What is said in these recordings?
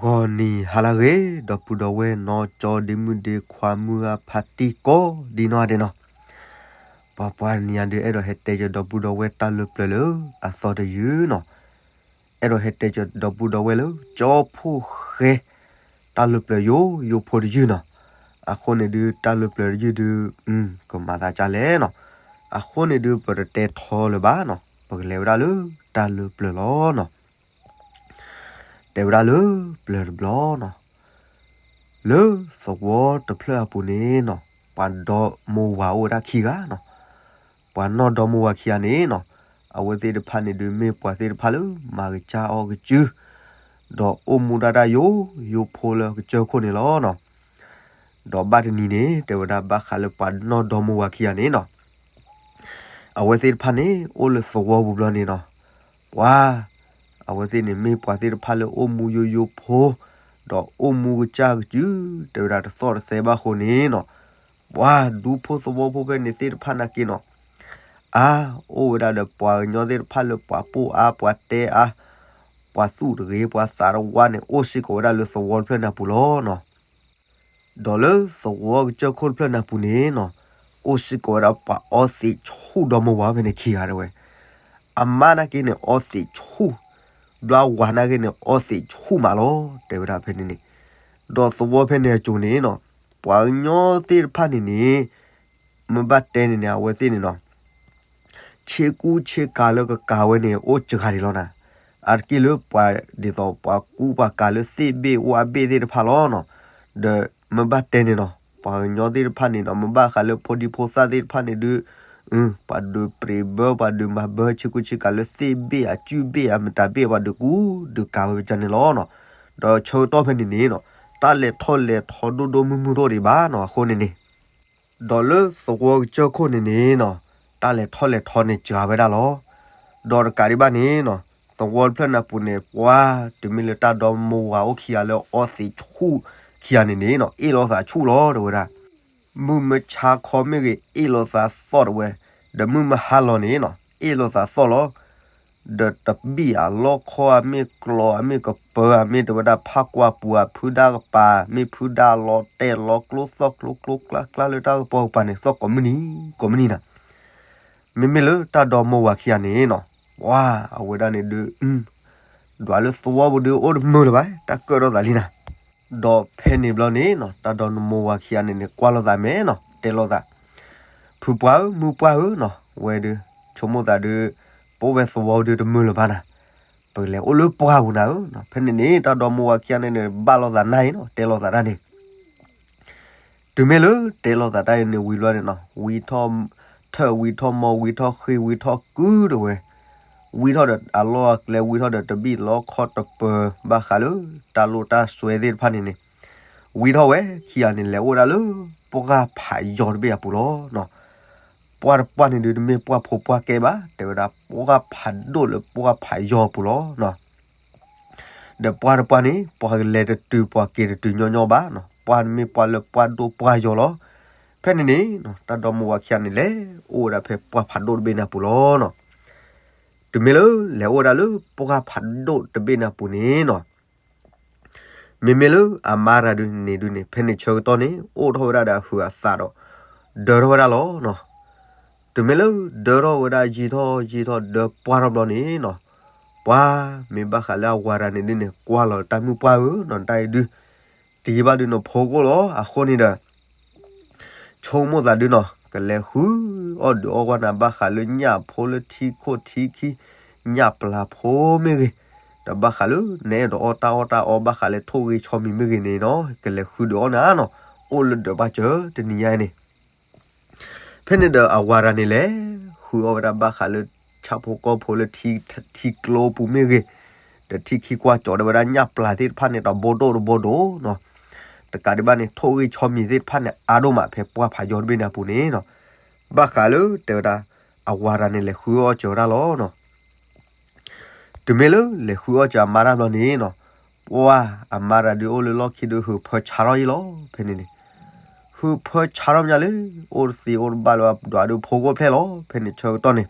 ဂီၤနံၤဟါလၢအဂ့ၤ ဒီပုၢ်ဒီဝဲၢ်နီၢ်ကၠီဒ့မုၣ်ဒ့ခွါမုၢ်ဂၤဖါတံၢ်ကိးဒ်နီၢ်ဂၤဒဲးနီၤ, ပှၤပှၤတနံၤအံၤဒုး အဲၣ်ဒိးဟဲတဲကၢၤဒီပုၢ်ဒီဝဲၢ်တၢ်လၢပျၢၤလၢအသီတယုၢ်နီၤ, အဲၣ်ဒိးဟဲတဲကၢၤဒီပုၢ်ဒီဝဲၢ်လၢ ကၠီဖှိၣ်ဃဲ တၢ်လၢပျၢၤယိယိဖိတယုၢ်နီၤ, အဃိန့ၣ်ဒုး တၢ်လၢပျၢၤတယုၢ်ဒုး ကမၤသးဒ်လဲၣ်နီၤ, အဃိန့ၣ်ဒုး ပတတဲထီလၢၤဘၣ်နီၤ, ပကလဲၤဝဲဒၣ်လၢတၢ်လၢပျၢၤလီၤနီၤ. တဲဝဲဒၣ်လၢပျၢၤတဘျီနီၤ, လၢသဝီတဖျၢၣ်အပူၤန့ၣ်နီၤ, ပှၤဒီမိၢ်ဝၤအိၣ်ဝဲဒၣ်ခံဂၤနီၤ, ပှၤနီၢ်ဒီမိၢ်ဝၤခံဂၤန့ၣ်နီၤ, အဝဲသ့ၣ်တဖၣ်န့ၣ်ဒုး မ့ၢ်ပှၤသ့ၣ်တဖၣ်လၢမၤကစၢ်အီၣ်ကစု, ဒီးအိၣ်မူဒၣ်တၢ်ယိယိဖိလၢကစၢၢ်ခိၣ်န့ၣ်လီၤနီၤ. ဒီးဘၣ်တနံၤန့ၣ် တဲဝဲဒၣ်ဘၣ်ဃးလၢပှၤနီၢ်ဒီမိၢ်ဝၤခံဂၤန့ၣ်နီၤ, အဝဲသ့ၣ်တဖၣ်န့ၣ် အိၣ်လၢသဝီပူၤဘျီန့ၣ်နီၤ, ပှၤ အဝဲသ့ၣ်န့ၣ်မ့ၢ်ပှၤသ့ၣ်တဖၣ်လၢအိၣ်မူယိယိဖိ, ဒီးအိၣ်မူကစၢ်ကစု, တဲဝဲဒၣ်တသီၣ်တသဲဘၣ်အဃိန့ၣ်နီၤ, ပှၤဒူဖိသဝီဖိဖဲန့ၣ်သ့ၣ်တဖၣ်နာ်က့နီၤ, အါ, အိၣ်ဝဲဒၣ်ဒီးပှၤကညီသ့ၣ်တဖၣ်လၢပှၤပိၢ်အါပှၤတဲအါ, ပှၤသူၣ်တဂ့ၤပှၤသးတဝါန့ၣ် အိၣ်စ့ၢ်ကီးဝဲဒၣ်လၢသဝီတဖျၢၣ်န့ၣ်အပူၤလီၤနီၤ. ဒီးလၢသဝီကစၢၢ်ခိၣ်တဖျၢၣ်န့ၣ်အပူၤန့ၣ်နီၤ, အိၣ်စ့ၢ်ကီးဝဲဒၣ်ပှၤအီသံးဆူၣ်ဒီမိၢ်ဝၤဖဲန့ၣ်ခံဂၤတဲဝဲ, အမါနာ်က့န့ၣ်အီသံးဆူၣ်, ဘျီဝၤနာ်က့န့ၣ်အီသံးဆူၣ်မးလီၤ, တဲဝဲဒၣ်ဖဲန့ၣ်န့ၣ်, ဒီးသဝီဖဲန့ၣ်အစိၤန့ၣ်နီၤ, ပှၤကညီသ့ၣ်တဖၣ်န့ၣ်န့ၣ် မ့ၢ်ဘၣ်တဲန့ၣ်န့ၣ် အဝဲသ့ၣ်န့ၣ်နီၤ ဆ့ကူဆ့ကၤလၢကကၤဝဲန့ၣ် အိၣ်စှၤဒံးလီၤနၤ, အါတက့ၢ်လၢပှၤဒ်သိးပှၤကူပှၤကၤလၢသ့ၣ်ဘ့ၣ်ဝၣ်ဘ့ၣ်သ့ၣ်တဖၣ်လီၤနီၤ, ဒီးမ့ၢ်ဘၣ်တဲန့ၣ်နီၤ ပှၤကညီသ့ၣ်တဖၣ်န့ၣ်နီၤ မ့ၢ်ဘၣ်ဃးလၢဖိဒံဖိသၣ်သ့ၣ်တဖၣ်န့ၣ်ဒုး ပှၤဒုးပြံးဘၢ ပှၤဒုးမၤဘၢဆ့ကူဆ့ကၤလၢသ့ၣ်ဘ့ၣ်အစုဘ့ၣ်အမတၤဘ့ၣ် ပှၤဒုးကူဒုးကၤဝဲပကန့ၣ်လီၤနီၤ, ဒီးဆၢကတီၢ်ဖဲန့ၣ်န့ၣ်နီၤ တၢ်လဲၤထီၣ်လဲၤထီဒိၣ်ဒိၣ်မုၢ်မုၢ်တအိၣ်ဒံးဘၣ်နီၤ အဃိန့ၣ်န့ၣ် ဒီးလၢသဝီကစၢၢ်ခိၣ်န့ၣ်န့ၣ်နီၤ တၢ်လဲၤထီၣ်လဲၤထီန့ၣ်စှၤဝဲဒၣ်လီၤ. ဒီးတကးဒံးဘၣ်န့ၣ်နီၤ သဝီတဖျၢၣ်န့ၣ်အပူၤန့ၣ် ပှၤတုၤမ့ၢ်လၢတၢ်ဒီမိၢ်ဝၤအိၣ်ခံဂၤလၢအီသံးဆူၣ်ခံဂၤန့ၣ်န့ၣ်နီၤ အ့ၣ်လိာ်သးဆူၣ်လီၤ တဲဝဲဒၣ်. မုၢ်မဆါခီမ့ၢ်ဂ့ၤ အ့ၣ်လိာ်သးသီၣ်တဲဝဲ, ဒီးမုၢ်မဟါလီၤန့ၣ်နီၤ အ့ၣ်လိာ်သးသီၣ်လီၤ. ဒီးတဘံၣ်အလီၢ်ခီအမ့ၢ်ကျီအမ့ၢ်ကပၢၤအမ့ၢ် တဲဝဲဒၣ်ဖးကွၢ်ပူၤအဖုဒါကပၤ မ့ၢ်ဖုဒါလီၤတဲာ်လီၤကျိသီၣ်ကျိကျိကျါကျါလၢတၢ်ကပီၤကပၤန့ၣ် သီၣ်ကိးမုၢ်နံၤ ကိးမုၢ်နံၤနၤ. မ့မ့ၢ်လၢတၢ်ဒီမိၢ်ဝၤခံဂၤန့ၣ်နီၤ ပှၤအဝဲဒၣ်န့ၣ်ဒုး ဒွးလၢသဝီပူၤဒုးအိၣ်တမုာ်လၢၤဘၣ် တၢ်ကၢၣ်ထီၣ်သးလံနၤ. ဒီးဖဲန့ၣ်ဘျီန့ၣ်နီၤ တၢ်ဒီမိၢ်ဝၤခံဂၤန့ၣ်န့ၣ် ကွၢ်လိာ်သးမဲာ်နီၤ တဲလိာ်သး ဖုပှၢ်ဧၢ မုၢ်ပှၢ်ဧၢနီၤ ဝဲဒုး ဆိကမိၣ်သးဒုး ပအိၣ်ဝဲသဝီဒုးတမုာ်လၢၤဘၣ်နၤ. ပကလဲၤအိၣ်လၢပှၢ်ပူၤနၤဧၢ. ဖဲန့ၣ်န့ၣ် တၢ်ဒီမိၢ်ဝၤခံဂၤန့ၣ်န့ၣ် ဘၣ်လိာ်သးနၢ်အံၤနီၤ တဲလိာ်သးတၢ်န့ၣ် တုၤမ့ၢ်လၢတဲလိာ်သးတၢ်အံၤန့ၣ်ဝံၤဘျီန့ၣ်နီၤ ဝံထီၣ်ထၢၣ်ဝံထီၣ်မီၢ်ဝံထီၣ်ဃ့ၢ်ဝံထီၣ်ကုၢ်တဲဝဲ, ဝံထီၣ်ဒီးအလီၢ်အကျဲဝံထီၣ်ဒီးတဘံၣ်လီခီတပၢၤဘၣ်ဃးလၢတၢ်လိၣ်တၢ်စွဲသ့ၣ်တဖၣ်န့ၣ်န့ၣ်, ဝံထီၣ်ဝဲခံဂၤန့ၣ် လဲၤအိၣ်ဝဲဒၣ်လၢ ပှၢ်ဖးယီၤတဘ့ၣ်အပူၤလီၤ. ပှၢ်တပှၢ်န့ၣ်ဒုးတမ့ၢ်ပှၢ်ဖိပှၢ်ကဲဘၣ် တဲဝဲဒၣ်ပှၢ်ဖးဒိၣ်လၢပှၢ်ဖးယီၤအပူၤလီၤ. ဒီးပှၢ်တပှၢ်န့ၣ် ပှၤလဲၤတတုၤပှၤက့ၤတတုၤညီညီဘၣ်နီၤ, ပှၢ်န့ၣ်မ့ၢ်ပှၢ်လၢပှၢ်ဒိၣ်ပှၢ်ယီၤလီၤ. ဖဲန့ၣ်န့ၣ်နီၤ တၢ်ဒီမိၢ်ဝၤခံဂၤန့ၣ်လဲၤအိၣ်ဝဲဒၣ်ဖဲပှၢ်ဖးဒိၣ်တဘ့ၣ်န့ၣ်အပူၤလီၤနီၤ. တုၤမ့ၢ်လၢလဲၤအိၣ်ဝဲဒၣ်လၢပှၢ်ဖးဒိၣ်တဘ့ၣ်န့ၣ်အပူၤန့ၣ်နီၤ မ့မ့ၢ်လၢအမါတဂၤဒုးန့ၣ်ဒုးန့ၣ် ဖဲန့ၣ်ဆၢကတီၢ်န့ၣ် အိၣ်ထီၣ်ဝဲဒၣ်ဒီးအဟုးအသးဒီး ဒၢထီၣ်ဝဲဒၣ်လီၤနီၤ. တုၤမ့ၢ်လၢဒၢထီၣ်ဝဲဒၣ်ယံာ်ထီၣ်ယံာ်ထီၣ်ဒၢပှၢ်ထီၣ်ဘျီန့ၣ်နီၤ, ပှၤမ့ၢ်ဘၣ်ဃးလၢအဝၤတဂၤန့ၣ်ဒုးန့ၣ် ကွၢ်လီၤတၢ်မုၢ်ပှၢ်ဧၢနီၤ, တၢ်အံၤဒုး တယံာ်ဘၣ်ဒုးနဖိကအိၣ်လီၤ. အဃိန့ၣ်ဒီး ဆိကမိၣ်သးဒုးနီၤ ကလဲၤဃုအီၣ်ဒုးအီၣ်ကွၢ်နၤ ဘၣ်ဃးလၢညၣ်ဖိလၢထံခိၣ်ထံခံ ညၣ်ပျၢ်ဖိမ့ၢ်ဂ့ၤ, ဒီးဘၣ်ဃးလၢနအဲၣ်ဒိးအီၣ်တၢ်အီၣ်တၢ်အီ ဘၣ်ဃးလၢထိၣ်ဂ့ၤဆီမံၤမ့ၢ်ဂ့ၤန့ၣ်နီၤ ကလဲၤဃုဒုးအီၣ်နၤနီၤ, အိၣ်လၢဒၢးပၢ်စၢၤတနံၤညါအံၤန့ၣ် ဖဲန့ၣ်ဒီးအဝၤတဂၤန့ၣ်လဲၤဃုအီၣ်ဝဲဒၣ်ဘၣ်ဃးလၢ ဆၣ်ဖိကီၢ်ဖိလၢ ထံကျိပူၤမ့ၢ်ဂ့ၤ, ဒီးထံခံကွၢ်ကၠီၤဒၣ်ဝဲဒၣ်ညၣ်ပျၢ်သ့ၣ်တဖၣ်န့ၣ် တဘိဒိၣ်တဘိဒိၣ်နီၤ, တကးဒံးဘၣ်န့ၣ် ထိၣ်ဂ့ၤဆီမံၤသ့ၣ်တဖၣ်န့ၣ် အါဒိၣ်မးဖဲပှၢ်ဖးယီၤတဘ့ၣ်န့ၣ်အပူၤန့ၣ်နီၤ, ဘၣ်ဃးလၢတဲဝဲဒၣ် အဝၤတဂၤန့ၣ်လဲၤဃုအီၣ်စၢၤဝဲဒၣ်လီၤနီၤ. တုၤမ့ၢ်လၢလဲၤဃုအီၣ်စၢၤအမါတၢ်ဘျီန့ၣ်နီၤ, ပှၢ်အမါတဂၤဒုးအိၣ်လၢလီၢ်ခံဒုး ဟုးဖၢဆါထီၣ်ယံလီၤ ဖဲန့ၣ်န့ၣ်, ဟုးဖၢဆါထီၣ်မးလၢ အိၣ်တသ့အိၣ်တဘၣ်လၢၤဘၣ် ဒွးဒုးဖိကအိၣ်ဖျဲၣ်လီၤ ဖဲန့ၣ်ဆၢကတီၢ်န့ၣ်,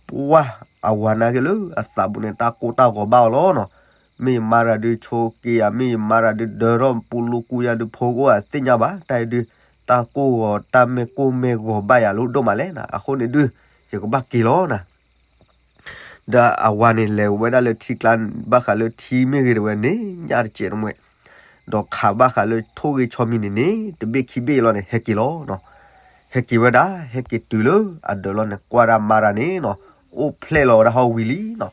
ပှၢ်အဝၤနာ်က့ၤလၢအသးပူၤန့ၣ် တၢ်ကိၢ်တၢ်ဂီၤဘၣ်အီၤလီၤနီၤ, မ့ၢ်ယမါတဂၤဒုးဆိက့ယၤ, မ့ၢ်ယမါတဂၤဒုးဒၢထီၣ်ပူၤလိၤကူယၤဒုး ဖိကအိၣ်ဧါသ့ၣ်ညါဘၣ်, တၢ်အံၤဒုး တၢ်ကိၢ်ဂီၤတၢ်မဲာ်ကိၢ်မဲာ်ဂီၤဘၣ်ယၤလၢဒိၣ်မးလဲၣ်နီၤ, အဃိန့ၣ်ဒုး ယကဘၣ်က့ၤလီၤနီၤ. ဒီးအဝၤန့ၣ်လဲၤဝဲဒၣ်လၢထံကျါ, ဘၣ်ဃးလၢထံမ့ၢ်ဂ့ၤတဝဲန့ၣ် ညၣ်တစဲးတမှဲး, ဒီးခးဘၣ်ဃးလၢထိၣ်ဂ့ၤဆီမံၤန့ၣ်န့ၣ် တဘ့ၣ်ခံဘ့ၣ်လီၤန့ၣ် ဟဲက့ၤလီၤနီၤ. ဟဲက့ၤဝဲဒၣ် ဟဲက့ၤတုၤလၢအဒၢးလီၤန့ၣ် ကွၢ်ဒၣ်မါတဂၤန့ၣ်နီၤ, အိၣ်ဖျဲၣ်လီၤဝဲဒၣ်ဟီၣ်ဝံၤလံနီၤ.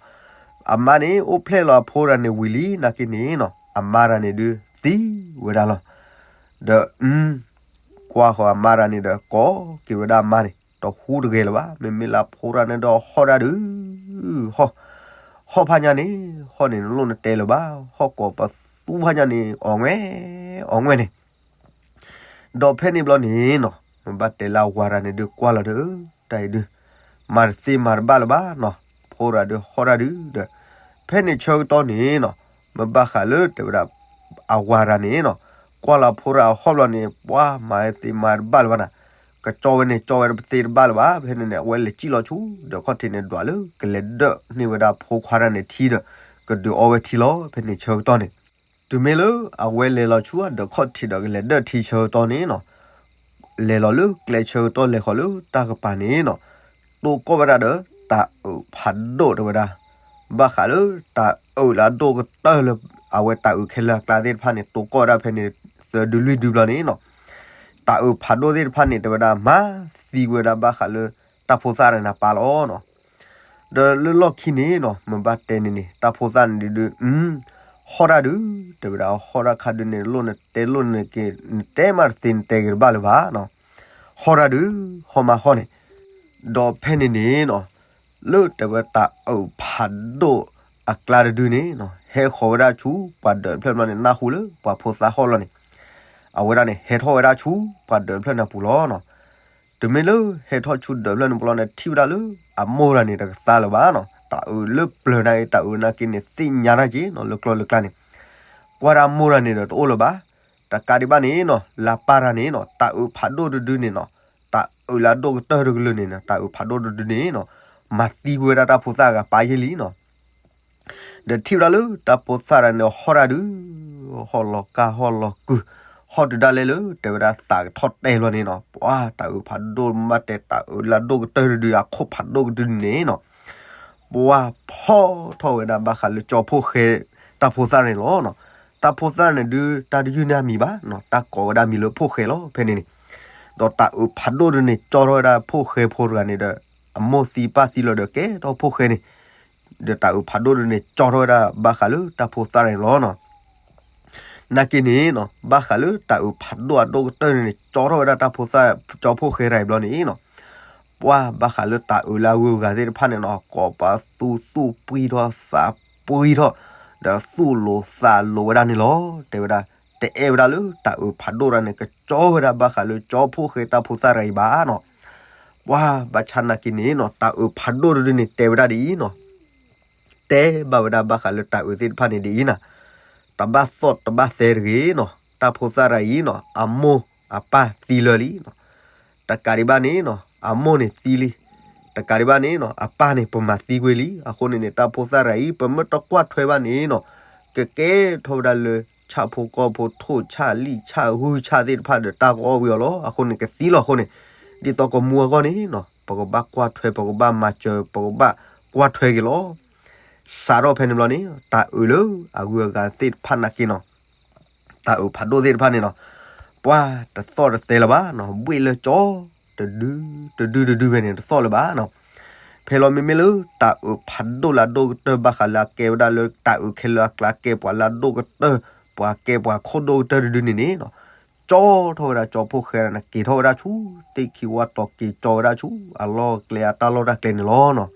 အမါန့ၣ် အိၣ်ဖျဲၣ်လီၤအဖိတဂၤန့ၣ်ဝံၤလံနာ်က့န့ၣ်နီၤ, အမါတဂၤန့ၣ်ဒုးသံဝဲဒၣ်လီၤ. ဒီး ကွၢ်ဃီၤအမါတဂၤန့ၣ်ဒီး ကိးက့ၤဝဲဒၣ်အမါန့ၣ် တဟူတဂဲၤလၢၤဘၣ်, မ့မ့ၢ်လၢအဖိတဂၤန့ၣ်ဒီးဟီၣ်ဒၣ်ဒုး ဟီၣ်, ဟီၣ်ဖးညါန့ၣ် ဟီၣ်န့ၣ်လိၣ်နတဲလၢၤဘၣ်, ဟီၣ်ကိးပသူဖးညါန့ၣ် အီၣ်ငွဲၣ်, အီၣ်ငွဲၣ်န့ၣ် ဒီးဖဲန့ၣ်ဘျီန့ၣ်နီၤ, မ့ၢ်ဘၣ်တဲလၢအဝၤတဂၤန့ၣ်ဒုးကွၢ်လီၤဒီး တၢ်အံၤဒုး မၤတသ့မၤတဘၣ်လၢၤဘၣ်နီၤ, ဖိတဂၤဒုးဟီၣ်ဒၣ်ဒုးဒီး ဖဲန့ၣ်ဆၢကတီၢ်န့ၣ်နီၤ, မ့ၢ်ဘၣ်ဃးလၢတဲဝဲဒၣ် အဝၤတဂၤန့ၣ်နီၤ, ကွၢ်လီၤဖိတဂၤအဟီၣ်ဘျီန့ၣ် ပှၤမၤတသ့မၤတဘၣ်လၢၤဘၣ်နီၤ, ကကၠီဝဲန့ၣ် ကၠီဝဲတသ့တဘၣ်လၢၤဘၣ်, ဖဲန့ၣ်န့ၣ် အဝဲလဲၤစံၣ်လီၤဆူ ဒီးခီၣ်ထံးန့ၣ်ဒွးလၢ ကလဲၤဒၢၣ်န့ၢ်ဝဲဒၣ်ဖိခွါတဂၤန့ၣ်ထံဒီး ကဒုးအီဝဲထံလီၤ, ဖဲန့ၣ်ဆၢကတီၢ်န့ၣ် တုၤမ့ၢ်လၢအဝဲလဲၤလီၤဆူအဒီးခီၣ်ထံးဒီး ကလဲၤဒၢၣ်ထံဆၢကတီၢ်န့ၣ်နီၤ, လဲၤလီၤလၢကျဲဆၢကတီၢ်လဲၤဃီၤလၢတၢ်ကပၤန့ၣ်နီၤ, တိၢ်ကီၢ်ဝဲဒၣ်ဒီး တၢ်အုးဖးဒိၣ်တဲဝဲဒၣ်, ဘၣ်ဃးလၢတၢ်အုးလၢအဒိၣ်ကတၢၢ်လၢ အဝဲတၢ်အုးခဲလၢာ်အကျါသ့ၣ်တဖၣ်န့ၣ် တိၢ်ကီၢ်ဝဲဒၣ်ဖဲန့ၣ် သၢဒုလွံၢ်ဒုဘျီန့ၣ်နီၤ, တၢ်အုးဖးဒိၣ်သ့ၣ်တဖၣ်န့ၣ် တဲဝဲဒၣ် မၤသံဝဲဒၣ်ဘၣ်ဃးလၢ တၢ်ဖိသၣ်န့ၣ်နၤပၢ်လီၤနီၤ. ဒီးလၢလီၢ်ခံန့ၣ်နီၤ မ့ၢ်ဘၣ်တဲန့ၣ်န့ၣ် တၢ်ဖိသၣ်န့ၣ်ဒုး ဟီၣ်တၢ်ဒုး တဲဝဲဒၣ် ဟီၣ်တၢ်ခါဒုးန့ၣ် လိၣ်နတဲလိၣ်နက့ၤ နတဲမးတသ့နတဲက့ၤတဘၣ်လၢၤဘၣ်နီၤ, ဟီၣ်တၢ်ဒုး ဟီၣ်မးဟီၣ်န့ၣ်, ဒီးဖဲန့ၣ်န့ၣ်နီၤ လၢတဲဝဲတၢ်အုးဖးဒိၣ်အကျါတဒုန့ၣ်နီၤ ဟဲဃီၤဝဲဒၣ်ဆူပှၤဒၢးတဖျၢၣ်ဘျီန့ၣ် နၢ်ဟူလၢပှၤဖိသၣ်ဟီၣ်လီၤန့ၣ်, အဝဲဒၣ်န့ၣ် ဟဲထီၣ်ဝဲဒၣ်ဆူပှၤဒၢးတဖျၢၣ်န့ၣ်အပူၤလီၤနီၤ. တုၤမ့ၢ်လၢဟဲထီၣ်ဆူဒၢးတဖျၢၣ်န့ၣ်ပူၤလီၤန့ၣ် ထံၣ်ဝဲဒၣ်လၢအမိၢ်တဂၤန့ၣ် တကသါလၢၤဘၣ်နီၤ, တၢ်အုးလၢပျၢၤန့ၣ် တၢ်အုးနာ်က့န့ၣ် သ့ၣ်ညါတၢ်က့ၤနီၤ လၢကျီၢ်လၢကျါန့ၣ်, ကွၢ်ဒၣ်မိၢ်တဂၤန့ၣ်ဒီးတအိၣ်လၢၤဘၣ်. တကးဒံးဘၣ်န့ၣ်နီၤ လၢအပၢ်တဂၤန့ၣ်နီၤ တၢ်အုးဖးဒိၣ်တဒုန့ၣ်နီၤ, တၢ်အုးလၢအဒိၣ်ကတၢၢ်တကလုာ်န့ၣ်နီၤ တၢ်အုးဖးဒိၣ်တဒုန့ၣ်နီၤ မၤသံကွံာ်ဝဲဒၣ်တၢ်ဖိသၣ်အဂၤပၢ်ယ့ၢ်လံနီၤ. ဒီးထံၣ်ဝဲဒၣ်လၢတၢ်ဖိသၣ်တဂၤန့ၣ် ဟီၣ်တၢ်ဒုး ဟီၣ်လီၤကၢ်ဟီၣ်လီၤကုာ်, ဟီၣ်တုၤဒၣ်လဲာ်လၢ တဲဝဲဒၣ်သးကထီၣ်တဲာ်လီၤန့ၣ်နီၤ, ပှၤတၢ်အုးဖးဒိၣ်မးတဲ တၢ်အုးလၢအဒိၣ်ကတၢၢ်တဒု အခိၣ်ဖးဒိၣ်ကတဒုန့ၣ်နီၤ, ပှၤဖီၣ်ထီၣ်ဝဲဒၣ်ဘၣ်ဃးလၢကၠီဖိၣ်ဃဲတၢ်ဖိသၣ်န့ၣ်လီၤနီၤ. တၢ်ဖိသၣ်န့ၣ်ဒုး တၢ်တယုၢ်န့ၢ်အမံၤဘၣ်နီၤ, တၢ်ကိးဝဲဒၣ်မံၤလၢဖိၣ်ဃဲလီၤ ဖဲန့ၣ်န့ၣ်. ဒီးတၢ်အုးဖးဒိၣ်ဒုးန့ၣ် ကၠီထီၣ်ဝဲဒၣ်ဖိၣ်ဃဲဖိတဂၤန့ၣ်ဒီး အမိၢ်သံပၢ်သံလီၤဒီးကဲထီၣ်ဖိၣ်ဃဲန့ၣ်, ဒီးတၢ်အုးဖးဒိၣ်ဒုးန့ၣ် ကၠီထီၣ်ဝဲဒၣ်ဘၣ်ဃးလၢတၢ်ဖိသၣ်န့ၣ်လီၤနီၤ. နာ်က့န့ၣ်နီၤ ဘၣ်ဃးလၢတၢ်အုးဖးဒိၣ်အဒိၣ်ကတၢၢ်န့ၣ်န့ၣ် ကၠီထီၣ်ဝဲဒၣ်တၢ်ဖိသၣ် ကၠီဖိၣ်ဃဲတဂၤအံၤဘျီန့ၣ်နီၤ, ပှၤဘၣ်ဃးလၢတၢ်အုးလၢအဂုၤအဂၤသ့ၣ်တဖၣ်န့ၣ်နီၤ ကိးပသူသူၣ်ပှံၢ်ထီၣ်သးပှံၢ်ထီၣ်, ဒီးသူၣ်လိၤသးလိၤဝဲဒၣ်န့ၣ်လီၤ. တဲဝဲဒၣ် တအဲၣ်ဝဲဒၣ်လၢတၢ်အုးဖးဒိၣ်တဂၤန့ၣ် ကၠီဝဲဒၣ်ဘၣ်ဃးလၢကၠီဖိၣ်ဃဲတၢ်ဖိသၣ်တဂၤအံၤဘၣ်နီၤ. ပှၤဘၣ်ဆၣ်နာ်က့န့ၣ်နီၤ တၢ်အုးဖးဒိၣ်တဒုန့ၣ် တဲဝဲဒၣ်ဒ်အံၤနီၤ, တဲဘၣ်ဝဲဒၣ်ဘၣ်ဃးလၢတၢ်အုးသ့ၣ်တဖၣ်န့ၣ်ဒ်အံၤနီၤ, တဘၣ်သီၣ်တဘၣ်သဲတဂ့ၤနီၤ, တၢ်ဖိသၣ်တဂၤအံၤနီၤ အမိၢ်အပၢ်သံလၢာ်လံနီၤ, တကးဒံးဘၣ်န့ၣ်နီၤ အမိၢ်န့ၣ်သံလံ, တကးဒံးဘၣ်န့ၣ်နီၤ အပၢ်န့ၣ် ပမၤသံကွံာ်လံ. အဃိန့ၣ်န့ၣ် တၢ်ဖိသၣ်တဂၤအံၤ ပမ့ၢ်တကွၢ်ထွဲဘၣ်န့ၣ်နီၤ ကကဲထီၣ်ဝဲဒၣ်လၢ ဆၣ်ဖိကီၢ်ဖိ ထိၣ်ဆၣ်လံၣ်ဆၣ်ဂုၢ်ဆၣ်သ့ၣ်တဖၣ်ဒီး တၢ်ကအီၣ်ဝံၤအီၤလီၤ. အဃိန့ၣ် ကသံလီၤ. အဃိန့ၣ် ဒ်သိးကမူအဂီၢ်န့ၣ်နီၤ ပကဘၣ်ကွၢ်ထွဲ ပကဘၣ်မၤစၢၤ ပကဘၣ်ကွၢ်ထွဲက့ၤလီၤ. စးထီၣ်ဖဲန့ၣ်ဘျီန့ၣ် တၢ်အုးလၢအဂုၤအဂၤသ့ၣ်တဖၣ်နာ်က့နီၤ တၢ်အုးဖးဒိၣ်သ့ၣ်တဖၣ်န့ၣ်နီၤ ပှၤတသီၣ်တသဲလၢၤဘၣ်နီၤ, ဘှ့ၣ်လၢကၠီ တဒု တဒုတဒုဖဲန့ၣ် တသီၣ်လၢၤဘၣ်နီၤ. ဖဲလီၤမ့မ့ၢ်လၢတၢ်အုးဖးဒိၣ်လၢအဒိၣ်ကတၢၢ် ဘၣ်ဃးလၢအကဲဝဲဒၣ်လၢတၢ်အုးခဲလၢာ်အကျါ ကဲပှၤလၢအဒိၣ်ကတၢၢ် ပှၤကဲပှၤခိၣ်ဒိၣ်ကတၢၢ်တဒုန့ၣ်န့ၣ်နီၤ ကၠီထီၣ်ဝဲဒၣ်ကၠီဖိၣ်ဃဲန့ၣ် က့ၤထီၣ်ဝဲဒၣ်ဆူ သ့ၣ်ခံဝါတီၤ က့ၤကၠီဝဲဒၣ်ဆူ အလီၢ်အကျဲ အတၢ်လီၢ်တၢ်ကျဲန့ၣ်လီၤနီၤ.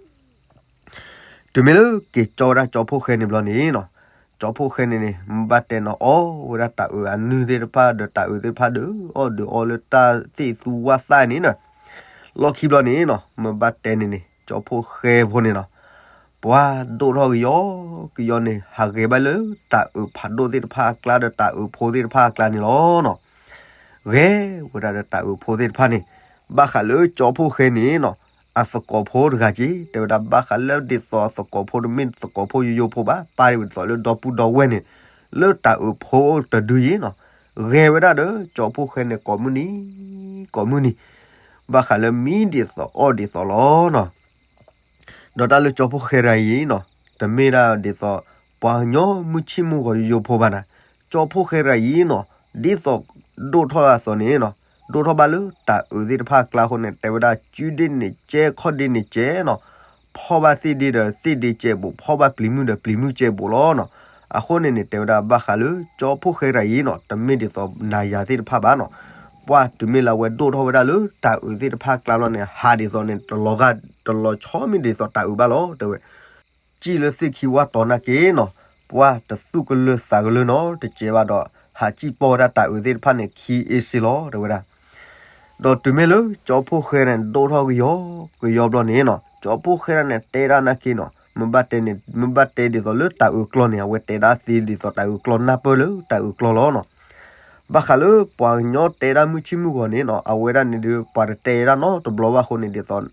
တုၤမ့ၢ်လၢက့ၤကၠီဝဲဒၣ်ကၠီဖိၣ်ဃဲန့ၣ်ဘျီန့ၣ်နီၤ ကၠီဖိၣ်ဃဲန့ၣ်န့ၣ် မ့ၢ်ဘၣ်တဲနီၤ အီၣ်ဝဲဒၣ်တၢ်အုးအနုၢ်သ့ၣ်တဖၣ်ဒီး တၢ်အုးသ့ၣ်တဖၣ်ဒီး အီၣ်ဒီးအီလၢတၢ်သ့ၣ်သူဝၣ်သၣ်န့ၣ်နီၤ. လီၢ်ခံဘျီန့ၣ်နီၤ မ့ၢ်ဘၣ်တဲန့ၣ်န့ၣ် ကၠီဖိၣ်ဃဲဖိန့ၣ်နီၤ ပှၤဒိၣ်ထီၣ်ကယီကယီန့ၣ် ဟးဂဲၤဘၣ်လၢတၢ်အုးဖးဒိၣ်သ့ၣ်တဖၣ်အကျါဒီး တၢ်အုးဖိသ့ၣ်တဖၣ်အကျါန့ၣ်လီၤနီၤ. ဂဲၤဝဲဒၣ်ဒီးတၢ်အုးဖိသ့ၣ်တဖၣ်န့ၣ် ဘၣ်ဃးလၢကၠီဖိၣ်ဃဲန့ၣ်နီၤ အသကိးဖိတဂၤက့ၤ တဲဝဲဒၣ် ဘၣ်ဃးလၢဒ်သိးအသကိးဖိတမ့ၢ်သကိးဖိယိယိဖိဘၣ် ပၢ်ဒ်သိးလၢဒီပုၢ်ဒီဝဲၢ်န့ၣ် လၢတၢ်အုးဖိတဒုအံၤနီၤ ဂဲၤဝဲဒၣ်ဒီးကၠီဖှိၣ်ဃဲန့ၣ် ကိးမုၢ်နံၤ ကိးမုၢ်နံၤ ဘၣ်ဃးလၢမံဒ်သိးအီၣ်ဒ်သိးလီၤနီၤ. ဒီးတၢ်လၢကၠီဖှိၣ်ဃဲတဂၤအံၤနီၤ တမ့ၢ်ဒၣ်ဒ်သိး ပှၤကညီမုၢ်ဆ့ၣ်မုၢ်ဂီၤယိယိဖိဘၣ်နၤ, ကၠီဖှိၣ်ဃဲတဂၤအံၤနီၤ ဒ်သိးဒိၣ်ထီၣ်အသိးန့ၣ်နီၤ ဒိၣ်ထီၣ်ဘၣ်လၢတၢ်အုးသ့ၣ်တဖၣ်အကျါအဃိန့ၣ် တဲဝဲဒၣ် စုဒ့န့ၣ်ကဲ ခီၣ်ဒ့န့ၣ်ကဲနီၤ, ဖီၣ်ဘၣ်သ့ၣ်ဒ့ဒီးသ့ၣ်ဒ့ကဲဘူး ဖီၣ်ဘၣ်ပျံၤမုၢ်ဒီးပျံၤမုၢ်ကဲဘူးလီၤနီၤ. အဃိန့ၣ်န့ၣ် တဲဝဲဒၣ်ဘၣ်ဃးလၢကၠီဖှိၣ်ဃဲတဂၤအံၤနီၤ တမ့ၢ်ဒ်သိးနၤယၤသ့ၣ်တဖၣ်ဘၣ်နီၤ. ပှၢ်တုၤမ့ၢ်လၢအဝဲဒိၣ်ထီၣ်ဝဲဒၣ်လၢတၢ်အုးသ့ၣ်တဖၣ်အကျါလီၤန့ၣ် ဟးဒ်သိးန့ၣ် တလီၤဂာ် တလီၤဆီမ့ၢ်ဒ်သိးတၢ်အုးဘၣ်လီၤ တဲဝဲ စံၣ်လၢသ့ၣ်ခံဝါတီၤနာ်က့နီၤ, ပှၢ်တသူၣ်ကလၢၤသးကလၢၤနီတစဲးဘၣ်ဒီး ဟးစံၣ်ပီၢ်ဝဲဒၣ်တၢ်အုးသ့ၣ်တဖၣ်န့ၣ် ခံအ့စ့လီၤ တဲဝဲဒၣ်. ဒီးတုၤမ့ၢ်လၢကၠီဖှိၣ်ဃဲန့ၣ် ဒိၣ်ထီၣ်ကယီကယီဘျီန့ၣ်နီၤ, ကၠီဖှိၣ်ဃဲဒၣ်န့ၣ် တဲဒၣ်နာ်က့နီၤ, မ့ၢ်ဘၣ်တဲန့ၣ် မ့ၢ်ဘၣ်တဲဒ်သိးလၢတၢ်အုးကျီန့ၣ် အဝဲတဲဒၣ်သ့ဒ်သိးတၢ်အုးကျီ နၢ်ပၢၢ်လၢတၢ်အုးကျီလီၤနီၤ. ဘၣ်ဃးလၢပှၤကညီတဲဒၣ်မုၢ်ဆ့ၣ်မုၢ်ဂီၤန့ၣ်နီၤ, အဝဲဒၣ်န့ၣ်ဒုး ပှၤတတဲဒၣ်နီတဘျီဘၣ်အဃိန့ၣ် ဒ်သိး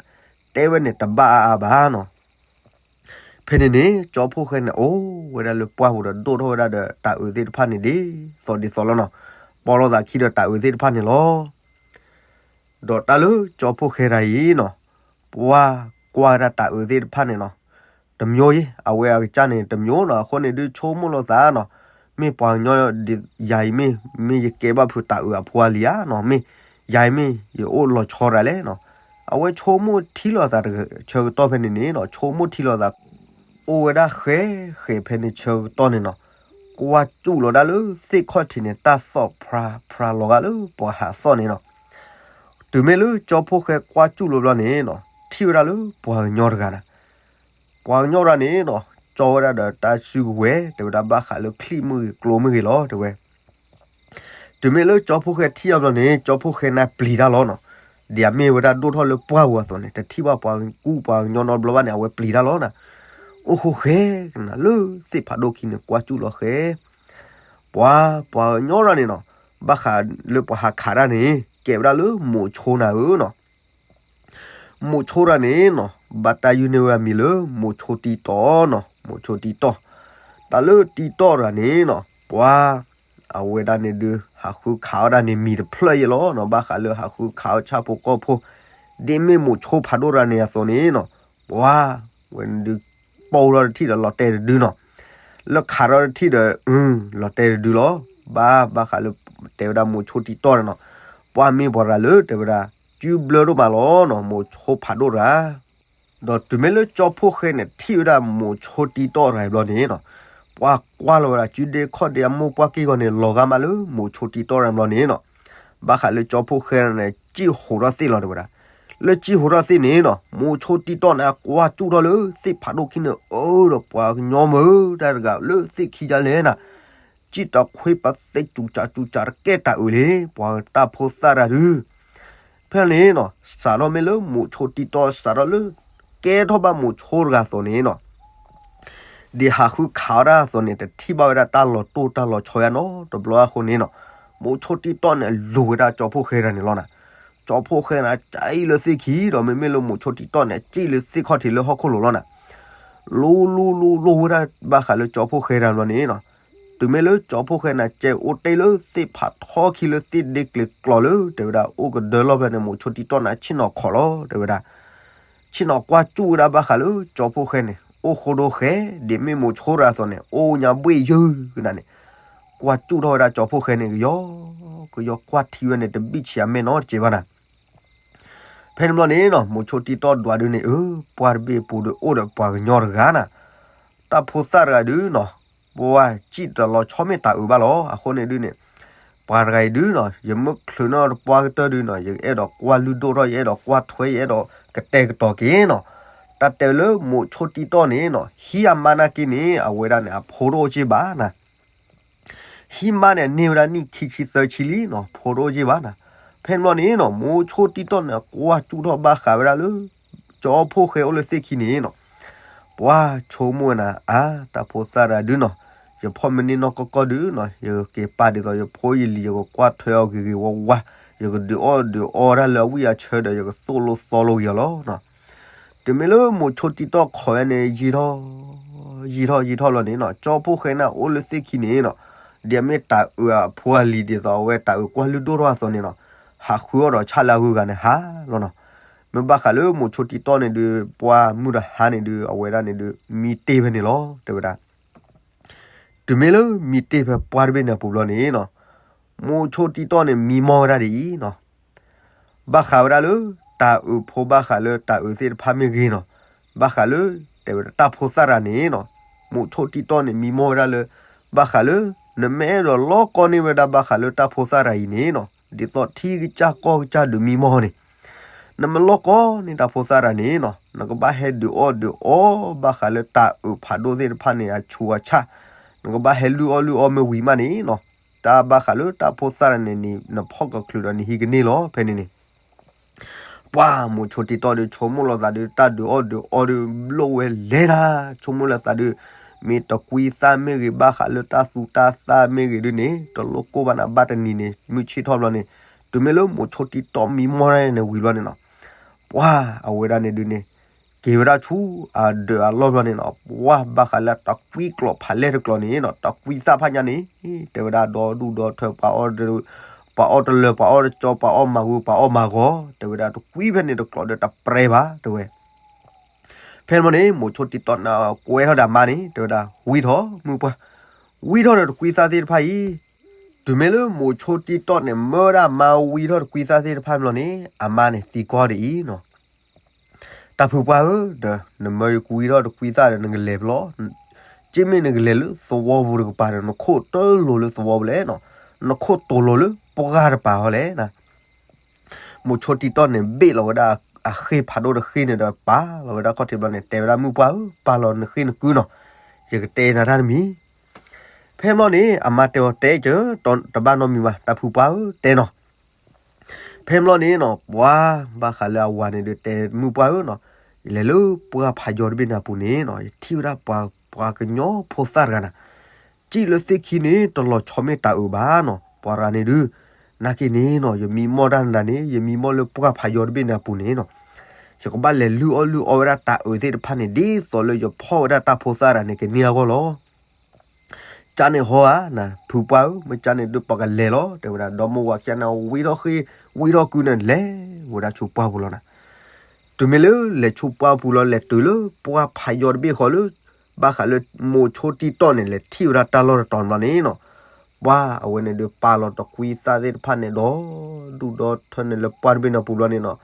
တဲဝဲန့ၣ်တဘၣ်အါအါဘၣ်နီၤ. ဖဲန့ၣ်န့ၣ် ကၠီဖှိၣ်ဃဲန့ၣ် အိၣ်ဝဲဒၣ်လၢပှၢ်ပူၤဒီး ဒိၣ်ထီၣ်ဝဲဒၣ်ဒီးတၢ်အုးသ့ၣ်တဖၣ်န့ၣ် ဒ်သိးဒ်သိးလီၤနီၤ, ပီၢ်လိာ်သးခံဒီးတၢ်အုးသ့ၣ်တဖၣ်န့ၣ်လီၤ. ဒီးတၢ်လၢကၠီဖှိၣ်ဃဲတဂၤအံၤနီၤ, ပှၢ်ကွၢ်ဝဲဒၣ်တၢ်အုးသ့ၣ်တဖၣ်န့ၣ်နီၤ, တမျိုးအံၤ အဝဲအကစၢ်န့ၣ် တမျိုးနီၤ, အဃိန့ၣ်ဒုးဆိကမိၣ်လိာ်သးနီၤ, မ့ၢ်ပှၤကညီဒ်ယၤအံၤမ့ၢ် မ့ၢ်ယကဲဘၣ်ဖုးတၢ်အုးအဖိအလံၤဧါနီၤ, မ့ၢ်ယၤအံၤမ့ၢ်ယအိၣ်လီၤဆီတၢ်လဲၣ်နီၤ. အဝဲဆိကမိၣ်ထံလိာ်သးဆၢကတီၢ်ဖဲန့ၣ်န့ၣ်နီၤ, ဆိကမိၣ်ထံလိာ်သး အိၣ်ဝဲဒၣ်ဃဲဃဲဖဲန့ၣ်ဆၢကတီၢ်န့ၣ်နီၤ, ကွၢ်စူၣ်လီၤဒၣ်လၢသ့ၣ်ခီၣ်ထံးန့ၣ် တၢ်သီၣ်ဖြါဖြါလီၤဂာ်လၢပှၤဟးသီၣ်န့ၣ်နီၤ. တုၤမ့ၢ်လၢကၠီဖှိၣ်ဃဲကွၢ်စူၣ်လီၤဘျီန့ၣ်နီၤ, ထံၣ်ဝဲဒၣ်လၢပှၤကညီတဂၤနၤ, ပှၤကညီတဂၤန့ၣ်နီၤ, ကၠီဝဲဒၣ်ဒီးတၢ်စုကဝဲၤ တဲဝဲဒၣ်ဘၣ်ဃးလၢချံၣ်မ့ၢ်ဂ့ၤ ကျိမ့ၢ်ဂ့ၤလီၤ တဲဝဲ. တုၤမ့ၢ်လၢကၠီဖှိၣ်ဃဲထံၣ်အဘျီန့ၣ် ကၠီဖှိၣ်ဃဲန့ၣ်ပျံၤတၢ်လီၤနီၤ, ဒ်အမ့ၢ်ဝဲဒၣ်ဒိၣ်ထီၣ်လၢပှၢ်ပူၤအသိးန့ၣ် တထံၣ်ဘၣ်ပှၤကူပှၤကညီနီတဘျီဘၣ်န့ၣ် အဝဲပျံၤတၢ်လီၤနၤ, အိၣ်ဃိဃဲကနၤလၢသ့ၣ်ဖးဒိၣ်ခံန့ၣ် ကွၢ်စူၣ်လီၤဃဲ ပှၤ ပှၤကညီတဂၤန့ၣ်နီၤ, ဘၣ်ဃးလၢပှၤဟးခးတၢ်န့ၣ် ကဲဝဲဒၣ်လၢမိးဆိနၤဧၢနီၤ. မိးဆိတဂၤန့ၣ်နီၤ, ဘၣ်တၢ်ယုၢ်န့ၢ်ဝဲအမံၤလၢ မိးဆိတံတီၢ်နီၤ, မိးဆိတံတီၢ်. တၢ်လၢတံတီၢ်တဂၤန့ၣ်နီၤ, ပှၤ အဝဲဒၣ်န့ၣ်ဒုး ဟးဃုခးအီၣ်ဒၣ်န့ၣ်မံၤတဖျၢၣ်ယဲလီၤနီၤ, ဘၣ်ဃးလၢဟးဃုခးအီၣ်ဆၣ်ဖိကီၢ်ဖိ ဒ်မ့ၢ်မိးဆိဖးဒိၣ်တဂၤန့ၣ်အသိးန့ၣ်နီၤ, ပှၤ ဝဲန့ၣ်ဒုး ပိၢ်ထီၣ်တထံၣ်ဒီးလီၤတဲာ်တဒုနီၤ, လၢခးထီၣ်တထံၣ်ဒီး လီၤတဲာ်တဒုလီၤ. ဘၣ် ဘၣ်ဃးလၢ တဲဝဲဒၣ်မိးဆိတံတီၢ်န့ၣ်နီၤ, ပှၤမ့ၢ်ပှၤတဂၤလၢ တဲဝဲဒၣ် စုဘျၢဒိၣ်မးလီၤနီၤ, မိးဆိဖးဒိၣ်တဂၤ ဒီးတုၤမ့ၢ်လၢကၠီဖှိၣ်ဃဲန့ၣ် ထံၣ်ဝဲဒၣ်မိးဆိတံတီၢ်တဂၤအံၤဘျီန့ၣ်နီၤ, ပှၤကွၢ်လီၤဝဲဒၣ် စုဒ့ခီၣ်ဒ့အမိၢ်ပှၢ်က့ၢ်ဂီၤန့ၣ် လီၤဂာ်မးလၢမိးဆိတံတီၢ်တဂၤအံၤဘျီန့ၣ်နီၤ, ဘၣ်ဃးလၢကၠီဖှိၣ်ဃဲန့ၣ် စံၣ်ဟိးထီၣ်သ့ၣ်လီၤ တဲဝဲဒၣ်. လၢစံၣ်ဟိးထီၣ်သ့ၣ်န့ၣ်နီၤ, မိးဆိတံတီၢ်န့ၣ် ကွၢ်စူၣ်ထီၣ်လၢသ့ၣ်ဖးဒိၣ်ခံန့ၣ် အၢ ဒီးပှၤကညီမုၢ် တၢ်တဂၤလၢသ့ၣ်ခံယါလဲၣ်နၤ စံၣ်တခွ့ပသ့စူၤစးစူၤစးတကဲတၢ်အုးလံ ပှၤတၢ်ဖိသၣ်တဂၤဒုး. ဖဲန့ၣ်နီၤ စးထီၣ်မ့ၢ်လၢမိးဆိတံတီၢ်စးထီၣ်လၢ ကဲထီၣ်ဘၣ်မိးဆိတဂၤအသိးန့ၣ်နီၤ, ဒ်ဟးဃုခးအီၣ်တၢ်အသိးန့ၣ် တထံၣ်ဘၣ်ဝဲဒၣ်တၢ်လီၤတိၢ်တၢ်လီၤဆီယါနီတဘျီအဃိန့ၣ်နီၤ, မိးဆိတံတီၢ်န့ၣ် လူၤဝဲဒၣ်ကၠီဖှိၣ်ဃဲတဂၤန့ၣ်လီၤနၤ. ကၠီဖှိၣ်ဃဲန့ၣ် ကၠံၣ်လၢသ့ၣ်ခံဒီး မ့မ့ၢ်လၢမိးဆိတံတီၢ်န့ၣ် ကၠံၣ်လၢသ့ၣ်ခီၣ်ထံးလၢဟီၣ်ခိၣ်လိၤလီၤနၤ. လူၤလူၤလူၤလူၤဝဲဒၣ်ဘၣ်ဃးလၢကၠီဖှိၣ်ဃဲတဂၤဘျီန့ၣ်နီၤ, တုၤမ့ၢ်လၢကၠီဖှိၣ်ဃဲန့ၣ် ကဲအိၣ်တ့ၢ်လၢသ့ၣ်ဖးထီခံလၢသ့ၣ်ဒ့ကျဲၤကျီလၢ တဲဝဲဒၣ် အိၣ်ကဒၢလီၢ်ဖဲန့ၣ် မိးဆိတံတီၢ်န့ၣ် ဆ့ၣ်နီၤခီၣ်လီၤ တဲဝဲဒၣ်. ဆ့ၣ်နီၤကွၢ်စူၣ်ဝဲဒၣ်ဘၣ်ဃးလၢကၠီဖှိၣ်ဃဲန့ၣ် အိၣ်ဃိဒိဃဲ ဒ်မ့ၢ်မိးဆိတဂၤအသိးန့ၣ် အိၣ်ညါဘှ့ၣ်ယုၢ်ကနၤန့ၣ်, ကွၢ်စူၣ်ထီၣ်ဝဲဒၣ်ကၠီဖှိၣ်ဃဲန့ၣ် ကယီ ကယီကွၢ်ထံဝဲန့ၣ် တဘံၣ်ဆံးအမဲာ်နီတစဲးဘၣ်နၤ. ဖဲန့ၣ်ဘျီန့ၣ်နီၤ မိးဆိတံတီၢ်ဒွးဒုးန့ၣ် အၢ ပှၢ်တဘ့ၣ်အပူၤဒီး အိၣ်ဒီးပှၤကညီတဂၤနၤ, တၢ်ဖိသၣ်တဂၤဒုးနီၤ, ပှၤစံၣ်တလီၤဆီမ့ၢ်တၢ်အုးဘၣ်လီၤ. အဃိန့ၣ်ဒုးန့ၣ် ပှၤတဂၤအံၤဒုးနီၤ ယမ့ၢ်ချုးန့ၢ်တပှၢ်ကတၢၢ်ဒုးနီၤ ယအဲၣ်ဒိးကွၢ်လုၢ်ဒိၣ်ထီၣ် ယအဲၣ်ဒိးကွၢ်ထွဲ ယအဲၣ်ဒိးကတဲာ်ကတီၤက့ၤနီၤ. တၢ်တဲလၢမိးဆိတံတီၢ်န့ၣ်နီၤ ဟံးအမါနာ်က့န့ၣ် အဝဲဒၣ်န့ၣ် အဖိတအိၣ်က့ၢ်ဘၣ်နၤ ဟံးမါန့ၣ် န့ၢ်ဝဲဒၣ်နံၣ်ခံဆံသၢဆံလံနီၤ ဖိတအိၣ်က့ၢ်ဘၣ်နၤ. ဖဲန့ၣ်ဘျီန့ၣ်နီၤ မိးဆိတံတီၢ်န့ၣ် ကွၢ်စူၣ်ထီၣ်ဘၣ်ဃးဝဲဒၣ်လၢ ကၠီဖှိၣ်ဃဲအိၣ်လၢသ့ၣ်ခံန့ၣ်နီၤ ပှၤဆိကမိၣ်ဝဲနၤ အါ တၢ်ဖိသၣ်တဂၤဒုးနီၤ ယဖီၣ်မ့ၢ်န့ၢ်နီၢ်ကီၢ်ကီၢ်ဒုးနီၤ ယကက့ၤပာ်ဒ်သိးယဖိယလံၤ ယကကွၢ်ထွဲအီၤဂ့ၤဂ့ၤဝါဝါ ယကဒုးအီၣ်ဒုးအီတၢ်လၢအဝံၣ်အဆၢဒီး ယကသိၣ်လိသီလိက့ၤအီၤလီၤနီၤ. တုၤမ့ၢ်လၢမိၤဆိတံတီၢ်ခိးဝဲန့ၣ် ယံာ်ထီၣ် ယံာ်ထီၣ်ယံာ်ထီၣ်လီၤန့ၣ်နီၤ, ကၠီဖိၣ်ဃဲန့ၣ်အိၣ်လၢသ့ၣ်ခံန့ၣ်နီၤ, ဒ်အမ့ၢ်တၤအုးအဖိအလံၤ ဒ်သိးအဝဲတၤအုးကွၢ်လုၢ်ဒိၣ်ထီၣ်အသိးန့ၣ်နီၤ, ဟးဃုအီၣ်ဒီးဆၣ်လၢအဂုၤအဂၤန့ၣ်ဟးလီၤနီၤ. မ့ၢ်ဘၣ်ဃးလၢမိၤဆိတံတီၢ်န့ၣ်ဒုး ပှၢ်မုၢ်တဟါန့ၣ်ဒုး အဝဲဒၣ်န့ၣ်ဒုး မံတ့ၢ်ဖဲန့ၣ်လီၤ တဲဝဲဒၣ်. တုၤမ့ၢ်လၢမံတ့ၢ်ဖဲပှၢ်တဘ့ၣ်န့ၣ်အပူၤဘျီန့ၣ်နီၤ, မိၤဆိတံတီၢ်န့ၣ်မံမီၢ်ဝဲဒၣ်ဒ်အံၤနီၤ, ဘၣ်ဃးဝဲဒၣ်လၢ တၤအုးဖိဘၣ်ဃးလၢတၤအုးသ့ၣ်တဖၣ်မ့ၢ်ဂ့ၤနီၤ, ဘၣ်ဃးလၢ တဲဝဲဒၣ်တၢ်ဖိသၣ်တဂၤန့ၣ်နီၤ, မိၤဆိတံတီၢ်န့ၣ်မံမီၢ်ဝဲဒၣ်လၢ ဘၣ်ဃးလၢ နမ့ၢ်အဲၣ်ဒိးလီၢ်ကီၢ်န့ၢ်ဝဲဒၣ်ဘၣ်ဃးလၢတၢ်ဖိသၣ်တဂၤအံၤန့ၣ်နီၤ, ဒ်သိးထံကစၢ်ကီၢ်ကစၢ်ဒုးမံမီၢ်န့ၣ် နမ့ၢ်လီၢ်ကီၢ်န့ၢ်တၢ်ဖိသၣ်တဂၤန့ၣ်နီၤ, နကဘၣ်ဟဲဒုးအီၣ်ဒုးအီဘၣ်ဃးလၢတၤအုးဖးဒိၣ်သ့ၣ်တဖၣ်န့ၣ် အဆူးအဆၣ်, နကဘၣ်ဟဲလုၢ်အီၣ်လုၢ်အီမ့ၢ်ဝံၤမးန့ၣ်နီၤ, တၢ်ဘၣ်ဃးလၢတၢ်ဖိသၣ်တဂၤန့ၣ်န့ၣ် နဖီၣ်ကချုးဒီးနဟံးကန့ၢ်လီၤ ဖဲန့ၣ်န့ၣ် ပှၢ်မိၤဆိတံတီၢ်ဒုး ဆိကမိၣ်လီၤသးဒုး တၢ်ဒုးအီၣ်ဒုးအီဒုး လိၣ်ဝဲလဲၤနၤ, ဆိကမိၣ်လီၤသးဒုး မ့ၢ်တကွံသၣ်မ့ၢ်ဂ့ၤ ဘၣ်ဃးလၢတၢ်သူတၢ်သၣ်မ့ၢ်ဂ့ၤဒုးန့ၣ် တလိၣ်ကိၢ်ဘၣ်နၤဘၣ်တနံၤန့ၣ် မုၢ်ဆ့ၣ်ထီၣ်ဘျီန့ၣ်, တုၤမ့ၢ်လၢမိၤဆိတံတီၢ်မံမီၢ်န့ၣ်ဝံၤဘျီန့ၣ်နီၤ, ပှၢ်အဝဲဒၣ်န့ၣ်ဒုးန့ၣ် က့ၤဝဲဒၣ်ဆူအဒၢးအလီၢ်ဘျီန့ၣ်နီၤ, ပှၢ်ဘၣ်ဃးလၢတကွံကျိးဖးလဲၢ်တကျိးန့ၣ်နီၤ, တကွံသၣ်ဖးညါန့ၣ် တဲဝဲဒၣ်ဒီဒူၣ်ဒီထၢ ပှၤအီၣ်တလၢၤ ပှၤအီၣ်တကၠီ ပှၤအီၣ်မၤဂီၤ ပှၤအီၣ်မၤဂီၤ တဲဝဲဒၣ်တကွံဖဲန့ၣ်တကျိးဒီးတပြဲဘၣ် တဲဝဲ ဖဲန့ၣ်ဘျီန့ၣ် မိၤဆိတံတီၢ်န့ၣ် ကွဲထီၣ်ဒီးအမါန့ၣ် တဲဝဲဒၣ် ဝံထီၣ်မုၢ်ပှၢ်, ဝံထီၣ်ဒီးတကွံသၣ်သ့ၣ်တဖၣ်အံၤ, တုၤမ့ၢ်လၢမိၤဆိတံတီၢ်န့ၣ် မၢဝဲဒၣ်အမါဝံထီၣ်တကွံသၣ်သ့ၣ်တဖၣ်ဘျီန့ၣ် အမါန့ၣ်သံကွၢ်ဒ်အံၤနီၤ, တၢ်ဖုပှၢ်ဧၢ, ဒီးနမၢယကွံထီၣ်တကွံသၣ်ဒီးနကလဲၤဖဲလဲၣ်, က့မ့ၢ်နကလဲၤလၢသဝီပူၤတကပၤဒီး နခိၣ်တလိၤလၢသဝီပူၤလဲၣ်နီၤ, နခိၣ်တိၤလိၤလၢပှၢ်တပၤဃီလဲၣ် မိၤဆိတံတီၢ်န့ၣ် ဘ့ၣ်လီၤဝဲဒၣ်အဃ့ၢ်ဖးဒိၣ်တဃ့ၢ်န့ၣ်ဒီးပာ်လီၤဝဲဒၣ်ခီၣ်ထံးဘျီန့ၣ် တဲဝဲဒၣ်မုၢ်ပှၢ်ဧၢ, ပာ်လီၤနဃ့ၢ်နကုနီၤ, ယကတဲနၤတၢ်တမံၤ. ဖဲဘျီန့ၣ် အမါတဲအီၤတဲကၢၤ, တဘၣ်နီတမံၤဘၣ် တၢ်ဖုပှၢ်ဧၢ တဲနီၤ. ဖဲဘျီန့ၣ်နီၤ ပှၤဘၣ်ဃးလၢအဝၤန့ၣ်ဒီးတဲမုၢ်ပှၢ်ဧၢနီၤ, ယလဲၤလၢပှၢ်ဖးယီၤတဘ့ၣ်န့ၣ်အပူၤန့ၣ်နီၤ ယထံၣ်ဝဲဒၣ်ပှၤ ပှၤကညီဖိသၣ်တဂၤန့ၣ် စံၣ်လၢသ့ၣ်ခံန့ၣ် တလီၤဆီမ့ၢ်တၤအုးဘၣ်နီၤ, ပှၤတဂၤန့ၣ်ဒုး နာ်က့န့ၣ်နီၤ ယမံမီၢ်တၢ်နၤန့ၣ် ယမံမီၢ်လၢပှၢ်ဖးယီၤတဘ့ၣ်န့ၣ်အပူၤန့ၣ်နီၤ, ယကဘၣ်လဲၤလုၢ်အီၣ်လုၢ်အီဝဲဒၣ်တၤအုးသ့ၣ်တဖၣ်န့ၣ် ဒ်သိးလၢယဖီၣ်ဝဲဒၣ်တၢ်ဖိသၣ်တဂၤန့ၣ်ကန့ၢ်အဂီၢ်လီၤ. ကန့ၣ်ဟီဧါ ဖုပှၢ်ဧၢ, မ့ၢ်ကန့ၣ်ဒုးပှၤကလဲၤလီၤ တဲဝဲဒၣ် ဒီမိၢ်ဝၤခံဂၤန့ၣ် ဝံထီၣ်ဃ့ၢ် ဝံထီၣ်ကုန့ၣ် လဲၤဝဲဒၣ်ဆူပှၢ်ပူၤလီၤနၤ. တုၤမ့ၢ်လၢလဲၤဆူပှၢ်ပူၤလီၤ လဲၤတုၤလၢပှၢ်ဖးယီၤတဘ့ၣ်ဃီလၢ ဘၣ်ဃးလၢမိၤဆိတံတီၢ်န့ၣ် လဲၤထံၣ်ဝဲဒၣ်တၢ်လီၢ်တတီၤန့ၣ်ဘျီန့ၣ်နီၤ, ပှၤအဝဲန့ၣ်ဒုးပာ်လီၤတကွံသၣ်သ့ၣ်တဖၣ်န့ၣ်ဒီဒူၣ်ဒီထၢန့ၣ်လၢပှၢ်တဘ့ၣ်န့ၣ်ပူၤဘျီန့ၣ်နီၤ,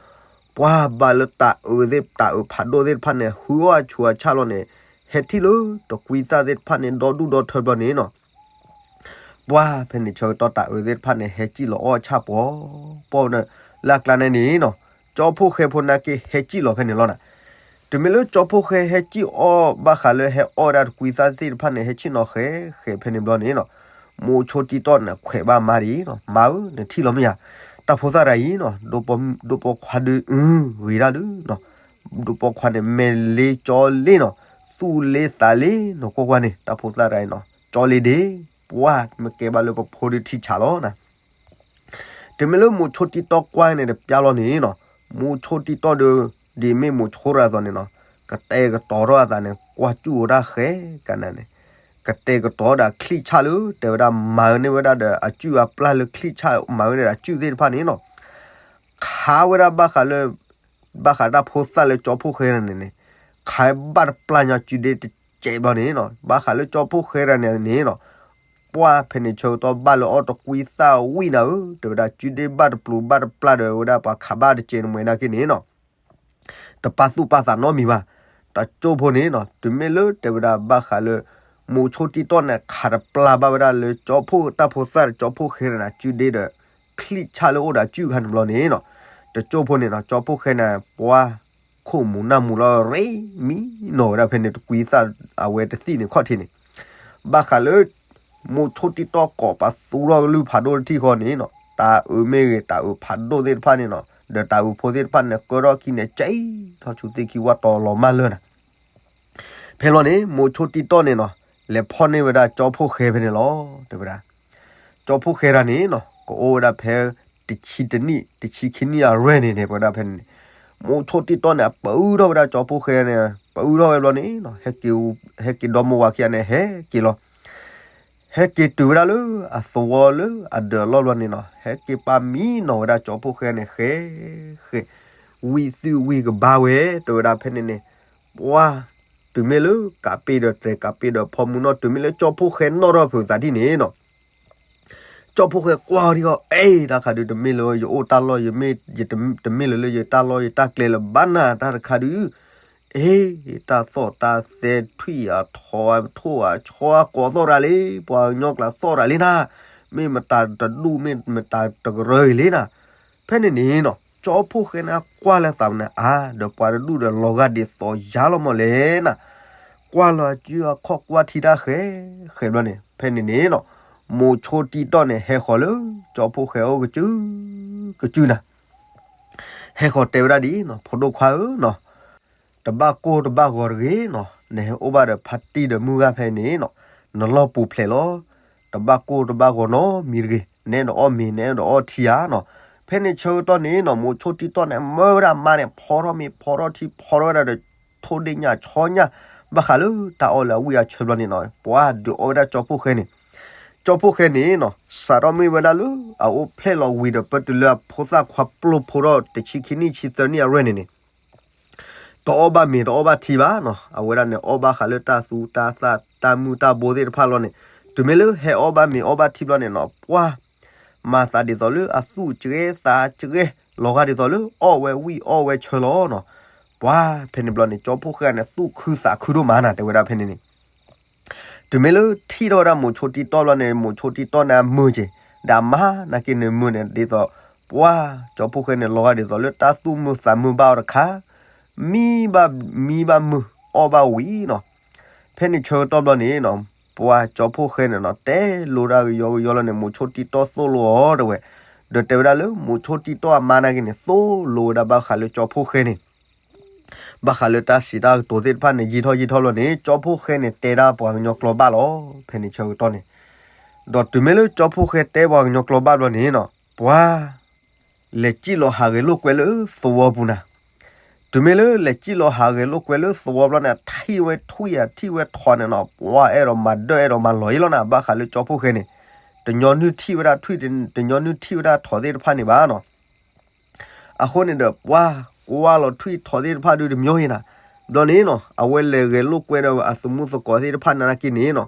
ပှၤဘၣ်လၢတၤအုးသ့ၣ် တၤအုးဖးဒိၣ်သ့ၣ်တဖၣ်န့ၣ် ဟုအီၣ်အဆူးအဆၣ်လီၤန့ၣ်, ဟဲထံၣ်လၢတကွံသၣ်သ့ၣ်တဖၣ်န့ၣ် ဒီဒူၣ်ဒီထၢဘျီန့ၣ်နီၤ ပှၢ်ဖဲန့ၣ်ဆၢကတီၢ်တၤအုးသ့ၣ်တဖၣ်န့ၣ် ဟဲစံၣ်လီၤအီၣ်ဆၣ်ပှီၤပီၣ်န့ၣ်, လၢအကျါန့ၣ်န့ၣ်နီၤ, ကၠီဖိၣ်ဃဲဖိနာ်က့ဟဲစံၣ်လီၤဖဲန့ၣ်လီၤနၤ. တုၤမ့ၢ်လၢကၠီဖိၣ်ဃဲဟဲစံၣ်အီၣ်ဘၣ်ဃးလၢဟဲအီၣ်ဝဲဒၣ်တကွံသၣ်သ့ၣ်တဖၣ်န့ၣ် ဟဲစံၣ်နီၤဃဲဃဲဖဲန့ၣ်ဘျီန့ၣ်နီၤ, မိၤဆိတံတီၢ်န့ၣ်ခွဲးဘၣ်မါဒ်အံၤနီၤ, မါဧၢ နထံၣ်လီၤမ့ၢ်ဧါ, တၢ်ဖိသၣ်တဂၤအံၤနီၤ, ဒိပိာ်ခွါဒုးအုဂ့ၤဒၣ်ဒုးနီၤ, ဒိပိာ်ခွါန့ၣ် မဲာ်လ့ကၠီလ့နီၤ, သူၣ်လ့သးလ့နီၤ, ကွၢ်ကွၢ်န့ၣ် တၢ်ဖိသၣ်တဂၤအံၤနီၤ, ကၠီလ့ဒ့, ပှၢ်မ့ၢ်ကဲဘၣ်လၢပဖိဒုးထံဆးလီၤနၤ. တုၤမ့ၢ်လၢမိၤဆိတံတီၢ်ကွၢ်န့ၣ်တပျၢ်လီၤန့ၣ်နီၤ, မိၤဆိတံတီၢ်ဒီး ဒ်မ့ၢ်မိၤဆိတဂၤအသိးန့ၣ်နီၤ, ကတဲာ်ကတီၤထီၣ်အသးန့ၣ် ကွၢ်စူၣ်ဝဲဒၣ်ဃဲကနၤန့ၣ်, ကတဲာ်ကတီၤဒၣ်ချံၣ်ဆၣ်လၢ တဲဝဲဒၣ်မၤန့ၢ်ဝဲဒၣ်ဒီးအစုၣ်အပျၢ်လၢချံၣ်ဆၣ် မၤဝဲန့ၣ်ဒီးအစုၣ်သ့ၣ်တဖၣ်န့ၣ်နီၤ, ခးဝဲဒၣ်ဘၣ်ဃးလၢ ဘၣ်ဃးတၢ်ဖိသၣ်လၢကၠီဖိၣ်ဃဲတဂၤန့ၣ်န့ၣ်, ခးဘၣ်တပျၢ်ညီစုဒ့တစဲးဘျီန့ၣ်နီၤ, ဘၣ်ဃးလၢကၠီဖိၣ်ဃဲတဂၤန့ၣ်န့ၣ်နီၤ, ပှၢ်ဖဲန့ၣ်ဆၢကတီၢ်ဘၣ်လၢအီၣ်တကွံသၣ်ဝံၣ်နၤဧၢ, တဲဝဲဒၣ်စုဒ့ဘၣ်တပျုာ်ဘၣ်တပျၢ်ဒီးဝဲဒၣ်ပှၤခးဘၣ်တစဲးနမှဲနာ်က့န့ၣ်နီၤ တပာ်သူၣ်ပာ်သးနီတမံၤဘၣ်. တကၠိဖိန့ၣ်နီၤ, တုၤမ့ၢ်လၢတဲဝဲဒၣ်ဘၣ်ဃးလၢ မိၤဆိတံတီၢ်န့ၣ် ခးတပျၢ်ဘၣ်ဝဲဒၣ်လၢကၠီဖိၣ်တၢ်ဖိသၣ်ဒီးကၠီဖိၣ်ဃဲတဂၤန့ၣ် စုဒ့ဒီး ချံၣ်ဆၣ်လၢအိၣ်ဒီးအစုၣ်ခါန့ၣ်ဘျီန့ၣ်နီၤ, တကၠိဖိန့ၣ်နီၤ ကၠီဖိၣ်ဃဲန့ၣ် ပှၢ်ခိၣ်မူၤနၢ်မူၤလီၤရ့မံနီၤဝဲဒၣ်ဖဲန့ၣ် တကွံသၣ်အဝဲတသံၣ်န့ၣ်ခီၣ်ထံးန့ၣ်, ဘၣ်ဃးလၢ မိၤဆိတံတီၢ်ကိးပသူထီၣ်ကလုၢ်ဖးဒိၣ်တထံၣ်ဃီန့ၣ်နီၤ, တၤအုးမ့ၢ်ဂ့ၤ တၤအုးဖးဒိၣ်သ့ၣ်တဖၣ်န့ၣ်နီၤ ဒီးတၤအုးဖိသ့ၣ်တဖၣ်န့ၣ် ကၢထီၣ်ခံန့ၣ် ကၠံထီၣ်ဆူသ့ၣ်ခံဝၣ်တီၤလီၤမၢ်လၢာ်နၤ. ဖဲလီၤန့ၣ် မိၤဆိတံတီၢ်န့ၣ်နီၤ လဲၤဖီၣ်န့ၢ်ဝဲဒၣ်ကၠီဖိၣ်ဃဲဖဲန့ၣ်လီၤ တဲဝဲဒၣ်. ကၠီဖိၣ်ဃဲတဂၤန့ၣ်နီၤ ကအိၣ်ဝဲဒၣ်ဖဲ တဆံတနံၣ် တဆံခံနံၣ်အရွဲၢ်န့ၣ်န့ၣ် ပဝဲဒၣ်ဖဲန့ၣ်န့ၣ်, မိၤဆိတံၢ်တီၢ်န့ၣ် အပၢထီၣ်ဝဲဒၣ်ကၠီဖှိၣ်ဃဲန့ၣ် ပၢထီၣ်ဝဲဘျီန့ၣ်နီၤ ဟဲက့ၤ ဟဲက့ၤဒီမိၢ်ဝၤခံဂၤန့ၣ် ဟဲက့ၤလီၤ. ဟဲက့ၤတုၤဝဲဒၣ်လၢအသဝီလၢအဒၢးအလီၢ်ဘျီန့ၣ်နီၤ ဟဲက့ၤပာ်မံနီၤဝဲဒၣ်ကၠီဖှိၣ်ဃဲန့ၣ် ဃဲ ဃဲ ဝံၣ်သူၣ်ဝံၣ်ကဘါဝဲ တဲဝဲဒၣ်ဖဲန့ၣ်န့ၣ် ပှၤ တုၤမ့ၢ်လၢကးပ့ၤဒီးတြဲၤ ကးပ့ၤဒီးဖီမုၢ်နီၢ် တုၤမ့ၢ်လၢကၠီဖှိၣ်ဃဲနီၣ်ထီၣ်ဖုးသးဒ်န့ၣ်နီၤ ကၠီဖှိၣ်ဃဲကွၢ်အီၤဒံးအီၤ အဲ တၢ်ခါဒုး တမ့ၢ်လၢယအိၣ်တၢ်လီၢ် ယမ့ၢ် တမ့ၢ်လၢလၢယတၢ်လီၢ်ယတၢ်ကျဲလၢၤဘၣ်နၤ တၢ်တခါဒုး အ့ တၢ်သီၣ်တၢ်သဲ ထွံၣ်အထိၣ်အထိၣ်အကိးသီၣ်တၢ်လံ ပှၤကညီကျါသီၣ်တၢ်လံနၤ မ့ၢ်မတၤတဒူၣ် မ့ၢ်မတၤတကရၢအံၤလံနၤ ဖဲန့ၣ်န့ၣ်နီၤ ကၠီဖှိၣ်ဃဲန့ၣ် ကွၢ်လၢသးပူၤန့ၣ် အါ ဒီးပှၤတဒူၣ်ဒီးလီၤဂာ်ဒ်သိးယၤလီၤမးလဲၣ်နၤ ကွၢ်လီၤအစုအခီၣ်ကွၢ်ထံတၢ်ဃဲ ဃဲဘျီန့ၣ် ဖဲန့ၣ်န့ၣ်နီၤ မိၤဆိတံၢ်တီၢ်န့ၣ် ဟဲဃီၤလၢ ကၠီဖှိၣ်ဃဲအိၣ်ကစု ကစုနၤ ဟဲဃီၤတဲဝဲဒၣ်ဒ်နီၤ ဖိဒိၣ်ခွါဧၢနီၤ တဘၣ်ကိၢ်တဘၣ်ဂီၤတဂ့ၤနီၤ နဟဲအိၣ်ဘၣ်ဒီးဖါတံၢ်ဒီးမုၢ်ဂၢ်ဖဲန့ၣ်နီၤ နလီၢ်ပူၤဖျဲးလီၤ တဘၣ်ကိၢ်တဘၣ်ဂီၤနီတမံၤတဂ့ၤ နအဲၣ်ဒိးအီၣ်မ့ၤ နအဲၣ်ဒိးအီထံဧါနီၤ ဖဲန့ၣ်ဆၢကတီၢ်န့ၣ်နီၤ မိၤဆိတံၢ်တီၢ်န့ၣ် မၢဝဲဒၣ်မါန့ၣ် ဖီထီၣ်မ့ၤ ဖီထီၣ်ထံ ဖီထီၣ်ဝဲဒၣ်ဒီး ထိၣ်ဒ့ၣ်ညၣ်ဆီညၣ် ဘၣ်ဃးလၢတၢ်အီၣ်လၢအဝံၣ်အဆၢဘျီန့ၣ်နီၤ ပှၤဒုးအီၣ်ဝဲဒၣ်ကၠီဖှိၣ်ဃဲန့ၣ် ကၠီဖှိၣ်ဃဲန့ၣ်နီၤ စးထီၣ်မ့ၢ်ဝဲဒၣ်လၢ အအိၣ်ဖျဲၣ်လီၤဝံၤဒီး ပတုၤလၢအဖိသၣ်ခွါပျိဖိထီၣ်တဆံခံနံၣ်ဆံသၢနံၣ်အရွဲၢ်န့ၣ်န့ၣ် တအီၣ်ဘၣ်မ့ၤတအီၣ်ဘၣ်ထံဘၣ်နီၤ အဝဲဒၣ်န့ၣ် အီၣ်ဘၣ်ဃးလၢတၢ်သူတၢ်သၣ်တၢ်မုၢ်တၢ်ဘိသ့ၣ်တဖၣ်လီၤန့ၣ် တုၤမ့ၢ်လၢဟဲအီၣ်ဘၣ်မ့ၤအီၣ်ဘၣ်ထံဘျီန့ၣ်နီၤ ပှၤ မၤသးဒ်သိးလၢအသူၣ်ကဲသးကဲ လီၤဂာ်ဒ်သိးလၢအီၣ်ဝဲဝံၣ်အီၣ်ဝဲဆၢလီၤနီၤ ပှၤဖဲန့ၣ်ဘျီန့ၣ် ကၠီဖှိၣ်ဃဲန့ၣ် သူၣ်ခုသးခုဒိၣ်မးနၤ တဲဝဲဒၣ်ဖဲန့ၣ်န့ၣ် တုၤမ့ၢ်လၢထံၣ်ထီၣ်ဝဲဒၣ်မိၤဆိတံၢ်တီၢ်ဘျီန့ၣ် မိၤဆိတံၢ်တီၢ်န့ၣ်အမုာ်က့ၤ ဒီးအမါနာ်က့န့ၣ်မုာ်န့ၣ် ဒ်သိး ပှၤကၠီဖှိၣ်ဃဲန့ၣ် လီၤဂာ်ဒ်သိးလၢတၢ်သူၣ်မုာ်သးမုာ်ဘၣ်အီၤတခါ မံဘၣ်မံဘၣ်မုာ်အီၣ်ဘၣ်ဝံၤနီၤ ဖဲန့ၣ်ဆၢကတီၢ်ဘျီန့ၣ်နီၤ ပှၤကၠီဖှိၣ်ဃဲန့ၣ်နီၤ တဲလိာ်တၢ်ကယီကယီလီၤန့ၣ် မိၤဆိတံၢ်တီၢ်သိၣ်လိအီၤတဲဝဲ ဒီးတဲဝဲဒၣ်လၢမိၤဆိတံၢ်တီၢ်အမါနာ်က့န့ၣ် သိၣ်လိဝဲဒၣ်ဘၣ်ဃးလၢကၠီဖှိၣ်ဃဲန့ၣ် ဘၣ်ဃးလၢတၢ်စံးတၢ်ကတိၤသ့ၣ်တဖၣ်န့ၣ် ယံာ်ထီၣ်ယံာ်ထီၣ်လီၤန့ၣ် ကၠီဖှိၣ်ဃဲန့ၣ် တဲဒၣ်ပှၤကညီကျိာ်ဘၣ်လီၤ ဖဲန့ၣ်ဆၢကတီၢ်န့ၣ် ဒီးတုၤမ့ၢ်လၢကၠီဖှိၣ်ဃဲတဲပှၤကညီကျိာ်ဘၣ်ဘျီန့ၣ်နီၤ ပှၤ လဲၤစံၣ်လီၤဟးဂဲၤလိာ်ကွဲလၢသဝီပူၤနၤ တုၤမ့ၢ်လၢလဲၤစံၣ်လီၤဟးဂဲၤလိာ်ကွဲလၢသဝီဘျီန့ၣ် ထံၣ်ဝဲထွံၣ်အထံၣ်ဝဲထိၣ်န့ၣ်နီၤ ပှၤအဲၣ်ဒိးမၤဒၢၣ်အဲၣ်ဒိးမၤလီၤအံၤလီၤနၤ ဘၣ်ဃးလၢကၠီဖှိၣ်ဃဲန့ၣ် တညီနုၢ်ထံၣ်ဝဲဒၣ်ထွံၣ် တညီနုၢ်ထံၣ်ဝဲဒၣ်ထိၣ်သ့ၣ်တဖၣ်န့ၣ်ဘၣ်နီၤ အဃိန့ၣ်ဒီး ပှၤကွၢ်လီၤထွံၣ်ထိၣ်သ့ၣ်တဖၣ်ဒုးတမံၤအံၤနၤ, ဘျီန့ၣ်နီၤ အဝဲလဲၤဂဲၤလိာ်ကွဲဒီးအသမူသကိးသ့ၣ်တဖၣ်နာ်က့န့ၣ်နီၤ,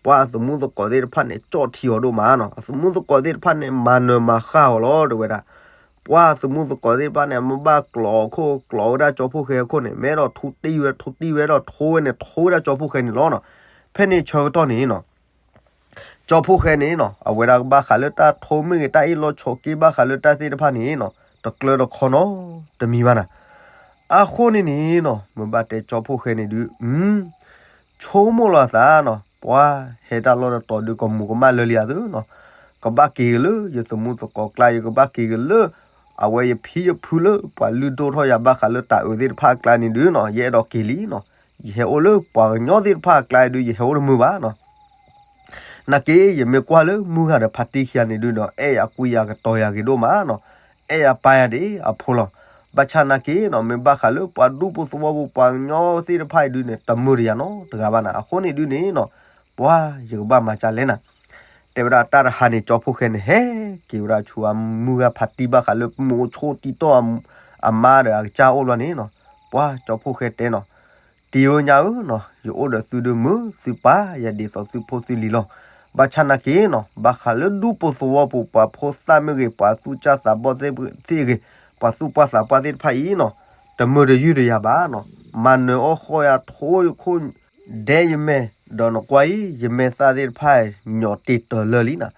ပှၤအသမူသကိးသ့ၣ်တဖၣ်န့ၣ် ကၠီၣ်ထံအီၤဒိၣ်မးနီၤ, အသမူသကိးသ့ၣ်တဖၣ်န့ၣ် မၤနၢၤမၤဃၣ်အီၤလီၤ တဲဝဲဒၣ်. ပှၤအသမူသကိးသ့ၣ်တဖၣ်န့ၣ် အမ့ၢ်ဘၣ်ကျိးအခိၣ် ကျိးဝဲဒၣ်ကၠီဖှိၣ်ဃဲအခိၣ်န့ၣ် မ့ၢ်အဲၣ်ဒိးထူတံၢ်ဝဲ ထူတံၢ်ဝဲဒီးထိဝဲန့ၣ် ထိဝဲဒၣ်ကၠီဖှိၣ်ဃဲန့ၣ်လီၤနီၤ. ဖဲန့ၣ်ဆၢကတီၢ်န့ၣ်နီၤ ကၠီဖှိၣ်ဃဲန့ၣ်နီၤ အဝဲဒၣ်ဘၣ်ဃးလၢတၢ်ထိမ့ၢ်ဂ့ၤ တၢ်အ့ၣ်လိာ်ဆိးက့ ဘၣ်ဃးလၢတၢ်သ့ၣ်တဖၣ်န့ၣ်နီၤ တကျၢၤတခီနီတမံၤဘၣ်နၤ. အဃိန့ၣ်န့ၣ်နီၤ မ့ၢ်ဘၣ်တဲကၠီဖှိၣ်ဃဲန့ၣ်ဒုး ဆိကမိၣ်လီၤအသးနီၤ ပှၤဟဲတၢ်လီၢ်တတီၤဒုး ကမူၤကမၣ်လၢလံအသိးနီၤ, ကဘၣ်က့ၤက့ၤလၢယသမူသကိးကျါ ယကဘၣ်က့ၤက့ၤလၢ အဝဲယဖံယဖုလၢပှၤလုၢ်ဒိၣ်ထီၣ်ယၤ ဘၣ်ဃးလၢတၢ်အုးသ့ၣ်တဖၣ်အကျါန့ၣ်ဒုးနီၤ ယအဲၣ်ဒိးက့ၤလံနီၤ. ယဟဲအိၣ်လၢပှၤကညီသ့ၣ်တဖၣ်အကျါဒုး ယဟဲအိၣ်တမုာ်ဘၣ်နီၤ. နာ်က့ ယမ့ၢ်ကွၢ်လၢမုၢ်ဂၤဒီးဖါတံၢ်ခံဂၤန့ၣ်ဒုးနီၤ အဲၣ်ယၤကွံယၤကတီၤယၤဂ့ၤဒိၣ်မးနီၤ, အဲၣ်ယၤပာ်ယၤဒ်အဖိလီၤ. ဘၣ်ဆၣ်နာ်က့နီၤ မ့ၢ်ဘၣ်ဃးလၢပှၤဒူပူၤသဝီပူၤ ပှၤကညီသ့ၣ်တဖၣ်အံၤဒုးန့ၣ် တမုာ်တယၤနီတဂၤဘၣ်နၤ. အဃိန့ၣ်ဒုးန့ၣ်နီၤ ပှၤယကဘၣ်မၤဒ်လဲၣ်နၤ. တဲဝဲဒၣ်တၢ်တဟါန့ၣ် ကၠီဖှိၣ်ဃဲန့ၣ် ဟဲက့ၤဝဲဒၣ်ဆူအမုၢ်ဂၤဖါတံၢ် ဘၣ်ဃးလၢမိၤဆိတံၢ်တီၢ် အမါဒီးအကစၢ်အိၣ်ဘျီန့ၣ်နီၤ ပှၤကၠီဖှိၣ်ဃဲတဲနီၤ တံၤဧၢညါဧၢနီၤ ယအိၣ်ဒီးသုဒုးမုာ်သုပၢ်ယၤဒ်သိးသုဖိသုလံၤလီၤ. ဘၣ်ဆၣ်နာ်က့နီၤ ဘၣ်ဃးလၢဒူပူၤသဝီပူၤ ပှၤဖိသၣ်မ့ၢ်ဂ့ၤ ပှၤသူၣ်စၢ်သးဘီၣ်သ့ၣ်ဂ့ၤ ပှၤသူၣ်ပှၢ်သးပှၢ်သ့ၣ်တဖၣ်အံၤနီၤ တမုာ်တယုၢ်တယၤဘၣ်နီၤ. မၤနၢၤအီၣ်ဃီယၤ ထိယခိၣ် ဒဲယမဲာ် ဒီးနကွၢ်အံၤ ယမဲာ်သၣ်သ့ၣ်တဖၣ် ညီၣ်တ့ၢ်တၢၤလၢာ်လံနၤ.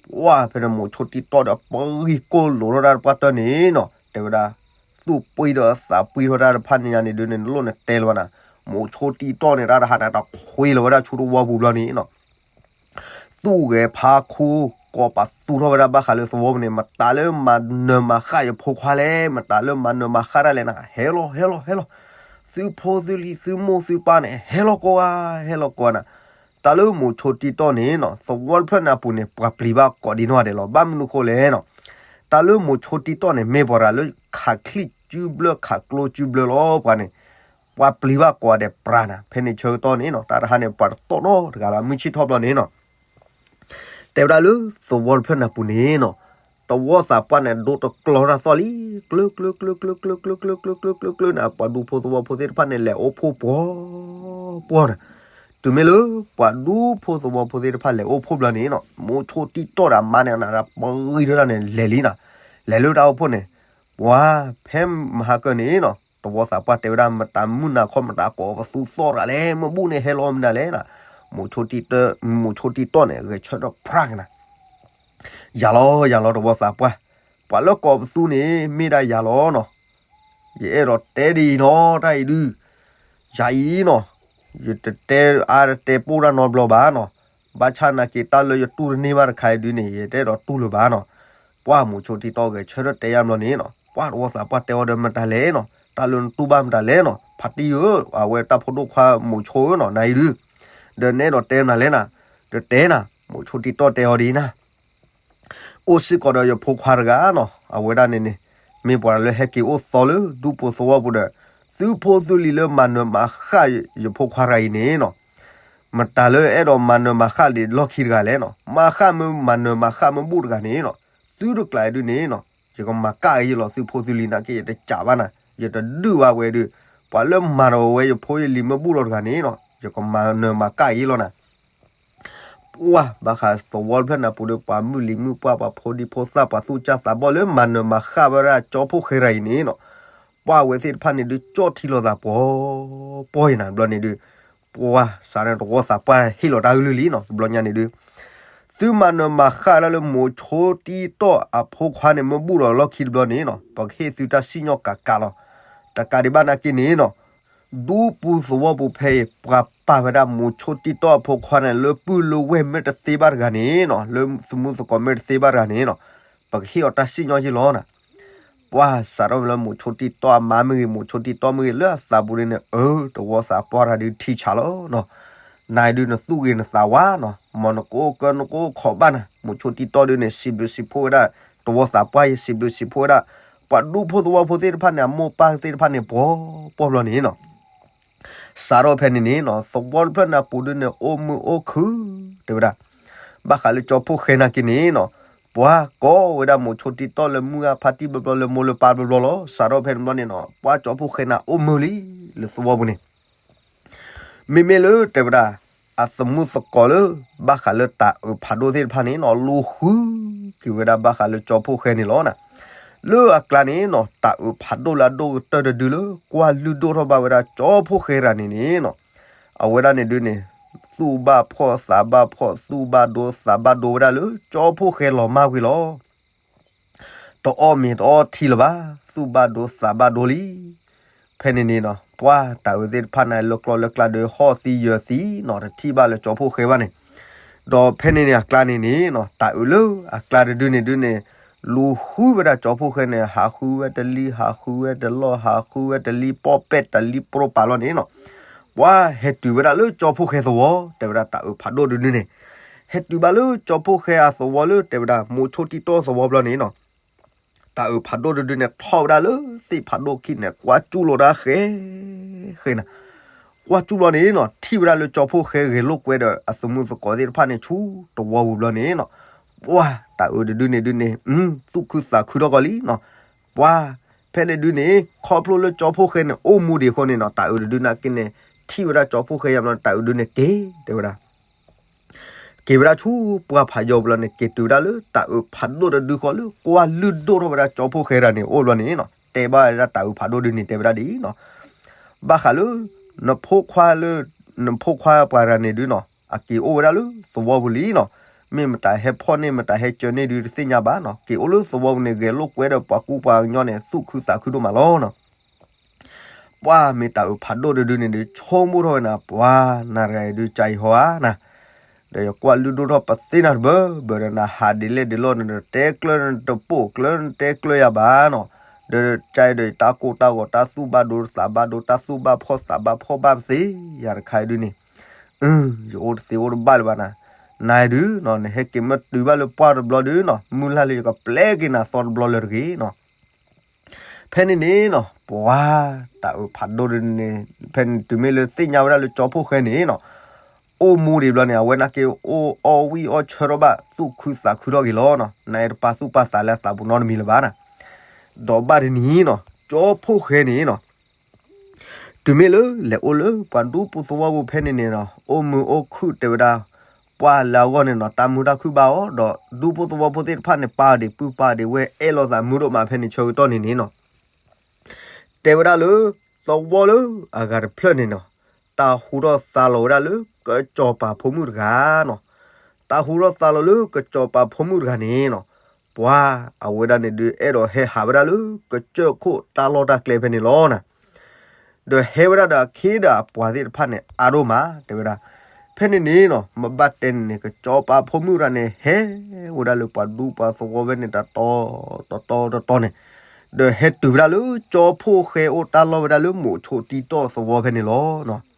ပှၤဖဲန့ၣ်မိၤဆိတံၢ်တီၢ်ဒီး ပဂံၢ်ကိၢ်လိာ်ထီၣ်တၢ်တပှၢ်တၢၢ်န့ၣ်နီၤ တဲဝဲဒၣ် သူၣ်ပှံၢ်ဒီးသးပှံၢ်ထီၣ်တၢ်တဖၣ်န့ၣ်ညါန့ၣ်ဒုးန့ၣ် နလိၣ်န့ၣ်တဲလီၤဘၣ်နၤ. မိၤဆိတံၢ်တီၢ်န့ၣ် တၢ်တဟါန့ၣ် တခွ့လီၤဝဲဒၣ်ဆူတဝီပူၤဘျီန့ၣ်နီၤ သူၣ်ဂဲၤဖးခူ ကိးပသူထီၣ်ဝဲဒၣ်ဘၣ်ဃးလၢသဝီပူၤန့ၣ် မတၤလၢမၤနၢၤမၤဃၣ်ယဖိခွါလဲၣ်, မတၤလၢမၤနၢၤမၤဃၣ်တၢ်လဲၣ်နၤ, ဟဲလီၤ ဟဲလီၤ ဟဲလီၤ, သုဖိသုလံၤသုမိၢ်သုပၢ်န့ၣ် ဟဲလီၤကိးဂၤ ဟဲလီၤကိးဂၤနၤ. တၢ်လၢမိၤဆိတံၢ်တီၢ်န့ၣ်နီၤ သဝီတဖျၢၣ်န့ၣ်အပူၤန့ၣ် ပှၤပျံၤဘၣ်ကိးဒံနီၢ်ဂၤဒဲးလီၤ. ဘၣ်မနုၤဃိလဲၣ်နီၤ တၢ်လၢမိၤဆိတံၢ်တီၢ်န့ၣ် မ့ၢ်ပှၤတဂၤလၢခးချံၣ်စုဘျၢ ခးကျိစုဘျၢလီၤ ပှၤန့ၣ်, ပှၤပျံၤဘၣ်ကိးဂၤဒဲးပြးနၤ, ဖဲန့ၣ်ဆၢကတီၢ်န့ၣ်နီၤ တၢ်တဟါန့ၣ် ပှၤတသီၣ်နီတဂၤလၢၤ မုၢ်ဆ့ၣ်ထီၣ်ဘျီန့ၣ်နီၤ တဲဝဲဒၣ်လၢသဝီတဖျၢၣ်နၢ်ပူၤန့ၣ်နီၤ, သဝီသးပှၢ်န့ၣ် ဒိတကျီတၢ်သီၣ်လံ, ကျၢ ကျၢ ကျၢ ကျၢ ကျၢ ကျၢ ကျၢ ကျၢ ကျၢ ကျၢ နၤ, ပှၤဒူဖိသဝီဖိသ့ၣ်တဖၣ်န့ၣ် လဲၤအိၣ်ဖှိၣ်ပှီၤပှီၤနၤ, တုၤမ့ၢ်လၢပှၤဒူဖိသဝီဖိသ့ၣ်တဖၣ်လဲၤအိၣ်ဖှိၣ်ဘျီန့ၣ်နီၤ မိၤဆိတံၢ်တီၢ်ဒီးအမါန့ၣ် နၤဒီးပဂံၢ်ထီၣ်တၢ်န့ၣ် လဲၤလံနၤ, လဲၤလၢတၢ်အိၣ်ဖှိၣ်န့ၣ်, ပှၤဖဲမဟါကၢန့ၣ်နီၤ သဝီသးပှၢ်တဲဝဲဒၣ် မတၤမုၢ်နၤခီ မတၤကိးပသူသီၣ်တဂၤလဲၣ်, မ့ၢ်ဘူၣ်န့ၣ်ဟဲလီၤမနုၤလဲၣ်နၤ, မိၤဆိတံၢ်တီၢ်, မိၤဆိတံၢ်တီၢ်န့ၣ် ဂဲၤဆၢထၢၣ်ဖြးကနၤ ယၤလီၤ ယၤလီၤ သဝီသးပှၢ်, ပှၤလၢကိးပသူန့ၣ် မ့ၢ်ဒၣ်ယၤလီၤနီၤ, ယအဲၣ်ဒိးတဲဒ်အံၤနီၤ တၢ်အံၤဒုး, ယၤအံၤနီၤ, ယတတဲအါတတဲပိၢ်တၢ်နီတဘျီဘၣ်နီၤ, ဘၣ်ဆၣ်နာ်က့ၤတၢ်လၢယတူၢ်တန့ၢ်ဘၣ်တခါအံၤဒုးန့ၣ် ယတအဲၣ်ဒိးတူၢ်လၢၤဘၣ်နီၤ, ပှၤမိၤဆိတံၢ်တီၢ်ဂဲၤဆၢထၢၣ်တဲယါဘျီန့ၣ်နီၤ ပှၤသဝီသးပှၢ်တဲအီၤဒီးမတၤလဲၣ်နီၤ, တၢ်လၢနတူၢ်ဘၣ်မတၤလဲၣ်နီၤ, ဖါတံၢ်ဧၢ, အဝဲတၢ်ဖိဒိၣ်ခွါမိၤဆိဧၢနီၤ နၤအံၤဒုး, ဒီးနအဲၣ်ဒိးတဲမနုၤလဲၣ်နၤ, ဒီးတဲနၤ, မိၤဆိတံၢ်တီၢ်တဲအီၤဒ်အံၤနၤ အိၣ်စ့ၢ်ကီးဒီးယဖိခွါတဂၤနီၤ, အဝဲဒၣ်န့ၣ်န့ၣ်, မ့ၢ်ပှၤလၢဟဲက့ၤအိၣ်သီလၢဒူပူၤသဝီပူၤဒီး, သုဖိသုလံၤလၢမၤနၢၤမၤဃၣ်ယဖိခွါတဂၤအံၤန့ၣ်နီၤ, မတၤလၢအဲၣ်ဒိးမၤနၢၤမၤဃၣ်လံာ်လီၢ်ခံတဂၤလဲၣ်နီၤ, မၤဃၣ်မ့ၢ်မၤနၢၤမၤဃၣ်မ့ၢ်ဘူၣ်တဂၤန့ၣ်နီၤ, သုတကျးဒုးန့ၣ်နီၤ, ယကမၤကၣ်အီၤယလီၤ သုဖိသုလံၤနာ်က့ ယတကးဘၣ်နၤ, ယတဒုးဘၣ်ဝဲဒုး, ပှၤလၢမၤဒီးဝဲယဖိယလံၤမ့ၢ်ဘူၣ်ဒီးတဂၤန့ၣ်နီၤ, ယကမၤနၢၤမၤကၣ်အီၤယလီၤနၤ ပှၤဘၣ်ဃးသဝီတဖျၢၣ်နၢ်ပူၤဒီး ပှၤမုၢ်လံၤမုၢ်ပှၢ် ပှၤဖိဒံဖိသၣ် ပှၤသူၣ်ကၢ်သးဘီၣ်လၢမၤနၢၤမၤဃၣ်ဝဲဒၣ်ကၠီဖှိၣ်ဃဲတဂၤအံၤန့ၣ်နီၤ, ပှၤဝဲသ့ၣ်တဖၣ်န့ၣ်ဒုး ကၠီၣ်ထံလီၤသးပှီၤပှီၤအံၤနၤ တဘျီန့ၣ်ဒုး, ပှၤစးထီၣ်သဝီသးပှၢ်ဟ့ၣ်လီၤတၢ်အကလုၢ်လံနီၤ တဘျီညါန့ၣ်ဒုး, သုမၤနၢၤမၤဃၣ်ဒၣ်လၢမိၤဆိတံၢ်တီၢ်အဖိခွါန့ၣ် မ့ၢ်ဘူၣ်ဒီးလီၢ်ခံတဘျီန့ၣ်နီၤ ပကဟ့ၣ်သုတၢ်စံၣ်ညီၣ်ကးကးလီၤ, တကးဒံးဘၣ်နာ်က့န့ၣ်နီၤ ဒူပူၤသဝီပူၤဖဲအံၤ ပှၤပာ်ဝဲဒၣ်မိၤဆိတံၢ်တီၢ်အဖိခွါန့ၣ် လၢပုၢ်လၢဝဲၢ်မ့ၢ်တသ့ဘၣ်တဂၤန့ၣ်နီၤ လၢသမူသကိးမ့ၢ်တသ့ဘၣ်တဂၤန့ၣ်နီၤ, ပကဟ့ၣ်အီၤတၢ်စံၣ်ညီၣ်ယ့ၢ်လီၤနၤ, ပှၤစးထီၣ်လၢမိၤဆိတံၢ်တီၢ်အမါမ့ၢ်ဂ့ၤ မိၤဆိတံၢ်တီၢ်မ့ၢ်ဂ့ၤ လၢအသးပူၤန့ၣ်န့ၣ် အၢ သဝီသးပှၢ်တၢ်ဒုးထံဆးလီၤနီၤ, နၤဒုးနသူၣ်ဂ့ၤနသးဝါနီၤ မ်နကအိၣ်ကၢနကအိၣ်ခိးဘၣ်နၤ မိၤဆိတံၢ်တီၢ်ဒုးန့ၣ် စံးဘျုးစံးဖှိၣ်ဝဲဒၣ် သဝီသးပှၢ် ယစံးဘျုးစံးဖှိၣ်ဝဲဒၣ် ပှၤဒူဖိသဝီဖိသ့ၣ်တဖၣ်န့ၣ် အမိၢ်ပၢ်သ့ၣ်တဖၣ်န့ၣ် ပှီၤပှီၢ်ဘျီန့ၣ်နီၤ စးထီၣ်ဖဲန့ၣ်န့ၣ်နီၤ သဝီတဖျၢၣ်န့ၣ်အပူၤဒုးန့ၣ် အိၣ်မုာ်အိၣ်ခုၣ် တဲဝဲဒၣ်, ဘၣ်ဃးလၢကၠီဖှိၣ်ဃဲနာ်က့န့ၣ်နီၤ, ပှၤကိးဝဲဒၣ်မိၤဆိတံၢ်တီၢ်လၢမုၢ်ဂၢ်ဖါတံၢ်ဘျီဘျီ လၢမိၢ်လၢပၢ်ဘျီဘျီလီၤ. စးထီၣ်ဖဲန့ၣ်ဘျီန့ၣ်နီၤ ပှၤကၠီဖှိၣ်ဃဲန့ၣ်အိၣ်မုာ်လံ လၢသဝီပူၤန့ၣ် မ့မ့ၢ်လၢတဲဝဲဒၣ် အသမူသကိးလၢ ဘၣ်ဃးလၢတၢ်အုးဖးဒိၣ်သ့ၣ်တဖၣ်န့ၣ်နီၤ လူၤဃုက့ၤဝဲဒၣ်ဘၣ်ဃးလၢကၠီဖှိၣ်ဃဲန့ၣ်လီၤ. လၢအကျါန့ၣ်နီၤ တၢ်အုးဖးဒိၣ်လၢအဒိၣ်ကတၢၢ်တဒုလၢ ကွၢ်လုၢ်ဒိၣ်ထီၣ်ဘၣ်ဝဲဒၣ်ကၠီဖှိၣ်ဃဲတဂၤန့ၣ်န့ၣ်နီၤ အဝဲဒၣ်န့ၣ်ဒုးန့ၣ် သူၣ်ဘၣ်ဖှီၣ်သးဘၣ်ဖှီၣ် သူၣ်ဘၣ်ဒိသးဘၣ်ဒိဝဲဒၣ်လၢကၠီဖှိၣ်ဃဲလီၤမၢ်ဝံၤလီၤ. တအီၣ်မ့ၤတအီထံလၢၤဘၣ်, သူၣ်ဘၣ်ဒိသးဘၣ်ဒိလံ. ဖဲန့ၣ်န့ၣ်နီၤ ပှၤတၢ်အုးသ့ၣ်တဖၣ်န့ၣ် လၢကျီလၢကျါဒီး ဟီၣ်သံယၢၤသံနီၤ တထံၣ်ဘၣ်လၢကၠီဖှိၣ်ဃဲဘၣ်န့ၣ်, ဒီးဖဲန့ၣ်န့ၣ်အကျါန့ၣ်န့ၣ်နီၤ တၢ်အုးလၢအကျါတဒုန့ၣ်ဒုးန့ၣ် လူၤဃုဝဲဒၣ်ကၠီဖှိၣ်ဃဲန့ၣ် ဟးဃုဝဲတလံ ဟးဃုဝဲတလီၢ် ဟးဃုဝဲတလံ ပီၣ်ပဲၣ်တလံ ပရိပာ်လီၤန့ၣ်နီၤ ပှၤဟဲတုၤဝဲဒၣ်လၢကၠီဖှိၣ်ဃဲသဝီ တဲဝဲဒၣ်တၢ်အုးဖးဒိၣ်တဒုန့ၣ် ဟဲတုၤဘၣ်လၢကၠီဖှိၣ်ဃဲအသဝီလၢ တဲဝဲဒၣ် မိၤဆိတံၢ်တီၢ်သဝီဘျီန့ၣ်နီၤ တၢ်အုးဖးဒိၣ်တဒုန့ၣ် ထီၣ်ဝဲဒၣ်လၢသ့ၣ်ဖးဒိၣ်ခံန့ၣ် ကွၢ်ကၠူၣ်လီၤဒၣ်ဃဲ ဃဲနၤ ကွၢ်ကၠူၣ်ဘျီန့ၣ်နီၤ ထံၣ်ဝဲဒၣ်လၢကၠီဖှိၣ်ဃဲဂဲၤလိာ်ကွဲဒီး အသမူသကိးသ့ၣ်တဖၣ်န့ၣ် ဆူတဝီပူၤဘျီန့ၣ်နီၤ ပှၤတၢ်အုးတဒုန့ၣ်ဒုးန့ၣ် သူၣ်ခုသးခုထီၣ်ကီးလံနီၤ ပှၤဖဲန့ၣ်ဒုးန့ၣ် ခီဖျိလၢကၠီဖှိၣ်ဃဲန့ၣ် အိၣ်မူဒံးအဃိန့ၣ်နီၤ တၢ်အုးတဒုနာ်က့န့ၣ် ထံၣ်ဝဲဒၣ်ကၠီဖှိၣ်ဃဲယါဘျီ တၢ်အုးဒုးန့ၣ်က့ၤ တဲဝဲဒၣ် က့ၤဝဲဒၣ်ဆူပှၢ်ဖးယိာ်ဘျီန့ၣ် က့ၤတုၤဝဲဒၣ်လၢတၢ်အုးဖးဒိၣ်တဒုဃီလၢ ကွၢ်လုၢ်ဒိၣ်ထီၣ်ဝဲဒၣ်ကၠီဖှိၣ်ဃဲတဂၤန့ၣ် အိၣ်ဘျီန့ၣ်နီၤ တဲဘၣ်ဝဲဒၣ်တၢ်အုးဖးဒိၣ်ဒုးန့ၣ် တဲဝဲဒၣ်ဒ်အံၤနီၤ ဘၣ်ဃးလၢ နဖိခွါလၢ နဖိခွါပှၤတဂၤန့ၣ်ဒုးနီၤ အက့ၤအိၣ်ဝဲဒၣ်လၢသဝီပူၤလံနီၤ မ့ၢ်မတၤဟဲဖီၣ်န့ၢ် မတၤဟဲကၢန့ၢ်ဒုးတသ့ၣ်ညါဘၣ်နီၤ က့ၤအိၣ်လၢသဝီပူၤန့ၣ် ဂဲၤလိာ်ကွဲဒီးပှၤကူပှၤကညီန့ၣ် သူၣ်ခုသးခုဒိၣ်မးလီၤနီၤ ပှၤမ့ၢ်တၢ်အုးဖးဒိၣ်တဒုန့ၣ်ဒုး ဆိကမိၣ်ထီၣ်ဝဲနၤ ပှၤနၤတဂၤအံၤဒုး ကၢ်အံၤဟီဧါနၤ ဒီးယကွၢ်လုၢ်ဒိၣ်ထီၣ်ပသ့နၤတဘၢဘၢဒီး နဟးဒ်လဲၣ်ဒ်လဲၣ်န့ၣ်ဒီး တဲကျၢၢ်နတပိာ်ကျၢၢ် နတဲကျၢၢ်ယၤဘၣ်နီၤ ဒီးကၢ်အံၤဒီး ယတၢ်ကိၢ်တၢ်ဂီၤ တၢ်သူၣ်ဘၣ်ဒိသးဘၣ်ဒိ တၢ်သူၣ်ဘၣ်ဖှီၣ်သးဘၣ်ဖှီၣ်ဘၣ်ပသ့ ယၤတခါအံၤဒုးန့ၣ် ယအိၣ်တသ့အိၣ်တဘၣ်လၢၤဘၣ်နၤ နၤဒုးနီၤ နဟဲက့ၤမ့ၢ်တုၤဘၣ်လၢပှၢ်တဘျီဒုးနီၤ မုၢ်လၢ်လၢယကပျဲက့ၤနၤသီတဘျီလၢတဂ့ၤနီၤ. ဖဲန့ၣ်န့ၣ်နီၤ ပှၤတၢ်အုးဖးဒိၣ်ဒုးန့ၣ် ဖဲန့ၣ်တုၤမ့ၢ်လၢသ့ၣ်ညါဝဲဒၣ်လၢကၠီဖှိၣ်ဃဲန့ၣ်နီၤ အိၣ်မူဒံးဘျီန့ၣ် အဝဲနာ်က့အိၣ်အီၣ်ဝံၣ်အီၣ်ဆၢထီၣ်ဘၣ် သူၣ်ခုသးခုထီၣ်က့ၤလီၤနီၤ. နတပာ်သူၣ်ပာ်သးလၢအသးပူၤနီတမံၤလၢၤဘၣ်နီၤ. ဒီးဘၣ်တနံၤနီၤ ကၠီဖှိၣ်ဃဲန့ၣ်နီၤ တုၤမ့ၢ်လၢလဲၤအိၣ်လၢပှၤဒူဖိသဝီဖိဖဲန့ၣ်န့ၣ်ဒီး အိၣ်မုာ်အိၣ်ခုၣ်တဲဝဲဒၣ် ပှၢ်လၢအဂီၢ်န့ၣ်နီၤ တၢ်မုာ်တၢ်ခုၣ်ဘၣ်အီၤ ဒီးဒူဖိသဝီဖိသ့ၣ်တဖၣ်န့ၣ် ပာ်ဒံးပုၢ်ပာ်ဒံးဝဲ အဲၣ်လိာ်သးမုာ်ဒိၣ်မး ဖဲန့ၣ်ဆၢကတီၢ်န့ၣ်န့ၣ်နီၤ တဲဝဲဒၣ်လၢ သဝီလၢအဂၤတဖျၢၣ်န့ၣ်နီၤ တၢ်ဟူထီၣ်သါလီၤဝဲဒၣ်လၢ ကစီၤပၤဖိမုၣ်တဂၤနီၤ. တၢ်ဟူထီၣ်သါလီၤလၢကစီၤပၤဖိမုၣ်တဂၤန့ၣ်နီၤ ပှၤအဝဲဒၣ်န့ၣ်ဒုး အဲၣ်ဒိးဟဲဟးဝဲဒၣ်လၢ ကစၢၢ်ခိၣ်တၢ်လီၢ်တၢ်ကျဲဖဲန့ၣ်လီၤနီၤ. ဒီးဟဲဝဲဒၣ်ဒီးအခ့ဒီးအပှၤသ့ၣ်တဖၣ်န့ၣ် အါဒိၣ်မး တဲဝဲဒၣ်. ဖဲန့ၣ်န့ၣ်နီၤ မ့ၢ်ဘၣ်တဲန့ၣ်န့ၣ် ကစီၤပၤဖိမုၣ်တဂၤန့ၣ် ဟဲဝဲဒၣ်လၢပှၤဒူပှၤသဝီဖဲန့ၣ် တတီၤတတီၤတတီၤန့ၣ် ဒီးဟဲတုၤဝဲဒၣ်လၢ ကၠီဖှိၣ်ဃဲအိၣ်တၢ်လီၢ်ဝဲဒၣ်လၢ မိၤဆိတံတီၢ်သဝီဖဲန့ၣ်လီၤနီၤ.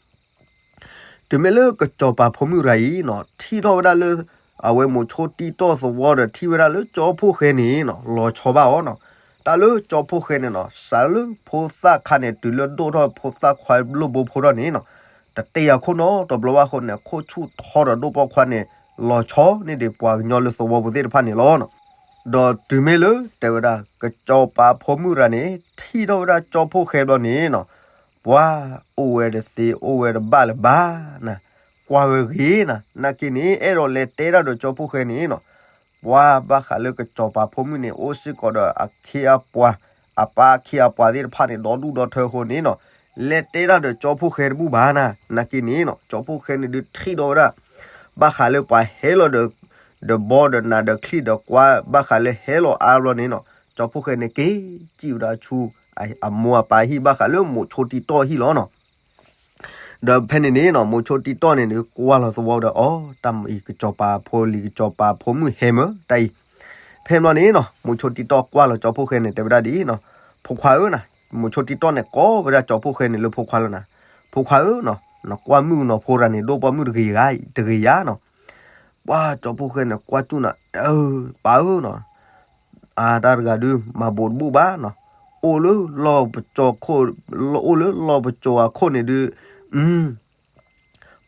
တုၤမ့ၢ်လၢကစီၤပၤဖိမုၣ်တဂၤအံၤနီၤ ထံၣ်ထီၣ်ဝဲဒၣ်လၢ အဝဲမိၤဆိတံတီၢ်သဝီဒီးထံၣ်ဝဲဒၣ်လၢကၠီဖှိၣ်ဃဲန့ၣ်နီၤ လီၤဆီဘၣ်အီၤနီၤ. တၢ်လၢကၠီဖှိၣ်ဃဲန့ၣ်နီၤ စးလၢဖိသၣ်ခါန့ၣ် တုၤလၢဒိၣ်ထီၣ်ဖိသၣ်ခွါလိၣ်ဘိဖိထီၣ်န့ၣ်နီၤ တတဲအခိၣ်နီတဘျီဘၣ်အဃိန့ၣ် ခိၣ်ဆူၣ်ထီဒီးဒိၣ်ပိာ်ခွါန့ၣ် လီၤဆီန့ၢ်ဒံးပှၤကညီလၢသဝီပူၤသ့ၣ်တဖၣ်န့ၣ်လီၤနီၤ. ဒီးတုၤမ့ၢ်လၢတဲဝဲဒၣ် ကစီၤပၤဖိမုၣ်တဂၤန့ၣ် ထံၣ်ထီၣ်ဝဲဒၣ်ကၠီဖှိၣ်ဃဲဘျီန့ၣ်နီၤ ပှၤအိၣ်ဝဲတသ့ အိၣ်ဝဲတဘၣ်လၢၤဘၣ်နၤ, ကွၢ်ဝဲဂ့ၤနၤ, နာ်က့န့ၣ် အဲၣ်ဒိးလဲၤတဲတၢ်ဒီးကၠီဖှိၣ်ဃဲန့ၣ်နီၤ, ပှၤဘၣ်ဃးလၢကစီၤပၤဖိမုၣ်န့ၣ် အိၣ်စ့ၢ်ကီးဒီးအခ့အပှၤ, အပၢ်အခ့အပှၤသ့ၣ်တဖၣ်န့ၣ် ဒီဒူၣ်ဒီထၢအဃိန့ၣ်နီၤ, လဲၤတဲတၢ်ဒီးကၠီဖှိၣ်ဃဲတဘူၣ်ဘၣ်နၤ, နာ်က့န့ၣ်နီၤ ကၠီဖှိၣ်ဃဲန့ၣ်ဒုးထံၣ်ဒီးဝဲဒၣ် ဘၣ်ဃးလၢပှၤဟဲလီၤဒီး ဒီးဘီဒီးနးဒီးချံဒီးကွၢ် ဘၣ်ဃးလၢဟဲလီၤအါဘျီန့ၣ်နီၤ, ကၠီဖှိၣ်ဃဲန့ၣ်က့ၤစံၣ်ဝဲဒၣ်ဆူ အမိၢ်အပၢ်ဟံၣ်ဘၣ်ဃးလၢမိၤဆိတံတီၢ်ဟံၣ်လီၤနီၤ. ဒီးဖဲန့ၣ်န့ၣ်နီၤ မိၤဆိတံတီၢ်န့ၣ်ဒုးကွၢ်လီၤသဝီဒီး အီ တၢ်မၤအံၤ ကစီၤပၤဖိလံၤ ကစီၤပၤဖိမုၣ်ဟဲမၢတၢ်အံၤ, ဖဲဘျီန့ၣ်နီၤ မိၤဆိတံတီၢ်ကွၢ်လီၤကၠီဖှိၣ်ဃဲန့ၣ် တဲဝဲဒၣ်ဒ်အံၤနီၤ, ဖိခွါဧၢနီၤ, မိၤဆိတံတီၢ်န့ၣ်ကိးဝဲဒၣ်ကၠီဖှိၣ်ဃဲန့ၣ်လၢဖိခွါလီၤနၤ, ဖိခွါဧၢနီၤ, နကွၢ်မုၣ်ကနီၤဖိတဂၤန့ၣ် ဒိၣ်ပိာ်မုၣ်တဂ့ၤယါ, တဂ့ၤယါနီၤ, ပှၤကၠီဖှိၣ်ဃဲန့ၣ် ကွၢ်စူၣ်နၤ, ပၢ်ဧၢနီၤ, အတၢ်တဂၤဒုး မၤဘိးတဘူၣ်ဘၣ်နီၤ, အိၣ်လၢလီၢ်ပစိာ်ခိၣ်, အိၣ်လၢလီၢ်ပစိာ်အခိၣ်န့ၣ်ဒုး,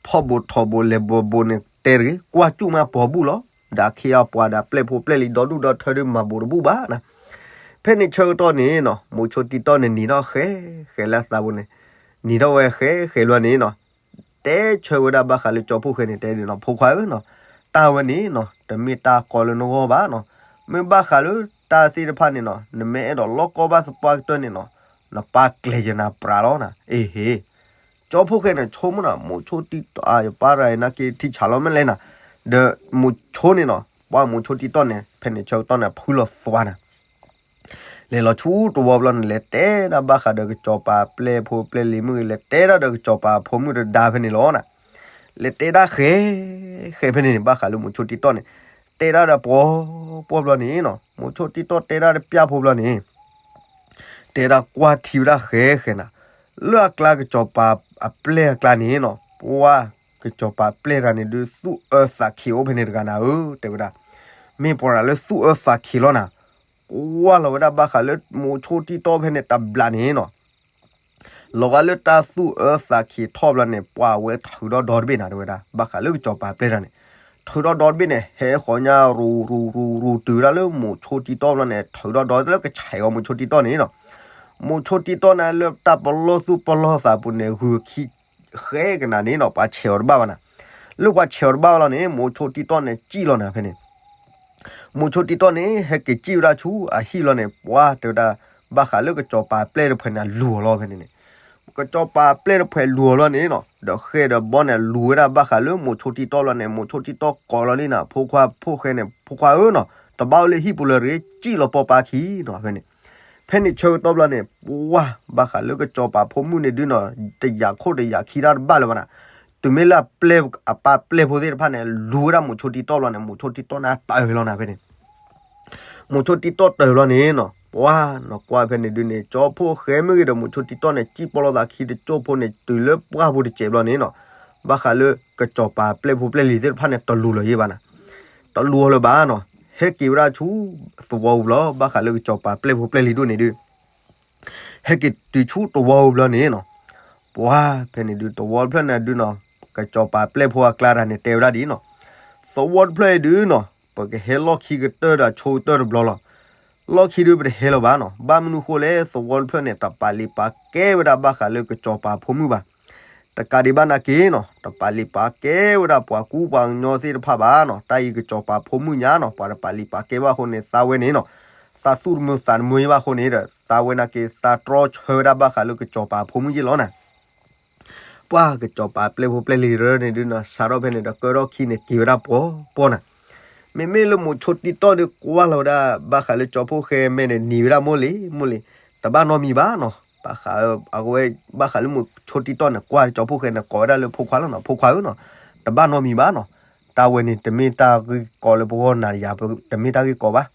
ဖီၣ်ဘိးထီၣ်ဘိးလဲၤဘိးဘိးန့ၣ် တဲတဂ့ၤ, ကွၢ်စူၣ်မးပိာ်ဘူၣ်လီၤ, ဒီးအခ့အပှၤဒီးပျဲၢ်ဖိပျဲၢ်လံၤ ဒီဒူၣ်ဒီထၢဒုး မၤဘိးတဘူၣ်ဘၣ်နၤ. ဖဲန့ၣ်ဆၢကတီၢ်န့ၣ်နီၤ မိၤဆိတံတီၢ်န့ၣ် နံၤထီၣ်ဃဲဃဲလၢအသးပူၤန့ၣ်, နံၤထီၣ်ဝဲဃဲဃဲလီၤန့ၣ်နီၤ တဲဆၢဝဲဒၣ်ဘၣ်ဃးလၢကၠီဖှိၣ်ဃဲန့ၣ် တဲဒ်နီၤ, ဖိခွါဧၢနီၤ, တၢ်ဝဲန့ၣ်နီၤ တမ့ၢ်တၢ်ကီလၢနဂီၢ်ဘၣ်နီၤ, မ့ၢ်ဘၣ်ဃးလၢတၢ်သ့ၣ်တဖၣ်န့ၣ်နီၤ နမ့ၢ်အဲၣ်ဒိးလီၢ်ကီဘၣ်သပှၢ်ကတၢၢ်န့ၣ်နီၤ, နပၢ်ကျဲၤယနၤပြးလီၤနၤ, အ့ဟ့ ကၠီဖှိၣ်ဃဲန့ၣ် ဆိကမိၣ်နၤ မိၤဆိတံတီၢ် ယပၢ်ရၤအံၤနာ်က့ထံဆးလီၤမ့ၢ်လဲၣ်နၤ, ဒီးမိၤဆိန့ၣ်နီၤ ပှၤမိၤဆိတံတီၢ်န့ၣ် ဖဲန့ၣ်ဆၢကတီၢ်န့ၣ် ဖုလီၤသွါနၤ လဲၤလီၤဆူတဝီဘျီန့ၣ် လဲၤတဲဒၣ်ဘၣ်ဃးဒီးကစီၤပၤပျဲၢ်ဖိပျဲၢ်လံၤမုၣ်ဂ့ၤ လဲၤတဲဒၣ်ဒီးကစီၤပၤဖိမုၣ်တဒါဖဲန့ၣ်လီၤနၤ, လဲၤတဲဒၣ်ဃဲ ဃဲဖဲန့ၣ်န့ၣ် ဘၣ်ဃးလၢမိၤဆိတံတီၢ်န့ၣ်, တဲဒၣ်ဒီးပှီၤပှီၢ်ဘျီန့ၣ်နီၤ မိၤဆိတံတီၢ်တဲဒၣ်တပျၢ်ဖိဘျီန့ၣ် တဲဒၣ်ကွၢ်ထံဝဲဒၣ်ဃဲဃဲနၤ, လၢအကျါကစီၤပၤအပျဲၢ်အကျါန့ၣ်နီၤ ပှၤကစီၤပၤပျဲၢ်တဂၤန့ၣ်ဒုး သူၣ်အၢသးခံးအိၣ်ဖဲန့ၣ်တဂၤနၤဧၢ တဲဝဲဒၣ်, မ့ၢ်ပှၤတဂၤလၢသူၣ်အၢသးခံးလီၤနၤ, ကွၢ်လီၤဝဲဒၣ်ဘၣ်ဃးလၢမိၤဆိတံတီၢ်ဖဲန့ၣ်တဘျးန့ၣ်နီၤ လီၤဂာ်လၢတၢ်သူၣ်အၢသးခံးထီၣ်ဘျီန့ၣ် ပှၤဝဲထုးဒီဒီတဘ့ၣ်နၤ တဲဝဲဒၣ် ဘၣ်ဃးလၢကစီၤပၤပျဲၢ်တဂၤန့ၣ်, ထုးဒီဒီတဘ့ၣ်န့ၣ် ဟဲဃီညါရူၤရူၤရူၤရူၤတုၤဝဲဒၣ်လၢမိၤဆိတံတီၢ်ဘျီန့ၣ် ထုးဒီဒီလၢကဆဲးဂီၤမိၤဆိတံတီၢ်န့ၣ်နီၤ, မိၤဆိတံတီၢ်န့ၣ်လၢတၢ်ပလီၢ်သူၣ်ပလီၢ်သးပူၤန့ၣ် ဂုာ်ခံဃဲကနၤန့ၣ်နီၤ ပှၤဆဲးအီၤတဘၣ်ဘၣ်နၤ, လၢပှၤဆဲးအီၤတဘၣ်ဘၣ်လီၤန့ၣ် မိၤဆိတံတီၢ်န့ၣ် စံၣ်လီၤနၤဖဲန့ၣ် မိၤဆိတံတီၢ်န့ၣ် ဟဲက့ၤစံၣ်ဝဲဒၣ်ဆူအဟံၣ်လီၤန့ၣ် ပှၤတဲဝဲဒၣ် ဘၣ်ဃးလၢကစီၤပၤပျဲၢ်တဖုန့ၣ် လူၤအီၤလီၤဖဲန့ၣ်န့ၣ်, ကစီၤပၤပျဲၢ်တဖုလူၤအီၤလီၤန့ၣ်နီၤ ဒီးဃဲဒီးဘီန့ၣ် လူၤဝဲဒၣ်ဘၣ်ဃးလၢမိၤဆိတံတီၢ်လီၤန့ၣ် မိၤဆိတံတီၢ်ကိးလီၤန့ၣ်နၤ ဖိခွါဖိဃဲန့ၣ် ဖိခွါဧၢနီၤ တဘၣ်အိၣ်လၢဟံၣ်ပူၤလၢၤတဂ့ၤ စံၣ်လီၤပီပၤခံနီၤဖဲန့ၣ်, ဖဲန့ၣ်ဆၢကတီၢ်ဘျီန့ၣ် ပှၤဘၣ်ဃးလၢကစီၤပၤဖိမုၣ်န့ၣ်ဒုးနီၤ တယာ်ခိၣ်တယာ်ခံတၢ်တဘၣ်လၢၤဘၣ်နၤ, တုၤမ့ၢ်လၢအပျဲၢ်အပၢ်ပျဲၢ်ဖိသ့ၣ်တဖၣ်န့ၣ် လူၤဝဲဒၣ်မိၤဆိတံတီၢ်ဘျီန့ၣ် မိၤဆိတံတီၢ်န့ၣ်တၢၢ်လီၤနၤဖဲန့ၣ်, မိၤဆိတံတီၢ်တၢၢ်လီၤန့ၣ်နီၤ ပှၤနီၤကွၢ်ဖဲန့ၣ်ဒုးန့ၣ် ကၠီဖှိၣ်ဃဲမ့ၢ်ဂ့ၤဒီးမိၤဆိတံတီၢ်န့ၣ် စံၣ်ပီၢ်လိာ်သးခံတကၠိၢ်ဖိန့ၣ် တုၤလၢပှၢ်ပူၤတစဲးဘျီန့ၣ်နီၤ, ဘၣ်ဃးလၢကစီၤပၤပျဲၢ်ဖိပျဲၢ်လံၤသ့ၣ်တဖၣ်န့ၣ် တလူၤလီၤယဲၢ်ဘၣ်နၤ, တလူၤလၢၤဘၣ်နီၤ, ဟဲက့ၤဝဲဒၣ်ဆူသဝီပူၤလီၤ. ဘၣ်ဃးလၢကစီၤပၤပျဲၢ်ဖိပျဲၢ်လံၤဒိၣ်န့ၣ်ဒုး ဟဲက့ၤတုၤဆူသဝီပူၤဘျီန့ၣ်နီၤ, ပှၤဖဲန့ၣ်ဒုး သဝီတဖျၢၣ်န့ၣ်ဒုးနီၤ, ကစီၤပၤပျဲၢ်ဖိအကျါတၢ်န့ၣ်တဲဝဲဒၣ်ဒ်နီၤ, သဝီတဖျၢၣ်အံၤဒုးနီၤ, ပကဟဲလီၢ်ခံကတၢၢ်ဒီးဆိကတၢၢ်တဘျီလီၤ. လီၢ်ခံဒုးပတဟဲလၢၤဘၣ်နီၤ, ဘၣ်မနုၤဃိလဲၣ် သဝီတဖျၢၣ်န့ၣ် တပာ်လုၢ်ပာ်ကဲဝဲဒၣ်ဘၣ်ဃးလၢကစီၤပၤဖိမုၣ်ဘၣ်. တကးဒံးဘၣ်နာ်က့နီၤ, တပာ်လုၢ်ပာ်ကဲဝဲဒၣ်ပှၤကူပှၤကညီသ့ၣ်တဖၣ်ဘၣ်နီၤ, တၢ်အံၤကစီၤပၤဖိမုၣ်ညါနီၤ, ပှၤတပာ်လုၢ်ပာ်ကဲဘၣ်အဃိန့ၣ် သးဝဲန့ၣ်နီၤ, သးသူၣ်တမုာ်သးတမုာ်ယဲၢ်ဘၣ်အဃိန့ၣ်ဒီး သးဝဲနာ်က့ သးတြီဆၢဝဲဒၣ်ဘၣ်ဃးလၢကစီၤပၤဖိမုၣ်ယဲၢ်လီၤနၤ. ပှၤကစီၤပၤပျဲၢ်ဖိပျဲၢ်လံၤတရၢန့ၣ်ဒုးနီၤ, စးထီၣ်ဖဲန့ၣ်ဒီးကၢထီၣ်ခံန့ၣ် က့ၤဝဲဒၣ်ပှီၤပှီၤနၤ. မ့မ့ၢ်လၢမိၤဆိတံၢ်တီၢ်ဒုးကွၢ်လီၤဝဲဒၣ် ဘၣ်ဃးလၢကၠီဖှိၣ်ဃဲမဲာ်န့ၣ် နံၤဝဲဒၣ်မိၢ်လံ မိၢ်လံ, တဘၣ်နီတမံၤဘၣ်နီၤ. ဘၣ်ဃးအဝဲ ဘၣ်ဃးလၢမိၤဆိတံၢ်တီၢ်န့ၣ် ကွၢ်ကၠီဖှိၣ်ဃဲန့ၣ် ကိးဝဲဒၣ်လၢဖိခွါလီၤနီၤ, ဖိခွါဧၢနီၤ, တဘၣ်နီတမံၤဘၣ်နီၤ. တၢ်ဝဲန့ၣ် တမ့ၢ်တၢ်ဂ့ၢ်ကီလၢပဂီၢ်နၤယၤ တမ့ၢ်တၢ်ဂ့ၢ်ကီဘၣ်.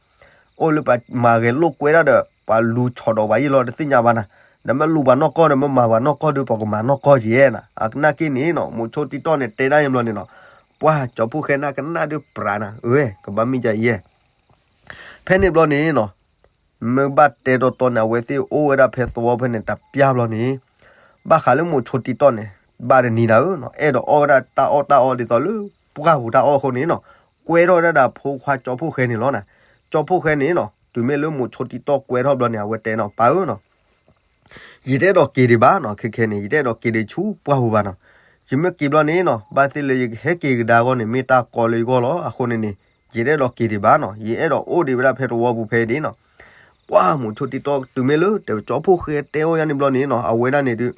အိၣ်လၢပမၤဂဲၤလိာ်ကွဲဒၣ်ဒီး ပှၤလူၤဆီၣ်ဒီးပှၤယဲၢ်လီၤတသ့ၣ်ညါဘၣ်နၤ. ဒီးမ့ၢ်လူၤပှၤနီၢ်ကီၢ်ဒီး မ့ၢ်မၤပှၤနီၢ်ကီၢ်ဒီး ပကမၤနီၢ်ကီၢ်က့ၤနၤ. အနာ်က့န့ၣ်နီၤ မိၤဆိတံၢ်တီၢ်န့ၣ် တဲဒၣ်ယဲၢ်ဘျီန့ၣ်နီၤ, ပှၤကၠီဖှိၣ်ဃဲနၤကနၣ်ဒုးပြးနၤ, အဝဲ ကဘၣ်မ့ၢ်ယဲၢ် ဖဲန့ၣ်ဘျီန့ၣ်နီၤ, မ့ၢ်ဘၣ်တဲတီတီန့ၣ် အဝဲသ့ၣ်အိၣ်ဝဲဒၣ်ဖဲသဝီဖဲန့ၣ် တပျၢ်ဘျီန့ၣ်, ဘၣ်ဃးလၢမိၤဆိတံၢ်တီၢ်န့ၣ် ဘၣ်တနံၤနၤဧၢနီၤ, အဲၣ်ဒိးအီၣ်ဝဲဒၣ်တၢ်အီၣ်တၢ်အီဒ်သိးလၢ ပှၢ်ပူၤတၢ်အီၣ်အဃိန့ၣ်နီၤ, ကွဲထီၣ်ဝဲဒၣ်ဒီးဖိခွါကၠီဖှိၣ်ဃဲန့ၣ်လီၤနၤ. ကၠီဖှိၣ်ဃဲန့ၣ်နီၤ တုၤမ့ၢ်လၢမိၤဆိတံၢ်တီၢ်ကွဲထီၣ်ဘျီန့ၣ် အဝဲတဲနီၤ, ပၢ်ဧၢနီၤ ယတအဲၣ်ဒိးက့ၤဒံးဘၣ်နီၤ, ခဲခဲန့ၣ် ယတအဲၣ်ဒိးက့ၤဒံးဆူပှၢ်ပူၤဘၣ်နီၤ. ယမ့ၢ်က့ၤဘျီန့ၣ်နီၤ ဘၣ်သ့ၣ်လၢယကဟဲက့ၤကဒါအဂီၢ်န့ၣ် မ့ၢ်တၢ်ကီလၢယဂီၢ်လီၤ. အဃိန့ၣ်န့ၣ် ယတအဲၣ်ဒိးက့ၤဒံးဘၣ်နီၤ, ယအဲၣ်ဒိးအိၣ်ဒံးဝဲဒၣ်ဖဲသဝီပူၤဖဲဒၣ်နီၤ. ပှၤမိၤဆိတံၢ်တီၢ်တုၤမ့ၢ်လၢ တဲကၠီဖှိၣ်ဃဲတဲအီၣ်ယၤန့ၣ်ဘျီန့ၣ်နီၤ အဝဲဒၣ်န့ၣ်ဒုး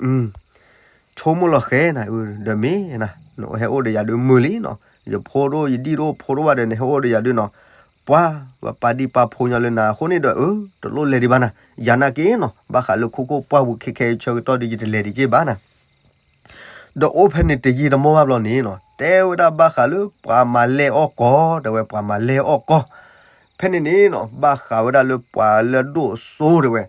ဆိကမိၣ်လီၤဃဲနၤ, ဒီးမ့ၢ်နၤ နဟဲအိၣ်ဒီးယၤဒုးမုာ်လံနီၤ, ယဖိဒိၣ်ယဒံၣ်ဒိၣ်ဖိဒိၣ်ဘၣ်ဒီး နဟဲအိၣ်ဒီးယၤဒုးနီၤ, ပှၤ ပပာ်ဒံးပာ်ဖိညီလၢနၤအဃိန့ၣ်ဒီး အၢ တလိၣ်လဲၤဒံးဘၣ်နၤ, ယၤနာ်က့နီၤ ဘၣ်ဃးလၢခိခိၣ်ပှၢ်ပူၤခဲခဲအံၤဆၢကတီၢ်ဒီး ယတလဲၤဒံးက့ၤဘၣ်နၤ. ဒီးအိၣ်ဖဲန့ၣ်တယံာ်တမီၢ်ဘၣ်ဘျီန့ၣ်နီၤ တဲဝဲဒၣ်ဘၣ်ဃးလၢပှၤမၤလဲၢ်အီၣ်ကီၢ်, တဲဝဲပှၤမၤလဲၢ်အီၣ်ကီၢ်. ဖဲန့ၣ်န့ၣ်နီၤ ဘၣ်ဃးဝဲဒၣ်လၢပှၤလၢအဒိၣ်စိတဲဝဲ,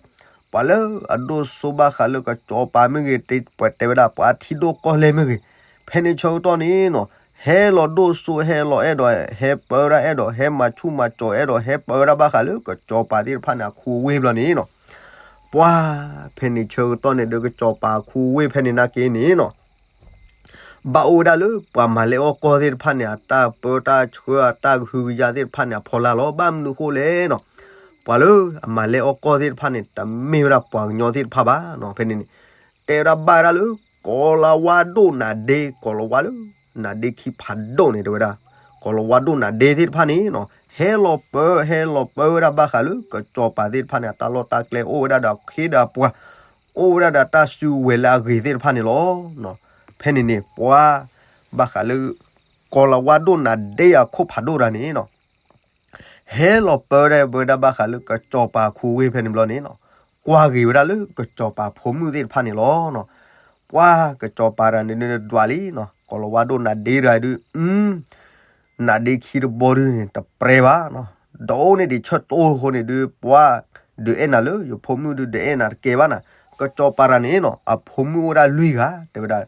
ပှၤလၢအဒိၣ်စိဘၣ်ဃးလၢကစီၤပၤမ့ၢ်ဂ့ၤ, ပှၤတဲဝဲဒၣ်ပှၤထံဒိၣ်ကီၢ်လဲၢ်မ့ၢ်ဂ့ၤ, ဖဲန့ၣ်ဆၢကတီၢ်န့ၣ်နီၤ ဟဲလီၤဒိၣ်စိ ဟဲလီၤအဲၣ်ဒိး ဟဲပၢဝဲဒၣ်အဲၣ်ဒိး ဟဲမၤဆူၣ်မၤစီၤ အဲၣ်ဒိး ဟဲပၢဝဲဒၣ်ဘၣ်ဃးလၢကစီၤပၤသ့ၣ်တဖၣ်န့ၣ် အခူအဝ့ၢ်ဘျီန့ၣ်နီၤ ပှၤ ဖဲန့ၣ်ဆၢကတီၢ်န့ၣ်ဒီး ကစီၤပၤခူဝ့ၢ်ဖဲန့ၣ်နာ်က့န့ၣ်နီၤ ဘၣ်အိၣ်ဝဲဒၣ်လၢပှၤမၤလဲၢ်အီၣ်ကီၢ်သ့ၣ်တဖၣ်န့ၣ် အတၢ်ပၢတၢ်ဆှၢ အတၢ်ကဟုကယာ်သ့ၣ်တဖၣ်န့ၣ် အဖီလာ်လီၤ. ဘၣ်မနုၤအဃိလဲၣ်နီၤ ပှၤလၢအမၤလဲၢ်အီၣ်ကီၢ်သ့ၣ်တဖၣ်န့ၣ် တမ့ၢ်ဝဲဒၣ်ပှၤကညီသ့ၣ်တဖၣ်ဘၣ်နီၤ. ဖဲန့ၣ်န့ၣ် တဲဝဲဒၣ်ဘၣ်ဝဲဒၣ်လၢ ကီၤလၤဝါဒိၣ်နၤဒ့ ကီၤလၤဝါလၢ နၤဒ့ခံဖးဒိၣ်န့ၣ် တဲဝဲဒၣ် ကီၤလၤဝါဒိၣ်နၤဒ့သ့ၣ်တဖၣ်န့ၣ်နီၤ ဟဲလီၤပၢ ဟဲလီၤပၢဝဲဒၣ်ဘၣ်ဃးလၢ ကစီၤပၤသ့ၣ်တဖၣ်န့ၣ် အတၢ်လီၢ်တၢ်ကျဲအိၣ်ဝဲဒၣ်ဒီးအခ့ဒီးအပှၤ အိၣ်ဝဲဒၣ်ဒီးတၢ်စုကဝဲၤလၢအဂ့ၤသ့ၣ်တဖၣ်န့ၣ်လီၤ. ဖဲန့ၣ်န့ၣ် ပှၤ ဘၣ်ဃးလၢ ကီၤလၤဝါဒိၣ်နၤဒ့အခိၣ်ဖးဒိၣ်တဂၤန့ၣ်နီၤ ဟဲလီၤပၢဒၣ်ဝဲဒၣ်ဘၣ်ဃးလၢကစီၤပၤခူဝ့ၢ်ဖဲန့ၣ်ဘျီန့ၣ်နီၤ ကွၢ်ဂ့ၤဝဲဒၣ်လၢကစီၤပၤဖိမုၣ်သ့ၣ်တဖၣ်န့ၣ်လီၤ. ပှၤကစီၤပၤတဂၤန့ၣ်ဒွးလံနီၤ ကီၤလၤဝါဒိၣ်နၤဒ့တဂၤဒုး နၤဒ့ခံတဘီဒုးန့ၣ် တပြဲဘၣ်နီၤ ဒီးအိၣ်န့ၢ်ဒံးဆၢတိၢ်အဃိန့ၣ်ဒုး ပှၤ ဒုးအဲၣ်နၤလၢ ယဖိမုၣ်ဒုး ဒုးအဲၣ်နၤတကဲဘၣ်နၤ. ကစီၤပၤတဂၤန့ၣ်နီၤ အဖိမုၣ်အိၣ်ဝဲဒၣ်လွံၢ်ဂၤ တဲဝဲဒၣ်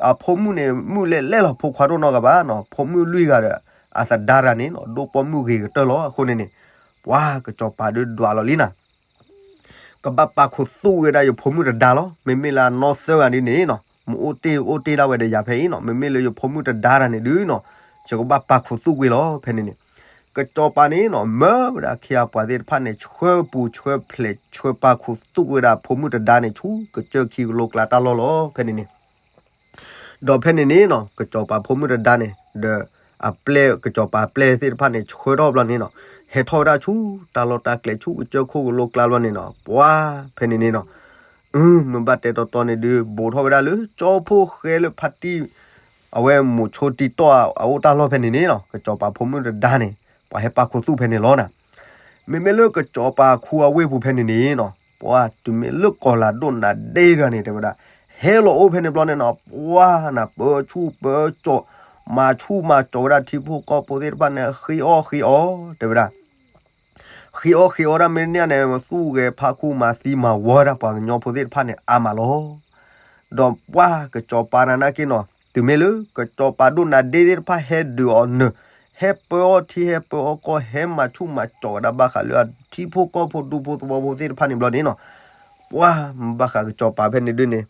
အဖိမုၣ်န့ၣ် မုၣ်လဲၣ်လဲၣ်လီၤ ဖိခွါတအိၣ်နီတဂၤဘၣ်နီၤ ဖိမုၣ်လွံၢ်ဂၤဒီး အသဒါတဂၤန့ၣ်နီၤ ဒိၣ်ပိာ်မုၣ်ဂ့ၤကတၢၢ်လီၤ. အဃိန့ၣ်န့ၣ် ပှၤကစီၤပၤဒုးဒွးလီၤလံနၤ ကဘၣ်ပာ်ခူသူၣ်ဝဲဒၣ်ယဖိမုၣ်တဒါလီၤ. မ့မ့ၢ်လၢအနီၢ်သၢဂၤဒ်န့ၣ်နီၤ မ့ၢ်အိၣ်တ့ၢ်အိၣ်တ့ၢ်ဒၣ်ဝဲဒီးယၤဖဲအံၤနီၤ မ့မ့ၢ်လၢယဖိမုၣ်တဒါတဂၤန့ၣ်ဒုးနီၤ ယကဘၣ်ပာ်ခူသူၣ်ကွံာ်လီၤ. ဖဲန့ၣ်န့ၣ် ကစီၤပၤန့ၣ်နီၤ မၢဝဲဒၣ်အခ့အပှၤသ့ၣ်တဖၣ်န့ၣ် ဆှၢပူၤဆှၢဖျဲး ဆှၢပာ်ခူသူၣ်ဝဲဒၣ်ဖိမုၣ်တဒါန့ၣ် ဆူကစၢၢ်ခံကလိကျါတၢ်လီၢ်လီၤ. ဖဲန့ၣ်န့ၣ် ဒီးဖဲန့ၣ်န့ၣ်နီၤ ကစီၤပၤဖိမုၣ်တဒါန့ၣ် ဒီးအပျဲၢ် ကစီၤပၤပျဲၢ်သ့ၣ်တဖၣ်န့ၣ် ဆှၢထီၣ်ဘျီန့ၣ်နီၤ ဟဲထီၣ်ဝဲဒၣ်ဆူတၢ်လီၢ်တၢ်ကျဲဆူကစၢၢ်ခိၣ်ကလိကျါဘျီန့ၣ်နီၤ ပှၤ ဖဲန့ၣ်န့ၣ်နီၤ မ့ၢ်ဘၣ်တဲတီတီန့ၣ်ဒုး ဘူးထီၣ်ဝဲဒၣ်လၢကၠီဖှိၣ်ဃဲလၢဖါတံၢ် အဝဲမိၤဆိတံၢ်တီၢ်အအိၣ်တၢ်လီၢ်ဖဲန့ၣ်န့ၣ်နီၤ ကစီၤပၤဖိမုၣ်တဒါန့ၣ် ပှၤဟဲပာ်ခူသူၣ်ဖဲန့ၣ်လီၤနၤ. မ့မ့ၢ်လၢကစီၤပၤခူအဝ့ၢ်ပူၤဖဲန့ၣ်န့ၣ်နီၤ ပှၤတုၤမ့ၢ်လၢကီၤလၤဒိၣ်နၤဒ့တဂၤန့ၣ် တဲဝဲဒၣ် ဟဲလီၤအိၣ်ဖဲန့ၣ်ဘျီန့ၣ်နီၤ ပှၤနၤပၢဆူၣ်ပၢကၠီၤ မၤဆူၣ်မၤကၠီၤဝဲဒၣ်ထံဖိကီၢ်ဖိသ့ၣ်တဖၣ်န့ၣ် ဃ့အီၣ်ဃ့အီ တဲဝဲဒၣ် ဃ့အီၣ်ဃ့အီဒၣ်မ့ၢ်န့ၣ်န့ၣ် သူၣ်ဂဲၤဖးခူမၤသံမၤဝီဒၣ်ပှၤကညီဖိသ့ၣ်တဖၣ်န့ၣ် အါမးလီၤ. ဒီးပှၤကစီၤပၤနၤနာ်က့နီၤ တုၤမ့ၢ်လၢကစီၤပၤဒိၣ်နၤဒ့သ့ၣ်တဖၣ်ဟဲဒုးအီၤနၢၤ, ဟဲပၢအီထံ ဟဲပၢအီကီၢ် ဟဲမၤဆူၣ်မၤစီၤဝဲဒၣ်ဘၣ်ဃးလၢအထံဖိကီၢ်ဖိဒူဖိသဝီဖိသ့ၣ်တဖၣ်န့ၣ်ဘျီန့ၣ်နီၤ, ပှၤမ့ၢ်ဘၣ်ဃးကစီၤပၤဖဲန့ၣ်ဒုန့ၣ်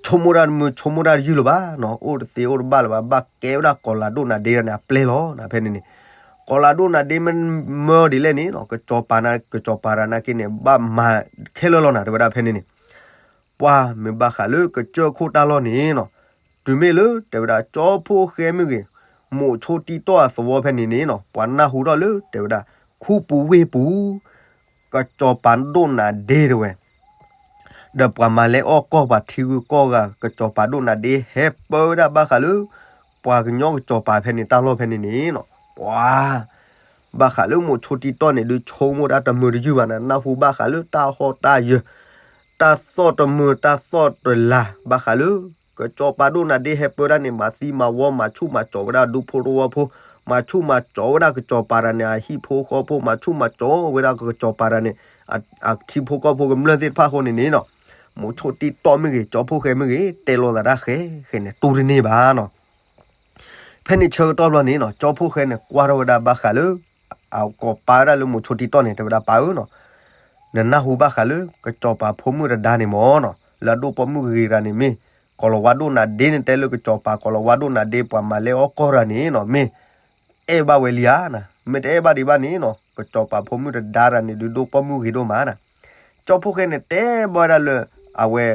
ဆိကမိၣ်တၢ်တမုာ် ဆိကမိၣ်တၢ်တယုၢ်လၢၤဘၣ်နီၤ, အိၣ်တသ့အိၣ်တဘၣ်လၢၤဘၣ်, ဘၣ်ကဲဝဲဒၣ်ကီၤလၤဒိၣ်နၤဒ့တဂၤန့ၣ် အပျဲၢ်လီၤနၤဖဲန့ၣ်န့ၣ်, ကီၤလၤဒိၣ်နၤဒ့မ့ၢ်မၢဒ်လဲၣ်န့ၣ်နီၤ, ကစီၤပၤနၤ ကစီၤပၤတဂၤနာ်က့န့ၣ် ဘၣ်မၤခဲလၢာ်လီၤနၤ တဲဝဲဒၣ်ဖဲန့ၣ်န့ၣ်, ပှၤမ့ၢ်ဘၣ်ဃးလၢကစၢၢ်ခိၣ်တၢ်လီၢ်န့ၣ်နီၤ, တုၤမ့ၢ်လၢတဲဝဲဒၣ်ကၠီဖှိၣ်ဃဲမ့ၢ်ဂ့ၤ, မိးဆိတံတီၢ်အသဝီဖဲန့ၣ်န့ၣ်နီၤ, ပှၤနၢ်ဟူထီၣ်လၢတဲဝဲဒၣ် ခူပူၤဝ့ၢ်ပူၤ ကစီၤပၤဒိၣ်နၤဒ့တဝဲ ဒီးပှၤမၤလဲအီၣ်ကီၢ် ပှၤထံဂုၤကီၢ်ဂၤ ကစီၤပၤဒိၣ်နၤဒ့ ဟဲပၢဝဲဒၣ်ဘၣ်ဃးလၢ ပှၤကညီကစီၤပၤဖဲန့ၣ်တၢ်လီၢ်ဖဲန့ၣ်န့ၣ်နီၤ, ပှၤ ဘၣ်ဃးလၢမိးဆိတံတီၢ်န့ၣ် ဒုးဆိကမိၣ်တၢ်တမုာ်တယုၢ်ဘၣ်နၤ, နၢ်ဟူဘၣ်ဃးလၢတၢ်ဟီၣ်တၢ်ယၢၤ တၢ်သီၣ်တမုာ်တၢ်သီၣ်တလၤ ဘၣ်ဃးလၢ ကစီၤပၤဒိၣ်နၤဒ့ဟဲပၢတၢ်န့ၣ် မၤသံမၤဝီ မၤဆူၣ်မၤစီၤဝဲဒၣ်ဒူဖိသဝီဖိ, မၤဆူၣ်မၤစီၤဝဲဒၣ်ကစီၤပၤတဂၤန့ၣ် အဟံၣ်ဖိဃီဖိ, မၤဆူၣ်မၤစီၤဝဲဒၣ်ကစီၤပၤတဂၤန့ၣ် အထံဖိကီၢ်ဖိကမျၢၢ်သ့ၣ်တဖၣ်အဃိန့ၣ်န့ၣ်နီၤ, မိးဆိတံတီၢ်မ့ၢ်ဂ့ၤ ကၠီဖှိၣ်ဃဲမ့ၢ်ဂ့ၤ တဲလိာ်သးတၢ်ဃဲဃဲန့ၣ် တူၢ်တန့ၢ်ဘၣ်နီၤ. ဖဲန့ၣ်ဆၢကတီၢ်ဘျီန့ၣ်နီၤ, ကၠီဖှိၣ်ဃဲန့ၣ် ကွၢ်ထီၣ်ဝဲဒၣ်ဘၣ်ဃးလၢ အကိးပာ်ဝဲဒၣ်လၢမိးဆိတံတီၢ်န့ၣ် တဲဝဲဒၣ် ပၢ်ဧၢနီၤ, နနၢ်ဟူဘၣ်ဃးလၢ ကစီၤပၤဖိမုၣ်တဒါန့ၣ်မ့ၢ်နီၤ, လၢအဒိၣ်ပိာ်မုၣ်ဂ့ၤတဂၤန့ၣ်မ့ၢ် ကီၤလၤဝါဒိၣ်နၤဒ့န့ၣ် တဲလၢကစီၤပၤ ကီၤလၤဝါဒိၣ်နၤဒ့ ပှၤမၤလဲအီၣ်ကီၢ်တဂၤန့ၣ်နီၤ မ့ၢ် အဲၣ်ဘၣ်ဝဲလံဧါနၤ, မ့ၢ်တအဲၣ်ဘၣ်ဒံးဘၣ်န့ၣ်နီၤ, ကစီၤပၤဖိမုၣ်တဒါတဂၤန့ၣ် ဒုးဒိၣ်ပိာ်မုၣ်ဂ့ၤဒိၣ်မးနၤ. ကၠီဖှိၣ်ဃဲန့ၣ် တဲဘၣ်ဝဲဒၣ်လၢ အဝဲ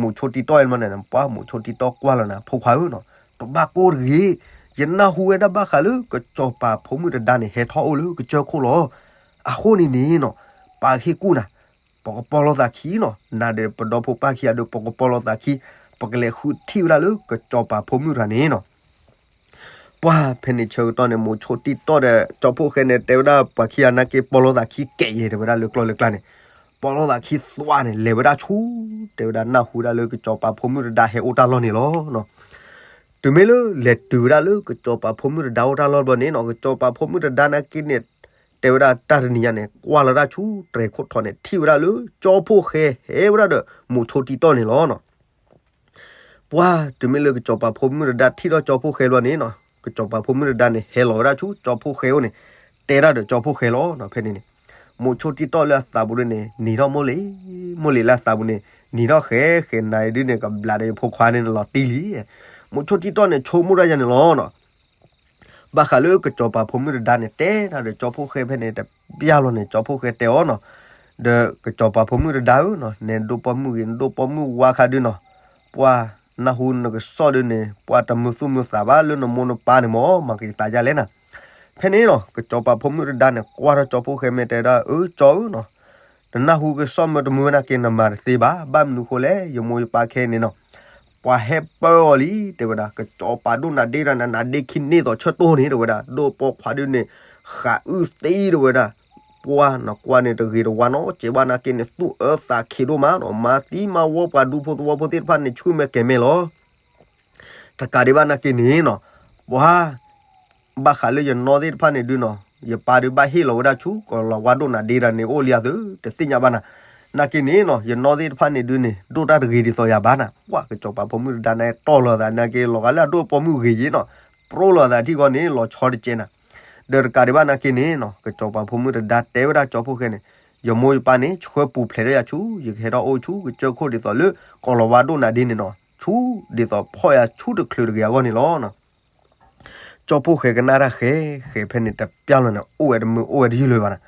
မိးဆိတံတီၢ်အံၤမ့ၢ်န့ၣ် ပှၤမိးဆိတံတီၢ်ကွၢ်လီၤနၤ ဖိခွါဧၢနီၤ, တဘၣ်ကိၢ်တဂ့ၤ, ယနၢ်ဟူဝဲဒၣ်ဘၣ်ဃးလၢ ကစီၤပၤဖိမုၣ်တဒါန့ၣ် ဟဲထီၣ်အိၣ်လၢကစၢၢ်ခိၣ်လီၤ. အဃိန့ၣ်န့ၣ်နီၤ, ပာ်ဟ့ၣ်ကူၣ်နၤ ပကပီၢ်လိာ်သးခံနီၤ, နၤဒီးပဒီဖိပၢ်ခံဂၤဒီး ပကပီၢ်လိာ်သးခံ, ပကလဲၤဃုထံၣ်ဝဲဒၣ်လၢကစီၤပၤဖိမုၣ်တဂၤန့ၣ်နီၤ. ပှၤဖဲန့ၣ်ဆၢကတီၢ်န့ၣ် မိးဆိတံတီၢ်ဒီး ကၠီဖှိၣ်ဃဲန့ၣ် တဲဝဲဒၣ်ပှၤခံဂၤနာ်က့ ပီၢ်လိာ်သးခံကဲးယဲ တဲဝဲဒၣ်လၢကျီၢ်လၢကျါန့ၣ်, ပီၢ်လိာ်သးခံသွးန့ၣ် လဲၤဝဲဒၣ်ဆူ တဲဝဲဒၣ်နၢ်ဟူဒၣ်လၢကစီၤပၤဖိမုၣ်တဒါဟဲအိၣ်တၢ်လီၢ်န့ၣ်လီၤ. တုၤမ့ၢ်လၢလဲၤတုၤဝဲဒၣ်လၢကစီၤပၤဖိမုၣ်တဒါအိၣ်တၢ်လီၢ်ဘျီန့ၣ်နီၤ, ကစီၤပၤဖိမုၣ်တဒါနာ်က့န့ၣ် တဲဝဲဒၣ်တၢ်တနံၤညါန့ၣ် ကွၢ်လီၤဒၣ်ဆူတြဲၤခိၣ်ထီန့ၣ် ထံၣ်ဝဲဒၣ်လၢ ကၠီဖှိၣ်ဃဲဟဲဝဲဒၣ်ဒီး မိးဆိတံတီၢ်န့ၣ်လီၤနီၤ. ပှၤတုၤမ့ၢ်လၢကစီၤပၤဖိမုၣ်တဒါထံၣ်ထီၣ်ကၠီဖှိၣ်ဃဲဘျီန့ၣ်နီၤ, ကစီၤပၤဖိမုၣ်တဒါန့ၣ် ဟဲလီၤဝဲဒၣ်ဆူကၠီဖှိၣ်ဃဲအိၣ်န့ၣ်, တဲဒၣ်ဒီးကၠီဖှိၣ်ဃဲလီၤနီၤ. ဖဲန့ၣ်န့ၣ် မိးဆိတံတီၢ်လၢအသးပူၤဒ်န့ၣ် နံၤထီၣ်မိၢ်လ့ၤ, မိၢ်လ့ၤလၢအသးပူၤန့ၣ် နံၤထီၣ်ဃဲဃဲနၤဒ်န့ၣ် ကဘျးဒီးယဖိခွါန့ၣ်လီၤတံၢ်လံ. မိးဆိတံတီၢ်န့ၣ် ဆိကမိၣ်တၢ်ယၤန့ၣ်လီၤနီၤ. ဘၣ်ဃးလၢကစီၤပၤဖိမုၣ်တဒါန့ၣ် တဲဒၣ်ဒီးကၠီဖှိၣ်ဃဲဖဲန့ၣ် တပျၢ်လီၤန့ၣ် ကၠီဖှိၣ်ဃဲတဲအီၤနီၤ, ဒီးကစီၤပၤဖိမုၣ်တဒါဧၢနီၤ, နဒိၣ်ပိာ်မုၣ်ဂ့ၤ နဒိၣ်ပိာ်မုၣ်ဝါခါဒုနီၤ, ပှၤနၢ်ဟူနကစီၣ်ဒုန့ၣ် ပှၤတမုာ်သူၣ်မုာ်သးဘၣ်လၢနမိၢ်နပၢ်န့ၣ်မ့ၢ် မၤက့ၤသးယါလဲၣ်နၤ. ဖဲန့ၣ်နီၤ ကစီၤပၤဖိမုၣ်တဒါန့ၣ် ကွၢ်ထီၣ်ကၠီဖှိၣ်ဃဲမ့ၢ်တဲဒၣ် အၢ ကၠီဧၢနီၤ, နနၢ်ဟူကစီၣ်မ့ၢ်တမုာ်ဝဲနာ်က့ နမၤတသ့ဘၣ်. ဘၣ်မနုၤဃိလဲၣ်, ယမိၢ်ယပၢ်ခဲအံၤန့ၣ်နီၤ ပှၤဟဲပၢအီၤလံ တဲဝဲဒၣ်, ကစီၤပၤဒိၣ်နၤဒ့တဂၤန့ၣ် နၤဒ့ခံန့ၢ်သိးဆၢတိၢ်န့ၣ် တဲဝဲဒၣ်, ဒိၣ်ပိာ်ခွါဒုန့ၣ် ဃးအုၣ်သံ တဲဝဲဒၣ်, ပှၤနကွၢ်န့ၣ် တဂ့ၤတဝါနီတစဲးဘၣ်နာ်က့န့ၣ် သူၣ်အၢသးခံဒိၣ်မးနီၤ, မၤသံမၤဝီပှၤဒူဖိသဝီဖိသ့ၣ်တဖၣ်န့ၣ် ဆူၣ်မဲာ်ကဲၤမဲာ်လီၤ. တကးဒံးဘၣ်နာ်က့န့ၣ်နီၤ, ပှၤ ဘၣ်ဃးလၢယနီၢ်သ့ၣ်တဖၣ်န့ၣ်ဒုနီၤ, ယပၢ်ဒုးဘၣ်ဟ့ၣ်လီၤဝဲဒၣ်ဆူ ကီၤလၤဝါဒိၣ်နၤဒ့တဂၤန့ၣ် အိၣ်လံအသု တသ့ၣ်ညါဘၣ်နၤ. နာ်က့န့ၣ်နီၤ, ယနီၢ်သ့ၣ်တဖၣ်န့ၣ်ဒုန့ၣ် ဒိၣ်တၢ်တဂ့ၤဒ်သိးယၤဘၣ်နၤ. ပှၤကစီၤပၤဖိမုၣ်တဒါန့ၣ် တီၢ်လီၤသးနာ်က့ လီၤဂာ်လၢအဒိၣ်ပိာ်မုၣ်ဂ့ၤယ့နီၤ, ပြိလီၤသးထံၣ်ဃီန့ၣ် လီၤဆီတကဲးနၤ. ဒီးတကးဒံးဘၣ်နာ်က့န့ၣ်နီၤ, ကစီၤပၤဖိမုၣ်တဒါတဲဝဲဒၣ်ကၠီဖှိၣ်ဃဲန့ၣ်, ယမိၢ်ယပၢ်န့ၣ် ဆှၢပူၤဖျဲးဒီးယၤဆူ ယကဟဲထီၣ်အိၣ်ဆူ ကစၢၢ်ခိၣ်ဒ်သိးလၢ ကီၤလၤဝါဒိၣ်နၤဒ့န့ၣ်နီၤ, ဆူ ဒ်သိးဖီၣ်ယၤဆူတချုးတဂ့ၤအဂီၢ်န့ၣ်လီၤ. ကၠီဖှိၣ်ဃဲကနၣ်တၢ်ဃဲ ဃဲဖဲန့ၣ်တပျၢ်လီၤန့ၣ် အိၣ်ဝဲတမုာ်အိၣ်ဝဲတယုၢ်လၢၤဘၣ်နၤ.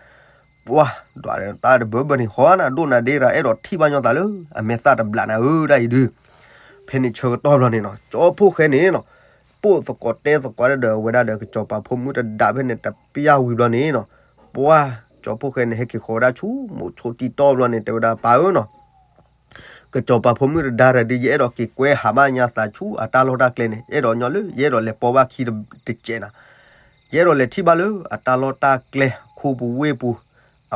ပှၤ ဒွးတၢ်တဘၢဘၢန့ၣ် ဃီနၤ ဒိၣ်နၤဒ့တဂၤ အဲၣ်ဒိးထံၣ်ဘၣ်ညီသးလၢ အမဲာ်သၣ်တဘျးနၤဧၢ ဒၣ်အံၤဒု. ဖဲန့ၣ်ဆၢကတီၢ်ဘျီန့ၣ်နီၤ, ကၠီဖှိၣ်ဃဲန့ၣ်နီၤ, ပိာ်သကိးတဲသကိးတၢ်ဒီးဝဲဒၣ်ဒီး ကစီၤပၤဖိမုၣ်တဒါဖဲန့ၣ်တပျၢ်ဝံၤဘျီန့ၣ်နီၤ, ပှၤ ကၠီဖှိၣ်ဃဲန့ၣ် ဟဲက့ၤဃီၤဝဲဒၣ်ဆူ မိးဆိတံတီၢ်ဘျီန့ၣ် တဲဝဲဒၣ် ပၢ်ဧၢနီၤ ကစီၤပၤဖိမုၣ်တဒါတဂၤဒု ယအဲၣ်ဒိးက့ၤကွဲဟးဘၣ်ညါသးဆူအတၢ်လီၢ်တၢ်ကျဲန့ၣ် အဲၣ်ဒိးညီလၢ ယအဲၣ်ဒိးလဲၤပိာ်ဘၣ်ခံတစဲးနၤ. ယအဲၣ်ဒိးလဲၤထံၣ်ဘၣ်လၢအတၢ်လီၢ်တၢ်ကျဲ ခူပူၤဝ့ၢ်ပူၤ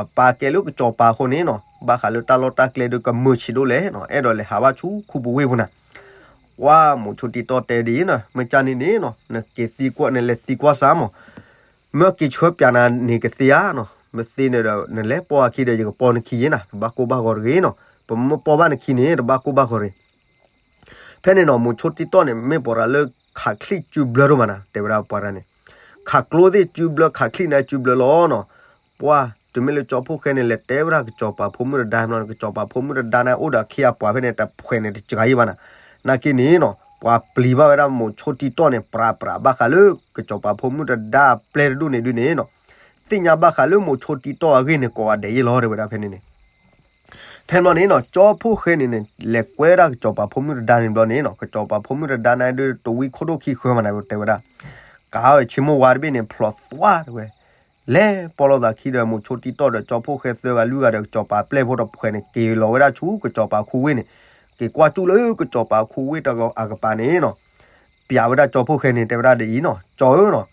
အပၢ်ကဲလၢကစီၤပၤအဃိန့ၣ်နီၤ, ဘၣ်ဃးလၢတၢ်လီၢ်တၢ်ကျဲဒု ကမုာ်ဆံးဒိၣ်လဲၣ်နီၤ, အဲၣ်ဒိးလဲၤဟးဘၣ်ဆူခူပူၤဝ့ၢ်ပူၤနၤ. ပှၤမိးဆိတံတီၢ်တဲဒ်အံၤနီၤ, မ့ၢ်ကၢ်န့ၣ်န့ၣ်နီၤ, နက့ၤသံကွၢ် နလဲၤသံကွၢ်စၢ်မး မ့ၢ်က့ၤဆှၢပၠးနၤန့ၣ်ကသ့ဧါနီၤ, မ့ၢ်သ့န့ၣ်ဒီး နလဲၤပိာ်အခံဒီး ယကပိာ်နခံယ့နၤ, တဘၣ်ကိၢ်ဘၣ်ဂီၤတဂ့ၤနီၤ, ပမ့ၢ်ပိာ်ဘၣ်နခံန့ၣ် တဘၣ်ကိၢ်ဘၣ်ဂီၤတဂ့ၤ. ဖဲန့ၣ်နီၤ မိၤဆိတံၢ်တီၢ်န့ၣ် မ့ၢ်ပှၤရၤလၢခးချံၣ်စုဘျၢဒိၣ်မးနၤ တဲဝဲဒၣ်ပှၤရၤန့ၣ်, ခးကျိသ့ၣ်စုဘျၢ ခးချံၣ်န့ၣ်စုဘျၢလီၤနီၤ. ပှၤ တုၤမ့ၢ်လၢကၠီဖှိၣ်ဃဲန့ၣ် လဲၤတဲဝဲဒၣ်ကစီၤပၤဖိမုၣ်တဒါနီၤ, ကစီၤပၤဖိမုၣ်တဒါန့ၣ် အိၣ်ဒီးအခ့အပှၤဖဲန့ၣ် တဖှဲးန့ၣ်တစှၤယံၤဘၣ်နၤ. နာ်က့န့ၣ်နီၤ ပှၤပျံၤဘၣ်ဝဲဒၣ်မိၤဆိတံၢ်တီၢ်န့ၣ် ပြးပြးဘၣ်ဃးလၢ ကစီၤပၤဖိမုၣ်တဒါအပျဲၢ်တဒူၣ်န့ၣ်ဒုန့ၣ်နီၤ, သ့ၣ်ညါဘၣ်ဃးလၢမိၤဆိတံၢ်တီၢ်အဂ့ၢ်န့ၣ် ကိးဂၤဒဲးယ့ၣ်လီၤ တဲဝဲဒၣ်ဖဲန့ၣ်န့ၣ် ဖဲဘျီန့ၣ်နီၤ ကၠီဖှိၣ်ဃဲန့ၣ်န့ၣ် လဲၤကွဲဝဲဒၣ်ကစီၤပၤဖိမုၣ်တဒါန့ၣ်ဘျီန့ၣ်နီၤ ကစီၤပၤဖိမုၣ်တဒါန့ၣ်ဒုး တဝံခိၣ်ဒိၣ်ခံဃၢမးနၤ တဲဝဲဒၣ်, ကးအီၤဆ့မိၢ်ဝါတဘ့ၣ်န့ၣ် ဖျိးသွါတဲဝဲ, လဲၤပိာ်လိာ်သးခံဒီး မိၤဆိတံၢ်တီၢ်ဒီး ကၠီဖှိၣ်ဃဲသၢဂၤလွံၢ်ဂၤဒီး ကစီၤပၤပျဲၢ်ဖိတဖှဲးန့ၣ် က့ၤလီၤဝဲဒၣ်ဆူကစီၤပၤခူဝ့ၢ်န့ၣ်, က့ၤကွၢ်ကၠူၣ်လၢကစီၤပၤခူဝ့ၢ်တဂၤအကပၤန့ၣ်နီၤ ပျးဝဲဒၣ်ကၠီဖှိၣ်ဃဲန့ၣ် တဲဝဲဒၣ်ဒ်အံၤနီၤ, ကၠီဧၢနီၤ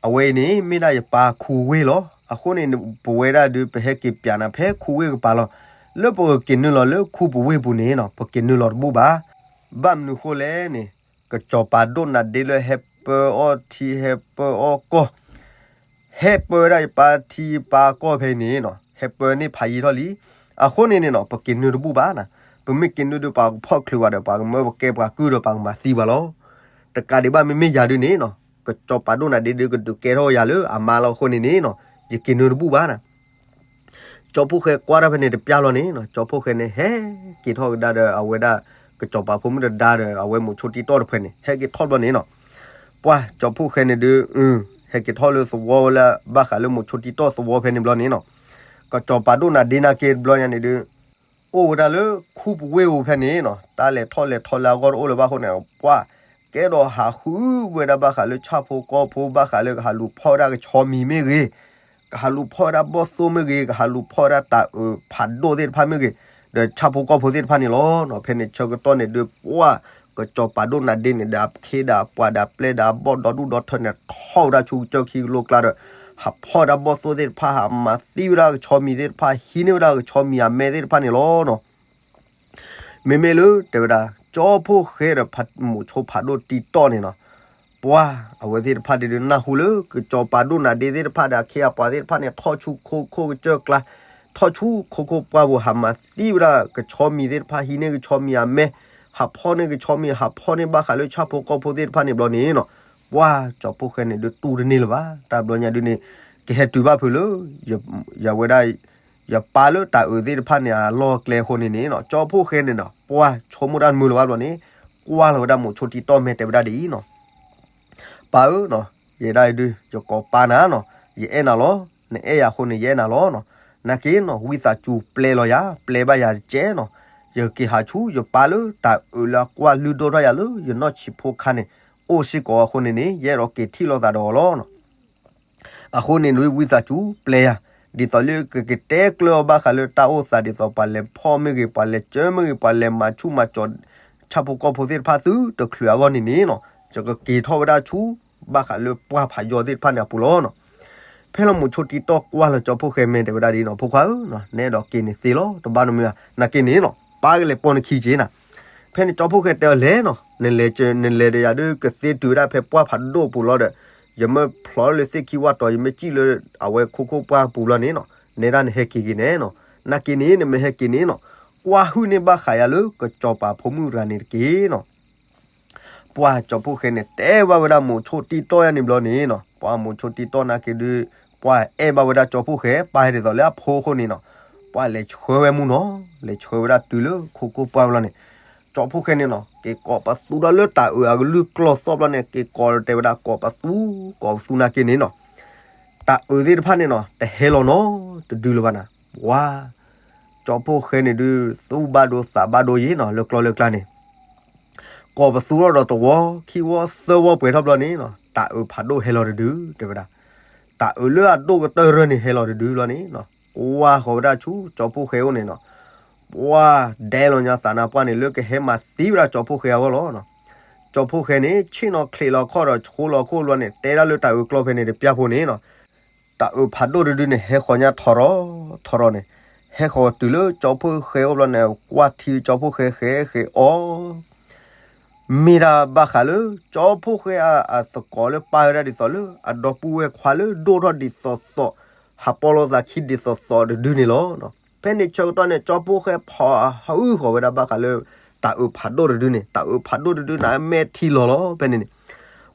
အဝဲအံၤန့ၣ် မ့ၢ်ဒၣ်ယပၢ်ခူဝ့ၢ်လီၤ. အဃိန့ၣ် ပဝဲဒၣ်ဒုး ပဟဲက့ၤပျးနၤဖဲခူဝ့ၢ်ကပၤလီၤ. လၢပက့ၤနုာ်လီၤလၢခူပဝ့ၢ်ပူၤန့ၣ်နီၤ ပက့ၤနုာ်လီၤတဘူၣ်ဘၣ်. ဘၣ်မနုၤဃိလဲၣ်န့ၣ် ကစီၤပၤဒိၣ်နၤဒ့လၢဟဲပၢအီၣ်ထံဟဲပၢအီၣ်ကီၢ် ဟဲပၢဝဲဒၣ်ယပၢ်ထံယပၢ်ကီၢ်ဖဲအံၤန့ၣ်နီၤ ဟဲပၢန့ၢ်ဖးယံၤထီၣ်လံ. အဃိန့ၣ်န့ၣ်နီၤ ပက့ၤနုာ်တဘူၣ်ဘၣ်နၤ. ပမ့ၢ်က့ၤနုာ်ဒုး ပှၤကဖီၣ်ချုးဝဲဒီး ပှၤကမၢပကဲပှၤကုၢ်ဒီး ပှၤကမၤသံပှၤလီၤ. တကးဒံးဘၣ် မ့မ့ၢ်ယၤဒုန့ၣ်နီၤ ကစီၤပၤဒိၣ်နၤဒ့ဒုး ကဒုးကဲထီၣ်ယၤလၢအမါလီၤ. အဃိန့ၣ်န့ၣ်နီၤ ယက့ၤနုာ်တဘူၣ်ဘၣ်နၤ. ကၠီဖှိၣ်ဃဲကွၢ်တၢ်ဖဲန့ၣ်တပျၢ်လီၤန့ၣ်နီၤ ကၠီဖှိၣ်ဃဲန့ၣ် ဟဲက့ၤထီၣ်ကဒါဒီးအဝဲဒၣ် ကစီၤပၤဖိမုၣ်တဒါဒီး အဝဲမိၤဆိတံၢ်တီၢ်တဖှဲးန့ၣ် ဟဲက့ၤထီၣ်ဘျီန့ၣ်နီၤ. ပှၤကၠီဖှိၣ်ဃဲန့ၣ်ဒုး ဟဲက့ၤထီၣ်လၢသဝီဝဲလၢ ဘၣ်ဃးလၢမိၤဆိတံၢ်တီၢ်သဝီဖဲန့ၣ်ဘျီန့ၣ်နီၤ ကစီၤပၤဒိၣ်နၤဒ့နာ်က့တဘျီညါန့ၣ်ဒုး အိၣ်ဝဲဒၣ်လၢခူပဝ့ၢ်ပူၤဖဲန့ၣ်နီၤ တၢ်လဲၤထီၣ်လဲၤထီလၢအဂီၢ်တအိၣ်လၢၤဘၣ်အဃိန့ၣ် ပှၤကဲဒီးဟးဃုဝဲဒၣ်ဘၣ်ဃးလၢဆၣ်ဖိကီၢ်ဖိ ဘၣ်ဃးလၢကဟးလူၤဖီၣ်ဝဲဒၣ်ကဆီမံၤမ့ၢ်ဂ့ၤ, ကဟးလူၤဖီၣ်ဝဲဒၣ်ဘီၣ်သိၣ်မ့ၢ်ဂ့ၤ, ကဟးလူၤဖီၣ်ဝဲဒၣ်တၢ်အုးဖးဒိၣ်သ့ၣ်တဖၣ်မ့ၢ်ဂ့ၤ, ဒီးဆၣ်ဖိကီၢ်ဖိသ့ၣ်တဖၣ်န့ၣ်လီၤ. ဖဲန့ၣ်ဆၢကတီၢ်န့ၣ်ဒုး ပှၤကစီၤပၤဒိၣ်နၤဒ့န့ၣ်ဒီး အခ့ဒီးပှၤဒီးပျဲၢ်ဒီးအဘီၣ်ဒီဒူၣ်ဒီထၢန့ၣ် ထီၣ်ဝဲဒၣ်ဆူကစၢၢ်ခံကလိကျါဒီး ဟးဖီၣ်ဝဲဒၣ်ဘီၣ်သိၣ်သ့ၣ်တဖၣ်, ဟးမၤသံဝဲဒၣ်ကဆီမံၤသ့ၣ်တဖၣ်, ဟံးန့ၢ်ဝဲဒၣ်ကဆီမံၤအမဲသ့ၣ်တဖၣ်န့ၣ်လီၤနီၤ. မ့မ့ၢ်လၢတဲဝဲဒၣ် ကၠီဖှိၣ်ဃဲဒီးမိၤဆိဖးဒိၣ်တံၢ်တီၢ်န့ၣ်နီၤ, ပှၤအဝဲသ့ၣ်တဖၣ်ဒုးနၢ်ဟူလၢ ကစီၤပၤဒိၣ်နၤဒ့သ့ၣ်တဖၣ်ဒီးအခ့အပှၤသ့ၣ်တဖၣ်န့ၣ် ထီၣ်ဆူခိခိၣ်ကစၢၢ်ကျါ, ထီၣ်ဆူခိခိၣ်ပှၢ်ပူၤ ဟးမၤသံဝဲဒၣ်ကဆီမံၤသ့ၣ်တဖၣ်, ဟံးန့ၢ်ကဆီမံၤအမဲ, ဟးဖီၣ်န့ၢ်ကဆီမံၤ, ဟးဖီၣ်န့ၢ်ဘၣ်ဃးလၢဆၣ်ဖိကီၢ်ဖိသ့ၣ်တဖၣ်န့ၣ်ဘျီန့ၣ်နီၤ, ပှၤကၠီဖှိၣ်ဃဲန့ၣ်ဒုးတူၢ်တန့ၢ်လၢၤဘၣ်. တၢ်ဘျီညါဒုးန့ၣ် ကဟဲတုၤဘၣ်ဖုးလၢ ယဝဲဒၣ် ယပၢ်လၢတၢ်အုးသ့ၣ်တဖၣ်န့ၣ် အလီၢ်အကျဲအဃိန့ၣ်န့ၣ်နီၤ, ကၠီဖှိၣ်ဃဲန့ၣ်နီၤ ပှၤဆိကမိၣ်တၢ်တမုာ်လၢၤဘၣ်ဘျီန့ၣ် ကွၢ်လီၤဝဲဒၣ်မိၤဆိတံၢ်တီၢ်မဲာ်တဲဝဲဒၣ်ဒ်အံၤနီၤ, ပၢ်ဧၢနီၤ, ယဲဒၣ်အံၤဒုး ယကိးပၢ်နၤနီၤ, ယအဲၣ်နၤလီၤ, နအဲၣ်ယၤအဃိန့ၣ် ယအဲၣ်နၤလီၤနီၤ, နာ်က့နီၤ ဝံသးစူၤပျဲလီၤယၤ, ပျဲဘၣ်ယၤတကဲနီၤ, ယက့ၤဟးဆူယပၢ်လၢတၢ်အုးလၢအကွၢ်လုၢ်ဒိၣ်ထီၣ်ယၤလၢယနီၢ်ဆံးဖိခါန့ၣ် အိၣ်စ့ၢ်ကီးအဃိန့ၣ်န့ၣ် ယအဲၣ်ဒိးက့ၤထံၣ်လိာ်သးဒီးအီၤလီၤနီၤ. အဃိန့ၣ်ဒုး ဝံသးစူၤပျဲယၤ, ဒ်သိးလၢကကတဲကျၢၤအီၤဘၣ်ဃးလၢတၢ်အိၣ်သး ဒ်သိးပှၤလဲၤဖီၣ်မ့ၢ်ဂ့ၤ, ပှၤလဲၤစၢမ့ၢ်ဂ့ၤ, ပှၤလဲၤမၤဆူၣ်မၤစီၤ ဆၣ်ဖိကီၢ်ဖိသ့ၣ်တဖၣ်သုတချုးအဂီၢ်န့ၣ်န့ၣ်နီၤ, ယကက့ၤထီၣ်ဝဲဒၣ်ဆူ ဘၣ်ဃးလၢပှၢ်ဖးယီၤသ့ၣ်တဖၣ်န့ၣ်အပူၤလီၤနီၤ. ဖဲလီၤမိၤဆိတံၢ်တီၢ်ကွၢ်လီၤကၠီဖှိၣ်ဃဲမဲာ်တဲဝဲဒၣ်ဒ်အံၤနီၤ, ဖိခွါဧၢနီၤ, နအဲၣ်ဒိးက့ၤန့ၣ်သ့လီၤ, တဘၣ်နီတမံၤဘၣ်, နာ်က့န့ၣ်နီၤ ပၢ်ကလဲၤပိာ်နခံက့ၤနၤ. ဖဲန့ၣ်ကၠီဖှိၣ်ဃဲတဲအီၤလဲၤနီၤ, နလဲၤ နလဲၤဒီးယၤဒုး ကသ့တုၤဝဲဒၣ်ဖဲပှၢ်ဖးဒိၣ်အပူၤလီၤဒီး ယမ့ၢ်ဖျိးလၢသ့ၣ်ခံဝၣ်တီၤ ယမ့ၢ်စံၣ်လၢအဝဲခိခိၣ်ပှၢ်ပူၤလီၤန့ၣ်နီၤ, နဲဒၣ်နဟဲက့ၤက့ၤန့ၣ်နီၤ, နာ်က့န့ၣ် နမ့ၢ်ဟဲက့ၤန့ၣ်နီၤ, ကွၢ်ဟုၣ်န့ၢ်ဘၣ်ဃးယၤလၢကစီၤပၤဖိမုၣ်တဂၤန့ၣ်တက့ၢ်နီၤ. ပှၤကၠီဖှိၣ်ဃဲန့ၣ် တဲဘၣ်ဝဲဒၣ်မိၤဆိတံၢ်တီၢ်ယၤန့ၣ်ဘျီန့ၣ်နီၤ, ပှၤမိၤဆိတံၢ်တီၢ်နာ်က့ဒုး ပှၤအဲၣ်ဘၣ်ဝဲဒၣ်ကၠီဖှိၣ်ဃဲ ပၢ်ဟဲဒ်သိးလၢအဖိအဃိန့ၣ်နီၤ, ပှၤလဲၤဆှၢဝဲမုၢ်နီၤ, လဲၤဆှၢဝဲဒၣ်တုၤလၢခိခိၣ်ပှၢ်ဝဲလီၤန့ၣ်, ကၠီဖှိၣ်ဃဲန့ၣ်နီၤ က့ၤကိးပသူဒီးလၢတၢ်အုးအကလုၢ်ကျီၢ်သီၣ်ဘျီန့ၣ် က့ၤကိးတဲဝဲဒၣ်ကိးပသူ ကိးပသူနာ်က့န့ၣ်နီၤ တၢ်အုးသ့ၣ်တဖၣ်န့ၣ်နီၤ တဟဲလီၤနီတဒုလၢၤဘၣ်နၤ, ပှၤ ကၠီဖှိၣ်ဃဲန့ၣ်ဒုး သူၣ်ဘၣ်ဒိသးဘၣ်ဒိယ့ၣ်နီၤ လၢကျီၢ်လၢကျါန့ၣ် ကိးပသူထီၣ်ဒီးတဝီ ခံဝီ သၢဝီပှဲၤထီၣ်ဘျီန့ၣ်နီၤ တၢ်အုးဖးဒိၣ်ဟဲလီၤတဒု တဲဝဲဒၣ်, တၢ်အုးလၢအဒိၣ်ကတၢၢ်ရၢန့ၣ် ဟဲလီၤတဒုလီၤန့ၣ်နီၤ, ကွၢ်ဃီၤဝဲဒၣ်ဆူကၠီဖှိၣ်ဃဲအအိၣ်န့ၣ်နီၤ, ပှၤဒဲလီၤညါသးနါပှၢ်န့ၣ် လၢကဟဲမၤသံဝဲဒၣ်ကၠီဖှိၣ်ဃဲအဂီၢ်လီၤနီၤ. ကၠီဖှိၣ်ဃဲန့ၣ် ဆ့ၣ်နီၤချံးလီၤခီၣ်ဒီး ဆှိလီၤခိၣ်ဘျီန့ၣ် တဲဒၣ်လၢတၢ်အုးကျီၢ်ဖဲန့ၣ် တပျၢ်ဖိန့ၣ်နီၤ တၢ်အုးဖးဒိၣ်တဒုန့ၣ် ဟဲဃီၤညါထီရီၤထီရီၤန့ၣ်, ဟဲဃီၤတုၤလၢကၠီဖှိၣ်ဃဲအအိၣ်ဘျီန့ၣ် ကွၢ်ထံကၠီဖှိၣ်ဃဲဃဲဃဲအီၤ, မ့ၢ်ဒၣ်ဘၣ်ဃးလၢ ကၠီဖှိၣ်ဃဲအသကိးလၢပၢ်ဝဲဒၣ်ဒ်သိးလၢ အဒီပုၢ်ဝဲၢ်ခွါလၢဒိၣ်ထီၣ်ဒ်သိးသိး, ဟးပီလိာ်သးခံဒ်သိးသိးတဒုန့ၣ်လီၤ. ဖဲန့ၣ်ဆၢကတီၢ်န့ၣ် ကၠီဖှိၣ်ဃဲဖီၣ်ဟုဃီၤဝဲဒၣ်ဘၣ်ဃးလၢ တၢ်အုးဖးဒိၣ်တဒုန့ၣ် တၢ်အုးဖးဒိၣ်တဒုန့ၣ် အမဲာ်ထံလီၤလီၤ ဖဲန့ၣ်န့ၣ်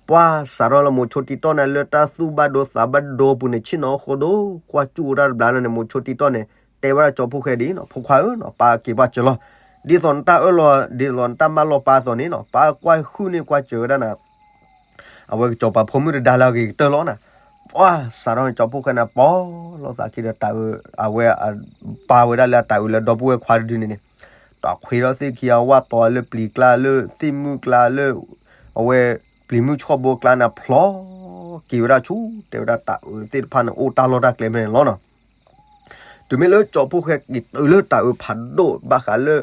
ပှၢ်စးထီၣ်လၢမိၤဆိတံၢ်တီၢ်န့ၣ် လၢတၢ်သူၣ်ဘၣ်ဒိသးဘၣ်ဒိပူၤန့ၣ် ဆ့ၣ်နီၤအဃိဒိၣ် ကွၢ်စူၣ်ဝဲဒၣ်တဘျီလီၤန့ၣ် မိၤဆိတံၢ်တီၢ်န့ၣ် တဲဝဲဒၣ်ကၠီဖှိၣ်ဃဲဒ်နီၤ ဖိခွါဧၢနီၤ ပၢ်က့ၤပှၢ်စၢၤလီၤ ဒ်သိးနတၢ်အၢၣ်လီၤ ဒ်သိးနတၢ်မၢလီၤပၢ်အသိးန့ၣ်နီၤ ပၢ်ကွၢ်ဟုၣ်န့ၢ်ကွၢ်စၢၤဝဲဒၣ်နၤ အဝဲကစီၤပၤဖိမုၣ်တဒါလၢအဂ့ၤကတၢၢ်လီၤနၤ. ပှၢ်စးထီၣ်န့ၣ် ကၠီဖှိၣ်ဃဲန့ၣ် ပီၢ်လိာ်သးခံဒီးတၢ်အုး အဝဲပာ်ဝဲဒၣ်လၢအတၢ်အုးလၢဒီပုၢ်ဝဲၢ်ခွါတဒုန့ၣ်န့ၣ် တၢ်ခွဲးထီၣ်သ့ၣ်ခံအဝၣ်တီလၢပျံၤကျါလၢသ့ၣ်မုၣ်ကျါလၢ အဝဲပျံၤမုၣ်ဆှီၣ်ဘိကျါန့ၣ် ဖျိက့ၤဝဲဒၣ်ဆူ တဲဝဲဒၣ်တၢ်အုးသ့ၣ်တဖၣ်န့ၣ် အိၣ်တၢ်လီၢ်တၢ်ကျဲဖဲန့ၣ်လီၤနီၤ. တုၤမ့ၢ်လၢကၠီဖှိၣ်ဃဲက့ၤတုၤလၢတၢ်အုးဖးဒိၣ်ဘၣ်ဃးလၢ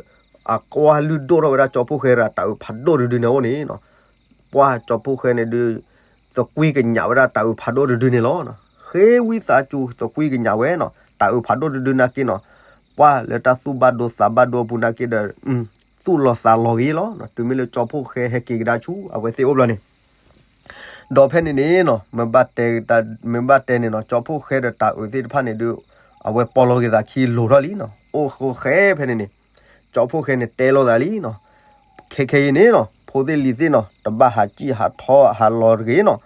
အကွၢ်လုၢ်ဒိၣ်ထီၣ်ဝဲဒၣ်ကၠီဖှိၣ်ဃဲရၤတၢ်အုးဖးဒိၣ်တဒုန့ၣ်အိၣ်န့ၣ်နီၤ ပှၢ်ကၠီဖှိၣ်ဃဲန့ၣ်ဒုး သကွံၢ်ကညးဝဲဒၣ်တၢ်အုးဖးဒိၣ်တဒုန့ၣ်လီၤ. ဃ့ဝံသးစူၤသကွံၢ်ကညးဝဲနီၤ တၢ်အုးဖးဒိၣ်တဒုနာ်က့နီၤ ပှၢ်လၢတၢ်သူၣ်ဘၣ်ဒိသးဘၣ်ဒိအပူၤနာ်က့ဒီး သူၣ်လီၤသးလီၤဂ့ၤလီၤ. တုၤမ့ၢ်လၢကၠီဖှိၣ်ဃဲဟဲက့ၤကဒါဆူ အဝဲသ့ၣ်အိၣ်ဘျီန့ၣ် ဒီးဖဲန့ၣ်န့ၣ်နီၤ မ့ၢ်ဘၣ်တဲန့ၣ်နီၤ ကၠီဖှိၣ်ဃဲဒီးတၢ်အုးသ့ၣ်တဖၣ်န့ၣ်ဒုး အဝဲပီၢ်လီၤဂ့ၤသးခံလိၤထီၣ်လံနီၤ အိၣ်ဃိဃဲဖဲန့ၣ်န့ၣ် ကၠီဖှိၣ်ဃဲန့ၣ်တဲလိာ်သးလံနီၤ ခဲခဲအံၤန့ၣ်နီၤ ဖိသ့ၣ်လံၤသ့ၣ်နီၤ တဘၣ်ဟးစံၣ်ဟးထီဟးလီၤတဂ့ၤနီၤ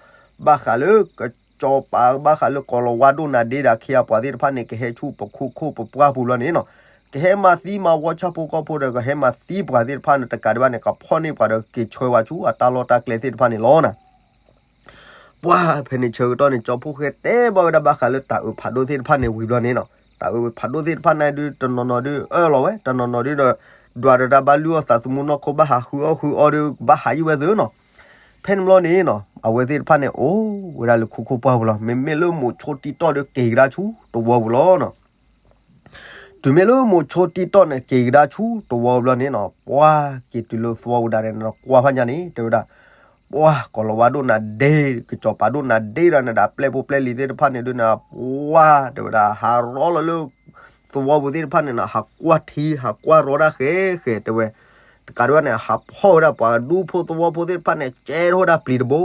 ဘၣ်ဃးလၢ ကစီၤပၤဘၣ်ဃးလၢကီၤလၤဝါဒိၣ်နၤဒ့ဒီးခ့အပှၤသ့ၣ်တဖၣ်န့ၣ် ကဟဲဆူပခိၣ်ခိၣ်ပပှၢ်ပူၤဘျီန့ၣ်နီၤ ကဟဲမၤသံမၤဝီဆၣ်ဖိကီၢ်ဖိဒီး ကဟဲမၤသံပှၤသ့ၣ်တဖၣ်န့ၣ် တကးဒံးဘၣ်န့ၣ် ကဖီၣ်န့ၢ်ပှၤဒီးက့ၤဆှၢဝဲဆူအတၢ်လီၢ်တၢ်ကျဲသ့ၣ်တဖၣ်န့ၣ်လီၤနၤ ပှၢ်ဖဲန့ၣ်ဆၢကတီၢ်န့ၣ် ကၠီဖှိၣ်ဃဲတဲဘၣ်ဝဲဒၣ်ဘၣ်ဃးလၢတၢ်အုးဖးဒိၣ်သ့ၣ်တဖၣ်န့ၣ်ဝံၤဘျီန့ၣ်နီၤ တၢ်အုးဖးဒိၣ်သ့ၣ်တဖၣ်န့ၣ်ဒုး တနီၤနီၤဒုးအၢၣ်လီၤဝဲ တနီၤနီၤဒုးဒီး ဒွးတဒါဘၣ်လုၢ်အီၣ်သးသမူနီၢ်ခိဘၣ်ဟးဃုအီၣ်ဃုအီဒီး ဘၣ်ဟးယံာ်ဝဲသ့နီၤ ဖဲန့ၣ်ဘျီန့ၣ်နီၤ အဝဲသ့ၣ်တဖၣ်န့ၣ် အိၣ်ဝဲဒၣ်လၢခိခိၣ်ပှၢ်ပူၤလီၤ. မ့မ့ၢ်လၢမိၤဆိတံၢ်တီၢ်ဒီးက့ၤကဒါဆူတဝီပူၤလီၤနီၤ တုၤမ့ၢ်လၢမိၤဆိတံၢ်တီၢ်န့ၣ် က့ၤကဒါဆူတဝီပူၤဘျီန့ၣ်နီၤ ပှၢ်က့ၤတုၤလၢသဝီပူၤဒၣ်န့ၣ်နီၤ ကွၢ်ဖးညါန့ၣ် တဲဝဲဒၣ် ပှၢ်ကီၤလၤဝါဒိၣ်နၤဒ့ ကစီၤပၤဒိၣ်နၤဒ့ဒီးနဒၣ်ပျဲၢ်ဖိပျဲၢ်လံၤသ့ၣ်တဖၣ်န့ၣ်ဒုးန့ၣ် ပှၢ်တဲဝဲဒၣ် ဟးရီလီၤလၢ သဝီပူၤသ့ၣ်တဖၣ်န့ၣ်နီၤ ဟးကွၢ်ထံ ဟးကွၢ်ရီဒၣ်ဃဲဃဲတဲဝဲ တကးဒံးဘၣ်န့ၣ် ဟးဖီၣ်ဝဲဒၣ်ပှၤဒူဖိသဝီဖိသ့ၣ်တဖၣ်န့ၣ် ကဲထီၣ်ဝဲဒၣ်ပျံ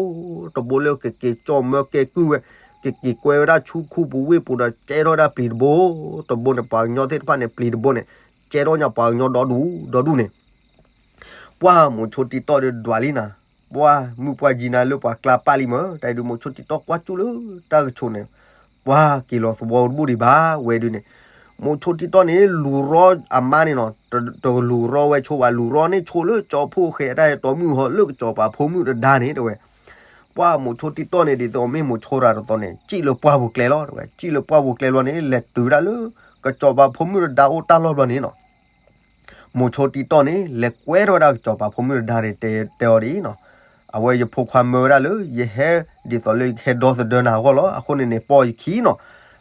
ၤတဘိ တဘိလၢကက့ၤကၠီၣ်မၢကဲကုၢ်ဝဲ ကက့ၤကွဲဝဲဒၣ်ဆူခူပူၤဝ့ၢ်ပူၤဒီး ကဲထီၣ်ဝဲဒၣ်ပျံၤတဘိ တဘိန့ၣ် ပှၤကညီသ့ၣ်တဖၣ်န့ၣ် ပျံၤတဘိန့ၣ် ကဲထီၣ်ညါပှၤကညီဒီဒူၣ်ဒီဒူၣ်န့ၣ် ပှၢ်မိၤဆိတံၢ်တီၢ်ဒီးဒွးလံနၤ ပှၢ်မုၢ်ပှၢ်ယံၤနၤလၢပှၤကျါပာ်လံမၢ် တၢ်အံၤဒုးမိၤဆိတံၢ်တီၢ်ကွၢ်ကၠူၣ်လၢတၢ်ကဆိးန့ၣ် ပှၢ်က့ၤလီၤသဝီတဘိၣ်ဒံးဘၣ်ဝဲဒုးန့ၣ် မိၤဆိတံၢ်တီၢ်န့ၣ် လူၤရီအမါန့ၣ်နီၤ တလူၤရီဝဲဆိဘၣ် လူၤရီန့ၣ်ဆိလၢကၠီဖှိၣ်ဃဲအတၢ်ဟဲတီမုၢ်ဟီလၢကစီၤပၤဖိမုၣ်တဒါန့ၣ်တဲဝဲ ပှၢ်မိၤဆိတံၢ်တီၢ်န့ၣ် ဒ်သိးမ့ၢ်မိၤဆိရၤတသီန့ၣ် စံၣ်လၢပှၢ်ပူၤကျဲလီၤတဲဝဲ စံၣ်လၢပှၢ်ပူၤကျဲလီၤန့ၣ် လဲၤတုၤဝဲဒၣ်လၢ ကစီၤပၤဖိမုၣ်တဒါအိၣ်တၢ်လီၢ်ဘျီန့ၣ်နီၤ မိၤဆိတံၢ်တီၢ်န့ၣ် လဲၤကွဲထီၣ်ဝဲဒၣ်ကစီၤပၤဖိမုၣ်တဒါန့ၣ် တဲအီၤဒ်အံၤနီၤ အဝဲယဖိခွါမၢဝဲဒၣ်လၢ ယဟဲဒ်သိးလၢယကဟဲဒီသဒၢနၤအဂီၢ်လီၤ အဃိန့ၣ်န့ၣ် ပိာ်ယခံနီၤ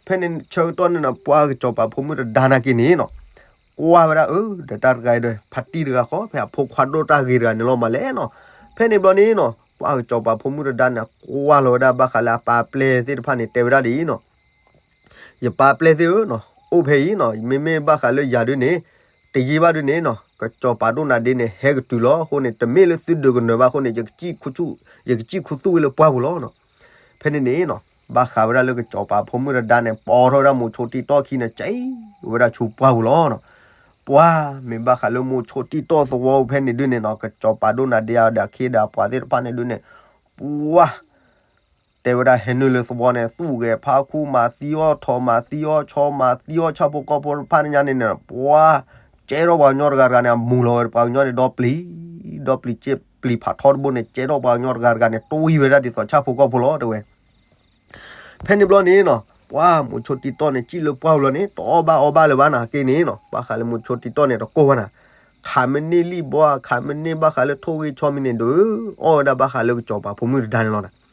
ဖဲန့ၣ်ဆၢကတီၢ်န့ၣ်နီၤ ပှၢ်ကစီၤပၤဖိမုၣ်တဒါနာ်က့န့ၣ်နီၤ ကွၢ်ဝဲဒၣ်အၢ ဒီးတၢ်တဂၤအံၤဒီး ဖါတံၢ်တဂၤဃီ ဖဲအဖိခွါဒိၣ်တၢ်ဂ့ၤတဂၤန့ၣ်လီၤမးလဲၣ်နီၤ ဖဲန့ၣ်ဘျီန့ၣ်နီၤ ပှၢ်ကစီၤပၤဖိမုၣ်တဒါန့ၣ် ကွၢ်လီၤဝဲဒၣ်ဘၣ်ဃးလၢအပၢ်ပျဲၢ်သ့ၣ်တဖၣ်န့ၣ် တဲဝဲဒၣ်ဒ်အံၤနီၤ ယပၢ်ပျဲၢ်သ့ၣ်ဧၢနီၤ အိၣ်ဖဲအံၤနီၤ မ့မ့ၢ်ဘၣ်ဃးလၢယၤဒုးန့ၣ် တယံာ်ဘၣ်ဒုးန့ၣ်နီၤ ကစီၤပၤဒိၣ်နၤဒ့န့ၣ် ဟဲကတုၤလီၤအဃိန့ၣ် တမ့ၢ်လၢသုဒုးကနၢၤဘၣ်အဃိန့ၣ် ယကစံၣ်ခူသူၣ်ဝဲလၢပှၢ်ပူၤလီၤနီၤ ဖဲန့ၣ်န့ၣ်နီၤ ဘၣ်ဃးဝဲဒၣ်လၢကစီၤပၤဖိမုၣ်တဒါန့ၣ် ပိာ်ထီၣ်ဝဲဒၣ်မိၤဆိတံၢ်တီၢ်ခံန့ၣ် ကဲဝဲဒၣ်ဆူပှၢ်ပူၤလီၤနီၤ ပှၢ်မ့ၢ်ဘၣ်ဃးလၢမိၤဆိတံၢ်တီၢ်သဝီဖဲန့ၣ်ဒုးန့ၣ်နီၤ ကစီၤပၤဒိၣ်နၤဒ့ဒီးအခ့ဒီးအပှၤသ့ၣ်တဖၣ်န့ၣ်ဒုးန့ၣ် ပှၢ် တဲဝဲဒၣ်ဟဲနုာ်လၢသဝီန့ၣ် သူၣ်ဂဲၤဖးခူ မၤသံအီၣ်ထိး မၤသံအီၣ်ဆီ မၤသံအီၣ်ဆၣ်ဖိကီၢ်ဖိတဖၣ်ညါန့ၣ်န့ၣ် ပှၢ် ကဲထီၣ်ပှၤကညီတဂၤတဂၤန့ၣ် အမူၤလီၤဝဲပှၤကညီန့ၣ် ဒီပျံၤ ဒီပျံၤစ့ပျံၤဖးထီတဘိန့ၣ် ကဲထီၣ်ပှၤကညီတဂၤတဂၤန့ၣ် တွံၢ်ဝဲဒၣ်ဒ်သိးဆၣ်ဖိကီၢ်ဖိလီၤတဲဝဲ ဖဲန့ၣ်ဘျီန့ၣ်နီၤ ပှၢ်မိၤဆိတံၢ်တီၢ်န့ၣ် စံၣ်လၢပှၢ်ပူၤလီၤန့ၣ် တအီၣ်ဘၣ်အီဘၣ်လၢၤဘၣ်နၤက့န့ၣ်နီၤ ဘၣ်ဃးလၢမိၤဆိတံၢ်တီၢ်န့ၣ် တကိၢ်ဘၣ်နၤ ခးမ့ၢ်န့ၢ်လံၣ်ဘီ ခးမ့ၢ်န့ၢ်ဘၣ်ဃးလၢထိၣ်ဂ့ၢ်ဆီမံၤန့ၣ်ဒီး အီၣ်ဝဲဒၣ်ဘၣ်ဃးလၢကစီၤပၤဖိမုၣ်တဒါန့ၣ်လီၤနၤ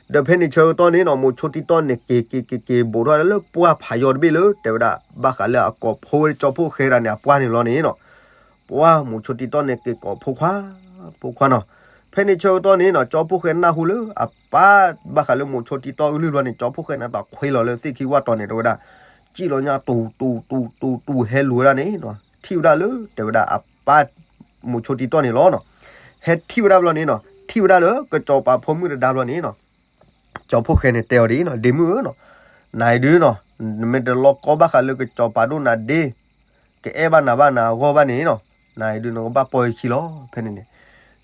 ဒီးဖဲန့ၣ်ဆၢကတီၢ်န့ၣ်နီၤ မိၤဆိတံၢ်တီၢ်န့ၣ် က့ၤက့ၤက့ၤက့ၤဘူးထီၣ်ဒၣ်လၢပှၢ်ဖးယီၤတဘ့ၣ်လၢ တဲဝဲဒၣ် ဘၣ်ဃးလၢအကိးဖိဝဲကၠီဖှိၣ်ဃဲတဂၤန့ၣ် အပှၢ်န့ၣ်လီၤန့ၣ်နီၤ ပှၢ်မိၤဆိတံၢ်တီၢ်န့ၣ် က့ၤကိးဖိခွါ ဖိခွါနီၤ ဖဲန့ၣ်ဆၢကတီၢ်န့ၣ်နီၤ ကၠီဖှိၣ်ဃဲနၢ်ဟူလၢ အပၢ်ဘၣ်ဃးလၢမိၤဆိတံၢ်တီၢ်အကလုၢ်ဘျီန့ၣ် ကၠီဖှိၣ်ဃဲန့ၣ် တၢ်ခွဲးလီၤလၢသ့ၣ်ခံဝၣ်တီၤန့ၣ် တဲဝဲဒၣ် စံၣ်လီၤညါတူၤတူၤတူၤတူၤတူၤဟဲလူၤဝဲဒၣ်န့ၣ်နီၤ ထံၣ်ဝဲဒၣ်လၢ တဲဝဲဒၣ်အပၢ် မိၤဆိတံၢ်တီၢ်န့ၣ်လီၤနီၤ ဟဲထံၣ်ဝဲဒၣ်ဘျီန့ၣ်နီၤ ထံၣ်ဝဲဒၣ်လၢကစီၤပၤဖိမုၣ်တဒါဘျီန့ၣ်နီၤ ကၠီဖှိၣ်ဃဲန့ၣ်တဲအီၤဒ်အံၤနီၤ ဒ့မုၣ်ဧၢနီၤ နၤအံၤဒုးနီၤ နမ့ၢ်တလီၢ်ကီဘၣ်ဃးလၢကစီၤပၤဒိၣ်နၤဒ့ ကအဲၣ်ဘၣ်နၤဘၣ်နၤအဂီၢ်ဘၣ်န့ၣ်နီၤ နၤအံၤဒုးနကဘၣ်ပိာ်ယခံလီၤ ဖဲန့ၣ်န့ၣ်.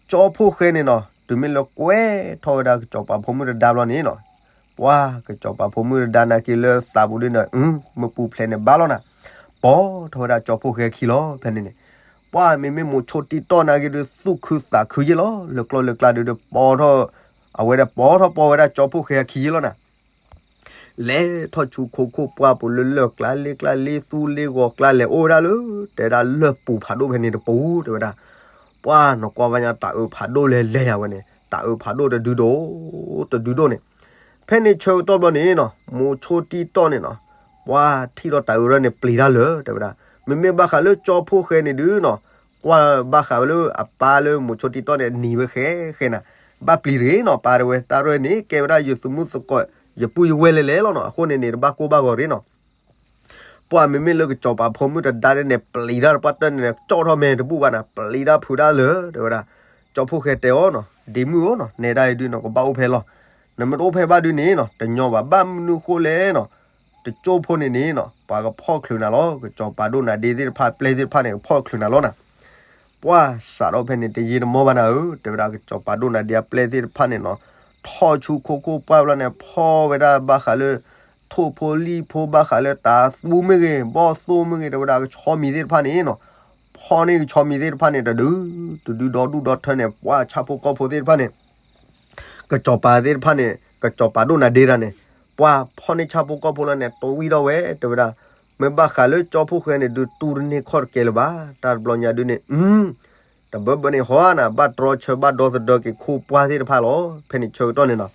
ကၠီဖှိၣ်ဃဲန့ၣ်နီၤ တုၤမ့ၢ်လၢကွဲထီၣ်ဝဲဒၣ်ကစီၤပၤဖိမုၣ်တဒါဘျီန့ၣ်နီၤ, ပှၤကစီၤပၤဖိမုၣ်တဒါနာ်က့ၤလၢသးပူၤဒုးန့ၣ် မ့ၣ်အူဖျဲးန့ၣ်ဘါလီၤနၤ, ပိာ်ထီၣ်ဝဲဒၣ်ကၠီဖှိၣ်ဃဲအခံလီၤ ဖဲန့ၣ်န့ၣ်. ပှၤမ့မ့ၢ်မိၤဆိတံၢ်တီၢ်နာ်က့ၤဒုး သူၣ်ခုသးခုယ့ၢ်လီၤ လၢကျီၢ်လၢကျါဒုးဒီး ပိာ်ထီၣ် အဝဲဒၣ်ပိာ်ထီၣ်ပိာ်ဝဲဒၣ်ကၠီဖှိၣ်ဃဲအခံယ့ၢ်လီၤနၤ. လဲၤထီၣ်ဆူခိခိၣ်ပှၢ်ပူၤလၢလၢၢ်ကျါလ့ကျါ လ့သူလ့ဂီၤကျါ လဲၤအိၣ်ဝဲဒၣ်လၢ တဲဝဲဒၣ်လၢၢ်ပူၤဖးဒိၣ်ဖဲန့ၣ်တပူၤ တဲဝဲဒၣ်. ပှၤနကွၢ်ဘၣ်ညါတၤအုးဖးဒိၣ်လဲၤလဲၤယၤဝဲန့ၣ် တၤအုးဖးဒိၣ်တဒုဒိၣ် တဒုဒိၣ်န့ၣ်. ဖဲန့ၣ်ဆၢကတီၢ်ဘျီန့ၣ်နီၤ မိၤဆိတံၢ်တီၢ်န့ၣ်နီၤ ပှၤထံၣ်ဒီးတၤအုးရၢန့ၣ်ပျံၤတၢ်လၢာ် တဲဝဲဒၣ်. မ့မ့ၢ်ဘၣ်ဃးလၢကၠီဖှိၣ်ဃဲန့ၣ်ဒုးနီၤ ကွၢ်ဘၣ်ဃးဝဲလၢအပၢ်လၢမိၤဆိတံၢ်တီၢ်န့ၣ် နံၤဝဲဃဲဃဲနၤ, ဘၣ်ပျံၤတဂ့ၤနီၤ ပၢ်တဲဝဲ တၢ်ရဲၣ်န့ၣ် ကဲဝဲဒၣ်ယသုးမုၢ်သကိး ယပုၢ်ယဝဲၢ်လဲၤလဲၤလီၤနီၤ အဃိန့ၣ်န့ၣ် တဘၣ်ကိၢ်ဘၣ်ဂီၤတဂ့ၤနီၤ. ပှၤမ့မ့ၢ်လၢကစီၤပၤဖိမုၣ်တဒါန့ၣ်န့ၣ် ပျံၤတၢ်တပှၢ်တၢၢ်န့ၣ်န့ၣ် ကၠီၣ်ထီၣ်မဲာ်တဘူၣ်ဘၣ်နၤ ပျံၤတၢ်ဖုးတၢ်လၢာ် တဲဝဲဒၣ်. ကၠီဖှိၣ်ဃဲတဲအီၤနီၤ ဒ့မုၣ်ဧၢနီၤ နဲဒၣ်အံၤဒုးနီၤ ကဘၣ်အိၣ်ဖဲလီၤ. နမ့ၢ်တအိၣ်ဖဲဘၣ်ဒုးန့ၣ်နီၤ တညီဘၣ် ဘၣ်မနုၤဃိလဲၣ်နီၤ တကၠိဖိန့ၣ်န့ၣ်နီၤ ပှၤကဖီၣ်ချုးနၤလီၤ ကစီၤပၤဒိၣ်နၤဒ့သ့ၣ်တဖၣ် ပျဲၢ်သ့ၣ်တဖၣ်န့ၣ် ကဖီၣ်ချုးနၤလီၤနၤ. ပှၤစးထီၣ်ဖဲန့ၣ် တယံာ်တမီၢ်ဘၣ်နၤဧၢ တဲဝဲဒၣ် ကစီၤပၤဒိၣ်နၤဒ့အပျဲၢ်သ့ၣ်တဖၣ်န့ၣ်နီၤ ထီၣ်ဆူခိခိၣ်ပှၢ်ဘျီန့ၣ် ဖီၣ်ဝဲဒၣ်ဘၣ်ဃးလၢ ထိၣ်ဖိလံၣ်ဖိ ဘၣ်ဃးလၢတၤသူမ့ၢ်ဂ့ၤ ဘီၣ်သိၣ်မ့ၢ်ဂ့ၤ တဲဝဲဒၣ် ကဆီမံၤသ့ၣ်တဖၣ်န့ၣ်နီၤ ဖီၣ်န့ၢ်ကဆီမံၤသ့ၣ်တဖၣ်န့ၣ် တဒု တဒုဒီဒူၣ်ဒီထၢန့ၣ် ပှၤဆၣ်ဖိကီၢ်ဖိသ့ၣ်တဖၣ်န့ၣ် ကစီၤပၤသ့ၣ်တဖၣ်န့ၣ် ကစီၤပၤဒိၣ်နၤဒ့တၢ်န့ၣ် ပှၤဖီၣ်န့ၢ်ဆၣ်ဖိကီၢ်ဖိလီၤန့ၣ် တဝံၣ်ထီၣ်ဝဲ တဲဝဲဒၣ်. မ့ၢ်ဘၣ်ဃးလၢကၠီဖှိၣ်ဃဲန့ၣ်ဒုး တူၢ်တန့ၢ်ခီၣ်တကဲလၢၤဘၣ် တၢ်တဘျီညါဒုးန့ၣ် တဘၢဘၢန့ၣ်ဟီနၤ ဘၣ်တြီဆၢဘၣ်ဒီသဒၢက့ၤခိၣ်ပှၢ်သ့ၣ်တဖၣ်လီၤ ဖဲန့ၣ်ဆၢကတီၢ်န့ၣ်နီၤ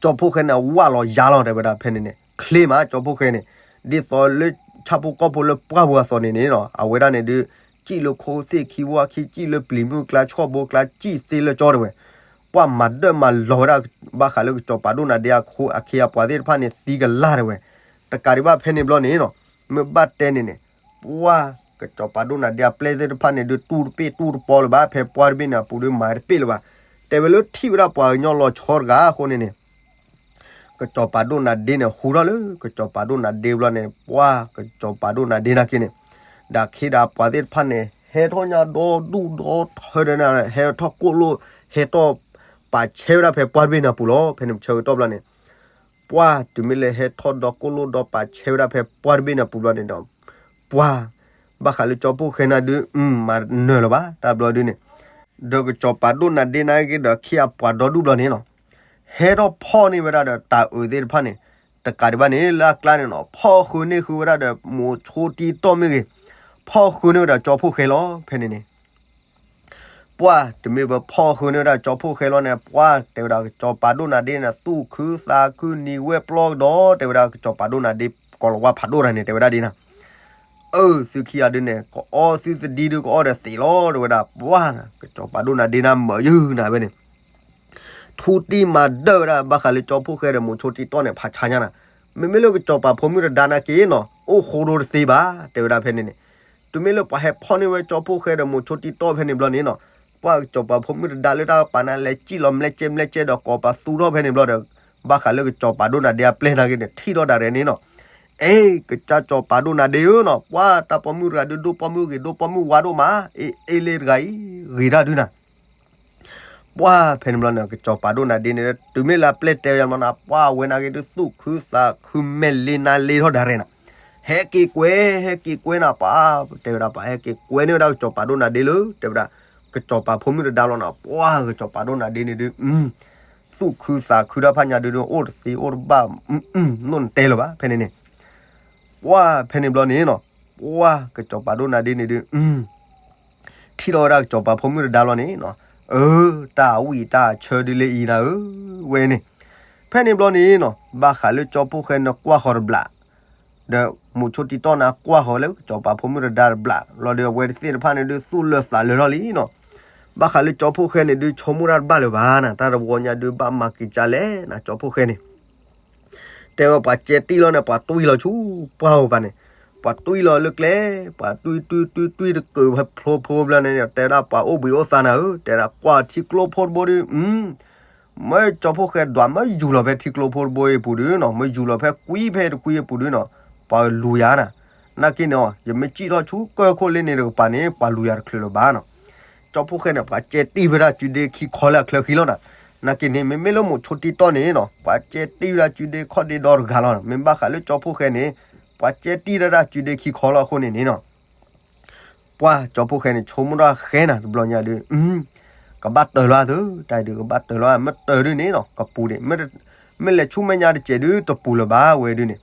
ကၠီဖှိၣ်ဃဲန့ၣ် ဝၣ်လီၤယါလီၤ တဲဝဲဒၣ် ဖဲန့ၣ်န့ၣ် ချ့မး ကၠီဖှိၣ်ဃဲန့ၣ် ဒ်သိးလၢဆၣ်ဖိကီၢ်ဖိလၢပှၢ်ပူၤအသိးန့ၣ်န့ၣ်နီၤ အဝဲဒၣ်န့ၣ်ဒုး စံၣ်လၢခိသ့ၣ်ခံဝါခံ စံၣ်လၢပျံၤမုၢ်ကျါ ဆီၣ်ဘိကျါ စံၣ်သ့လၢကၠီတဲဝဲ ပှၤမၤဒၢၣ်မၤလီၤဝဲဒၣ် ဘၣ်ဃးလၢကစီၤပၤဒိၣ်နၤဒ့အခိအခံအပှၤသ့ၣ်တဖၣ်န့ၣ် သံကလၢ်တဲဝဲ. တကးဒံးဘၣ်ဖဲန့ၣ်ဘျီန့ၣ်နီၤ မ့ၢ်ဘၣ်တဲန့ၣ်န့ၣ် ပှၤကစီၤပၤဒိၣ်နၤဒ့အပျဲၢ်သ့ၣ်တဖၣ်န့ၣ်ဒုး တူၢ်တပ့ၢ်တူၢ်တပီလၢၤဘၣ် ဖဲပှၢ်တဘ့ၣ်န့ၣ်အပူၤဒုး မၤတပ့ၢ်လၢၤဘၣ်. တဲဝဲလၢထံၣ်ဝဲဒၣ်ပှၤကညီလီၤဆီတဂၤအဃိန့ၣ်န့ၣ် ကစီၤပၤဒိၣ်နၤဒ့န့ၣ် ဟူထီၣ်လၢကစီၤပၤဒိၣ်နၤဒ့ဘျီန့ၣ် ပှၤကစီၤပၤဒိၣ်နၤဒ့နာ်က့န့ၣ် ဒီးခ့ဒီးပှၤသ့ၣ်တဖၣ်န့ၣ် ဟဲထီၣ်ညါဒီဒူၣ်ဒီထၢဒီး ဟဲထီၣ်ကိၣ်လိၣ် ဟဲထီၣ်ပာ်ဆဲးဝဲဒၣ်ဖဲပှၢ်တဘ့ၣ်န့ၣ်အပူၤလီၤ. ဖဲန့ၣ်ဆၢကတီၢ်ဘျီန့ၣ် ပှၤတုၤမ့ၢ်လၢဟဲထီၣ်ဒီးကိၣ်လိၣ်ဒီးပာ်ဆဲးဝဲဒၣ်ဖဲပှၢ်တဘ့ၣ်န့ၣ်အပူၤဘျီန့ၣ်ဒီး ပှၤ ဘၣ်ဃးလၢကၠီဖှိၣ်ဃဲနၤဒုး မၤနၢၤလၢၤဘၣ် တၢ်ဘျီဒုးန့ၣ် ဒီးကစီၤပၤဒိၣ်နၤဒ့နာ်က့ဒီးခ့အပှၤဒီဒူၣ်ဘျီန့ၣ်နီၤ ဟဲထီၣ်ဖီၣ်န့ၢ်ဝဲဒၣ်ဒီးတၤအုးသ့ၣ်တဖၣ်န့ၣ် တကးဒံးဘၣ်န့ၣ် လၢအကျါန့ၣ်နီၤ ဖီၣ်ဃုာ်န့ၢ်ဃုာ်ဝဲဒၣ်ဒီး မိၤဆိတံၢ်တီၢ်မ့ၢ်ဂ့ၤ ဖီၣ်ဃုာ်န့ၢ်ဝဲဒၣ်ကၠီဖှိၣ်ဃဲလီၤ. ဖဲန့ၣ်န့ၣ် ပှၤတမ့ၢ်ဘၣ်ဖီၣ်ဃုာ်န့ၢ်ဝဲဒၣ်ကၠီဖှိၣ်ဃဲလီၤန့ၣ် ပှၤတဲဝဲဒၣ်ကစီၤပၤဒိၣ်နၤဒ့န့ၣ် သူၣ်ခုသးခုနံၤဝဲပျီကဒီး တဲဝဲဒၣ်ကစီၤပၤဒိၣ်နၤဒ့ ကိၤလၤဝါဖးဒိၣ်တၢ်န့ၣ် တဲဝဲဒၣ်ဒ်နၤ အၢ သုခံဂၤဒုးန့ၣ် ကအီသုသဒံဒုးကအီဒီးသံးလီၤ တဲဝဲဒၣ် ပှၤ ကစီၤပၤဒိၣ်နၤဒ့နၤမၤယုၢ်နၤဝဲန့ၣ် ထူတံၢ်မၤဒၢၣ်ဝဲဒၣ် ဘၣ်ဃးလၢကၠီဖှိၣ်ဃဲဒီးမိၤဆိတံၢ်တီၢ်န့ၣ် ဖးဆါညါနၤ မ့မ့ၢ်လၢကစီၤပၤဖိမုၣ်တဒါနာ်က့နီၤ အိၣ်ဃိဒိတသ့ဘၣ် တဲဝဲဒၣ်ဖဲန့ၣ်န့ၣ် တုၤမ့ၢ်လၢပှၤဟဲဖီၣ်န့ၢ်ဝဲကၠီဖှိၣ်ဃဲဒီးမိၤဆိတံၢ်တီၢ်ဖဲန့ၣ်ဘျီန့ၣ်နီၤ ပှၤကစီၤပၤဖိမုၣ်တဒါလၢတၢ်ကပၤန့ၣ် လဲၤစံၣ်လီၤမျဲကဲမျဲကဲဒီးကိးပသူထီၣ်ဖဲန့ၣ်ဘျီဒီး ဘၣ်ဃးလၢကစီၤပၤဒိၣ်နၤဒ့အပျဲၢ်နာ်က့န့ၣ် ထံၣ်ထီၣ်ဒၣ်ရဲၣ်န့ၣ်နီၤ အ့ ကစၢ်ကစီၤပၤဒိၣ်နၤဒ့ဧၢနီၤ ပှၤတၢ်ပိာ်မုၣ်တဂၤဒုး ဒိၣ်ပိာ်မုၣ်ဂ့ၤ ဒိၣ်ပိာ်မုၣ်ဝါဒိၣ်မး အ့ အ့လ့တဂၤအံၤ ဂ့ၤတၢ်ဒုးနၤ ပှၤဖဲန့ၣ်ဘျီန့ၣ် ကစီၤပၤဒိၣ်နၤဒ့န့ၣ် တုၤမ့ၢ်လၢအပျဲၢ်တဲယၤမနီၤ ပှၤဝဲနာ်က့ဒုး သူၣ်ခုသးခုမဲာ်လ့နါလ့ထီၣ်ဒၣ်ရဲၣ်နၤ ဟဲက့ၤကွဲ ဟဲက့ၤကွဲနၤ ပှၤ တဲဝဲဒၣ်ပှၤဟဲက့ၤကွဲန့ၢ်ဝဲဒၣ်ကစီၤပၤဒိၣ်နၤဒ့လၢ တဲဝဲဒၣ် ကစီၤပၤဖိမုၣ်တဒါလီၤနၤ ပှၤကစီၤပၤဒိၣ်နၤဒ့န့ၣ်ဒုး သူၣ်ခုသးခုတၢ်ဖးညါဒုး အိၣ်တသ့အိၣ်တဘၣ် လိၣ်နတဲလၢၤဘၣ် ဖဲန့ၣ်န့ၣ် ပှၤဖဲန့ၣ်ဘျီန့ၣ်နီၤ ပှၤကစီၤပၤဒိၣ်နၤဒ့န့ၣ်ဒုး ထံၣ်ထီၣ်ဝဲဒၣ်ကစီၤပၤဖိမုၣ်တဒါလီၤန့ၣ်နီၤ အၢ တၢ်ဝံၣ်တၢ်ဆၢဒုးလၢအံၤနၤဧၢ ဝဲန့ၣ် ဖဲန့ၣ်ဘျီန့ၣ်နီၤ ဘၣ်ဃးလၢကၠီဖှိၣ်ဃဲန့ၣ်ကွၢ်ဃီၤတဘျီ ဒီးမိၤဆိတံၢ်တီၢ်န့ၣ်ကွၢ်ဃီၤလၢကစီၤပၤဖိမုၣ်တဒါတဘျီ လီၤဒီးအဝဲတသ့ၣ်တဖၣ်န့ၣ်ဒုး သူၣ်လၢာ်သးလၢာ်ထီၣ်လံနီၤ ဘၣ်ဃးလၢကၠီဖှိၣ်ဃဲန့ၣ်ဒုး ဆိကမိၣ်တၢ်တဘၣ်လၢၤဘၣ်နၤ တၢ်တဝီညါဒုး ဘၣ်မၤက့ၤကၢ်လဲၣ်နၤ ကၠီဖှိၣ်ဃဲန့ၣ် တဲဝဲပှၤကဲတံၢ်လီၤန့ၣ် ပှၤတွံၢ်လီၤဆူပှၢ်ဧိၤပၤန့ၣ် ပှၤတွံၢ်လီၤလၢကျဲ ပှၤတွံၢ်တွံၢ်တွံၢ်တွံၢ်တကုးဖဲဖျိဖိဘျီန့ၣ် တဲဝဲဒၣ်ပှၤအိၣ်ဘှံးအိၣ်သါနၤဧၢ တဲဝဲဒၣ်ကွၢ်ထံကျိဖိတဘိဒုး မ့ၢ်ကၠီဖှိၣ်ဃဲဒွးမ့ၢ်ယူၤလီၤဖဲထံကျိဖိတဘိအံၤအပူၤဒုးနီၤ မ့ၢ်ယူၤလီၤဖဲကွံဖဲတကွံအပူၤဒုးနီၤ ပှၤလူၤယၤနၤ နာ်က့န့ၣ် ယမ့ၢ်စံၣ်ထီၣ်ဆူကၢၢ်ခိၣ်လ့န့ၣ်တကပၤန့ၣ် ပှၤလူၤယၤတချုးလၢၤဘၣ်နီၤ. ကၠီဖီၣ်ဃဲန့ၣ် ပှၤကဲတံၢ်ဝဲဒၣ်စုဒ့ခံခီလၢအချၢဃံလီၤနီၤ. နာ်က့န့ၣ် မ့မ့ၢ်လၢမိၤဆိတံၢ်တီၢ်န့ၣ်နီၤ ပှၤကဲတံၢ်ဝဲဒၣ်စုဒ့ခီၣ်ဒ့ဒီတဂၤလီၤနီၤ. မ့ၢ်ဘၣ်ဃးလၢကၠီဖီၣ်ဃဲန့ၣ် ပှၤကဲတံၢ်ဝဲဒၣ်စုဒ့ခံခီလီၤအဃိန့ၣ်န့ၣ်နီၤ ပှၤကၠီဖီၣ်ဃဲန့ၣ် ဆိကမိၣ်ထီၣ်ဃဲနၤ တဘျီညါဒုး ကဘၣ်တၢၢ်လီၤသု တၢ်အံၤဒုး ကဘၣ်တၢၢ်လီၤ မ့ၢ်တၢၢ်ဒုးန့ၣ်နီၤ ကပူၤဒံး မ့ၢ်လဲၤဆူမဲာ်ညါတစဲးဒုး တပူၤလၢၤဘၣ်ဝဲဒုးန့ၣ်.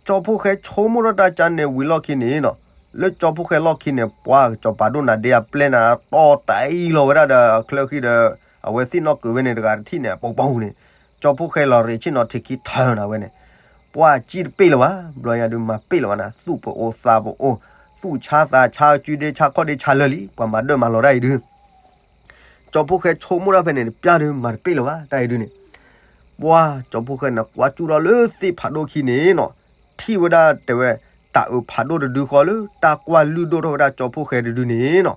ကၠီဖီၣ်ဃဲဆိကမိၣ်ထီၣ်တၢ်ကါန့ၣ်ဝံၤလီၢ်ခံန့ၣ်နီၤ လၢကၠီဖီၣ်ဃဲလီၢ်ခံန့ၣ် ပှၤကစီၤပၤဒိၣ်နၤဒ့အပျဲၢ်နၤတီၢ်တၢ်အံၤလီၤဝဲဒၣ်ဒီး အချၢဃံဒီး အဝဲသ့ၣ်နီၣ်ကုာ်ဝဲန့ၣ်တဂၤတထံၣ်န့ၣ် အပူၤပူၤန့ၣ် ကၠီဖီၣ်ဃဲလီၤရ့ၤဆ့ၣ်နီၤထံးခံထၢနၤဝဲန့ၣ် ပှၤစံၣ်တပ့ၢ်လၢၤဘၣ် ဘျီညါဒုးမၤပ့ၢ်လၢၤဘၣ်နၤ သူၣ်ပအိၣ်သးပအိၣ် သူၣ်ဆါသးဆါစုဒ့ဆါခီၣ်ဒ့ဆါလၢာ်လံ ပှၤမၤဒၢၣ်မၤလီၤတၢ်အံၤဒုး ကၠီဖီၣ်ဃဲဆိကမိၣ်တၢ်ဖဲန့ၣ် ပျၢ်ဒုးမၤတပ့ၢ်လၢၤဘၣ် တၢ်အံၤဒုးန့ၣ် ပှၤကၠီဖီၣ်ဃဲန့ၣ် ကွၢ်ကၠူၣ်ထီၣ်လၢသ့ၣ်ဖးဒိၣ်ခံန့ၣ်နီၤ ထံၣ်ဝဲဒၣ်တဲဝဲ တၢ်အုးဖးဒိၣ်တဒုဃီလၢ တၢ်ကွၢ်လုၢ်ဒိၣ်ထီၣ်ဝဲဒၣ်ကၠီဖီၣ်ဃဲတဒုန့ၣ်နီၤ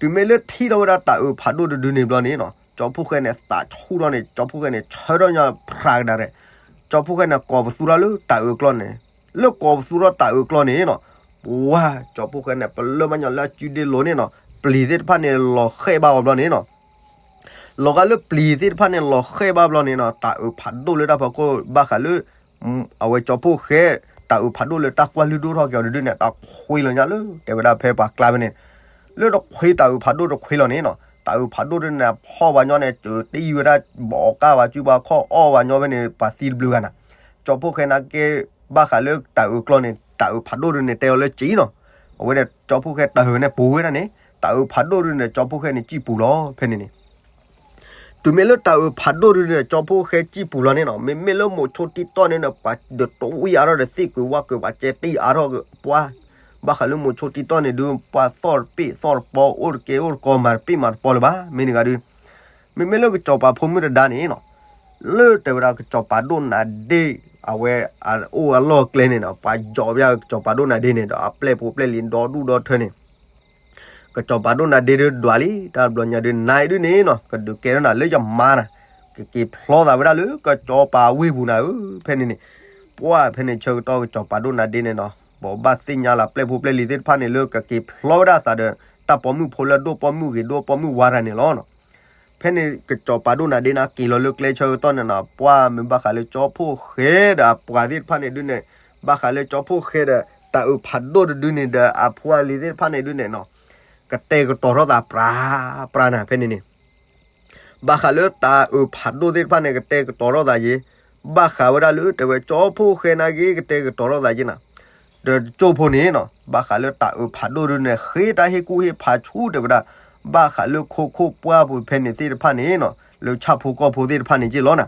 တုၤမ့ၢ်လၢထံၣ်ထီၣ်ဝဲဒၣ်တၢ်အုးဖးဒိၣ်တဒုန့ၣ်ဘျီန့ၣ်နီၤ ကၠီဖီၣ်ဃဲန့ၣ် သးဆူၣ်ထီၣ်န့ၣ် ကၠီဖီၣ်ဃဲန့ၣ် ဆၢထီၣ်ညီဖရၤကဒါရဲၣ် ကၠီဖီၣ်ဃဲန့ၣ် ကိးပသူထီၣ်လၢတၢ်အုးကျီန့ၣ် လၢကိးပသူထီၣ်တၢ်အုးကျီန့ၣ်နီၤ ပှၤကၠီဖီၣ်ဃဲန့ၣ် ပလၢမၤညီလၢအစုဒ့လိၤန့ၣ်နီၤ ပျံၤသ့ၣ်တဖၣ်န့ၣ် လီၤဃဲၣ်ဘၣ်အီၤဘျီန့ၣ်နီၤ လီၤဂာ်လၢပျံၤသ့ၣ်တဖၣ်န့ၣ် လီၤဃဲၣ်ဘၣ်ဘျီန့ၣ်နီၤ တၢ်အုးဖးဒိၣ်လၢတၢ်ဖီခိၣ် ဘၣ်ဃးလၢ အဝဲကၠီဖီၣ်ဃဲ တၢ်အုးဖးဒိၣ်လၢတၢ်ကွၢ်လုၢ်ဒိၣ်ထီၣ်က့ၤအီၤတဒုန့ၣ် တၢ်ခွ့လီၤညါလၢ တဲဝဲဒၣ်ဖဲပှၤကျါဖဲန့ၣ် လၢတခွ့တၢ်အုးဖးဒိၣ်တခွ့လီၤန့ၣ်နီၤ တၢ်အုးဖးဒိၣ်တန့ၣ် ဖီၣ်ဝဲညီန့ၣ် စၢၤတံၢ်ဝဲဒၣ် ဘီးအီၣ်ကၢ်ဝဲစုဘၣ်ခီၣ်အီၣ်ဝဲညီဖဲန့ၣ် ပှၤသံတဘျုးဂၤနၤ ကၠီဖီၣ်ဃဲနာ်က့ ဘၣ်ဃးလၢတၢ်အုးကျီန့ၣ် တၢ်အုးဖးဒိၣ်တန့ၣ် တဲအီၤလၢစံၣ်နီၤ အဝဲန့ၣ် ကၠီဖီၣ်ဃဲတၢ်အုးန့ၣ်ပူၤဝဲဒၣ်န့ၣ် တၢ်အုးဖးဒိၣ်တန့ၣ် ကၠီဖီၣ်ဃဲန့ၣ်စံၣ်ပူၤလီၤ ဖဲန့ၣ်န့ၣ် တုၤမ့ၢ်လၢတၢ်အုးဖးဒိၣ်ဒုးန့ၣ် ကၠီဖီၣ်ဃဲစံၣ်ပူၤလီၤန့ၣ်နီၤ မ့မ့ၢ်လၢမိၤဆိတံၢ်တီၢ်န့ၣ်နီၤ ပှၤဒတဝံၣ်အါထီၣ်ဒီးသ့ၣ်ကုၤဝၣ်ကုၤ ပှၤကဲတံၢ်အါထီၣ်ပှၤ ဘၣ်ဃးလၢမိၤဆိတံၢ်တီၢ်န့ၣ်ဒုး ပှၤသီၣ်တပ့ၢ်သီၣ်တပီ အိၣ်တကဲအိၣ်တကီ မၤတပ့ၢ်မၤတပီလၢၤဘၣ် မ့ၢ်န့ၣ်ဂၤဒုး မ့မ့ၢ်လၢကစီၤပၤဖိမုၣ်တဒါန့ၣ်နီၤ လၢတဲဝဲဒၣ်ကစီၤပၤဒိၣ်နၤဒ့ အဝဲအိၣ်အလီၢ်ကျဲန့ၣ်နီၤ ပှၤယီၤဝဲကစီၤပၤဒိၣ်နၤဒ့န့ၣ်ဒီး အပျဲၢ်ဖိပျဲၢ်လံၤဒီဒူၣ်ဒီထၢန့ၣ် ကစီၤပၤဒိၣ်နၤဒ့ဒုးဒွးလံ တၢ်ဘျီညါဒုး နၤအံၤဒုးန့ၣ်နီၤ ကဒုးကဲထီၣ်နၤလၢယမါနၤ ကက့ၤဖျီသးဝဲဒၣ်လၢကစီၤပၤဝ့ၢ်ပူၤနၤဧၢ ဖဲန့ၣ်န့ၣ် ပှၤဖဲန့ၣ်ဆၢကတီၢ်ကစီၤပၤဒိၣ်နၤဒ့န့ၣ်နီၤ ဘိးဘၣ်သ့ၣ်ညါလၢပျဲၢ်ဖိပျဲၢ်လံၤသ့ၣ်တဖၣ်န့ၣ်လၢကက့ၤဖျီဝဲဒၣ်သးဒီး တၢ်ပိာ်မုၣ်ဖိလၢအဒိၣ်ပိာ်မုၣ်ဂ့ၤဒိၣ်ပိာ်မုၣ်ဝါတၢ်န့ၣ်လီၤနီၤ ဖဲန့ၣ်ကစီၤပၤဒိၣ်နၤဒ့န့ၣ်က့ၤလီၤလၢကျဲဆၢကတီၢ်န့ၣ်နီၤ ပှၤမ့ၢ်ဘၣ်ဃးလၢကၠီဖီၣ်ဃဲဒီးအပှၤသ့ၣ်တဖၣ်န့ၣ်ဒုးန့ၣ် ဘၣ်ဃးလၢကၠီဖီၣ်ဃဲဒီး တၢ်အုးဖးဒိၣ်တဒုန့ၣ်ဒီးအဖိအလံၤသ့ၣ်တဖၣ်န့ၣ်ဒုးန့ၣ်နီၤ ကတဲာ်ကတီၤထီၣ်သးပြးပြးနၤ ဖဲန့ၣ်န့ၣ် ဘၣ်ဃးလၢတၢ်အုးဖးဒိၣ်သ့ၣ်တဖၣ်န့ၣ် ကတဲာ်ကတီၤထီၣ်သးယ့ၤ, ဘၣ်ဃးဝဲဒၣ်လၢတဲဝဲကၠီဖီၣ်ဃဲနာ်က့ ကတဲာ်ကတီၤထီၣ်သးယ့ၤနၤ, ဒီးကၠိဖိန့ၣ်နီၤ ဘၣ်ဃးလၢတၢ်အုးဖးဒိၣ်ဒုန့ၣ် ဃ့တၢ်ဟ့ၣ်ကူၣ်ဟ့ၣ်ဖးဆူတဲဝဲဒၣ် ဘၣ်ဃးလၢခိခိၣ်ပှၢ်ပူၤဖဲန့ၣ်သ့ၣ်တဖၣ်န့ၣ်နီၤ လၢဆၣ်ဖိကီၢ်ဖိသ့ၣ်တဖၣ်န့ၣ်က့ၢ်လီၤနၤ,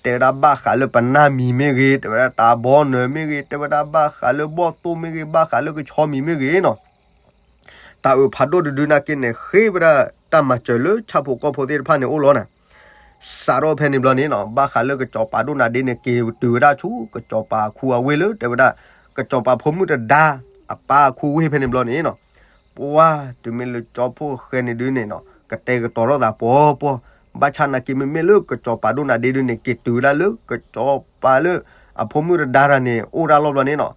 တဲဝဲဒၣ်ဘၣ်ဃးလၢပနၢ်မံၤမ့ၢ်ဂ့ၤ, တဲဝဲဒၣ်တၢ်ဘီနၢၤမ့ၢ်ဂ့ၤ, တဲဝဲဒၣ်ဘၣ်ဃးလၢဘီၣ်သိၣ်မ့ၢ်ဂ့ၤ, ဘၣ်ဃးလၢကဆီမံၤမ့ၢ်ဂ့ၤနီၤ တၢ်အုးဖးဒိၣ်တဒုနာ်က့န့ၣ် ဃ့ဝဲဒၣ်တၢ်မၤစၢၤလၢဆၣ်ဖိကီၢ်ဖိသ့ၣ်တဖၣ်န့ၣ်အိၣ်လီၤနၤ, စးထီၣ်ဖဲန့ၣ်ဘျီန့ၣ်နီၤ ဘၣ်ဃးလၢကစီၤပၤဒိၣ်နၤဒ့န့ၣ် က့ၤတုၤဝဲဒၣ်ဆူကစီၤပၤခူအဝ့ၢ်လၢ တဲဝဲဒၣ် ကစီၤပၤဖိမုၣ်တဒါ အပၢ်ခူဝ့ၢ်ဖဲန့ၣ်ဘျီန့ၣ်နီၤ ပှၤတုၤမ့ၢ်လၢကၠီဖီၣ်ဃဲန့ၣ်ဒုန့ၣ်နီၤ ကတဲာ်ကတီၤထီၣ်သးပှီၤပှီၤ, ဘၣ်ဆၣ်နာ်က့မ့မ့ၢ်လၢကစီၤပၤဒိၣ်နၤဒ့ဒုန့ၣ် က့ၤတုၤဝဲဒၣ်လၢကစီၤပၤလၢအဖိမုၣ်တဒါတၢ်န့ၣ် အိၣ်ဒၣ်လီၤဘျီန့ၣ်နီၤ,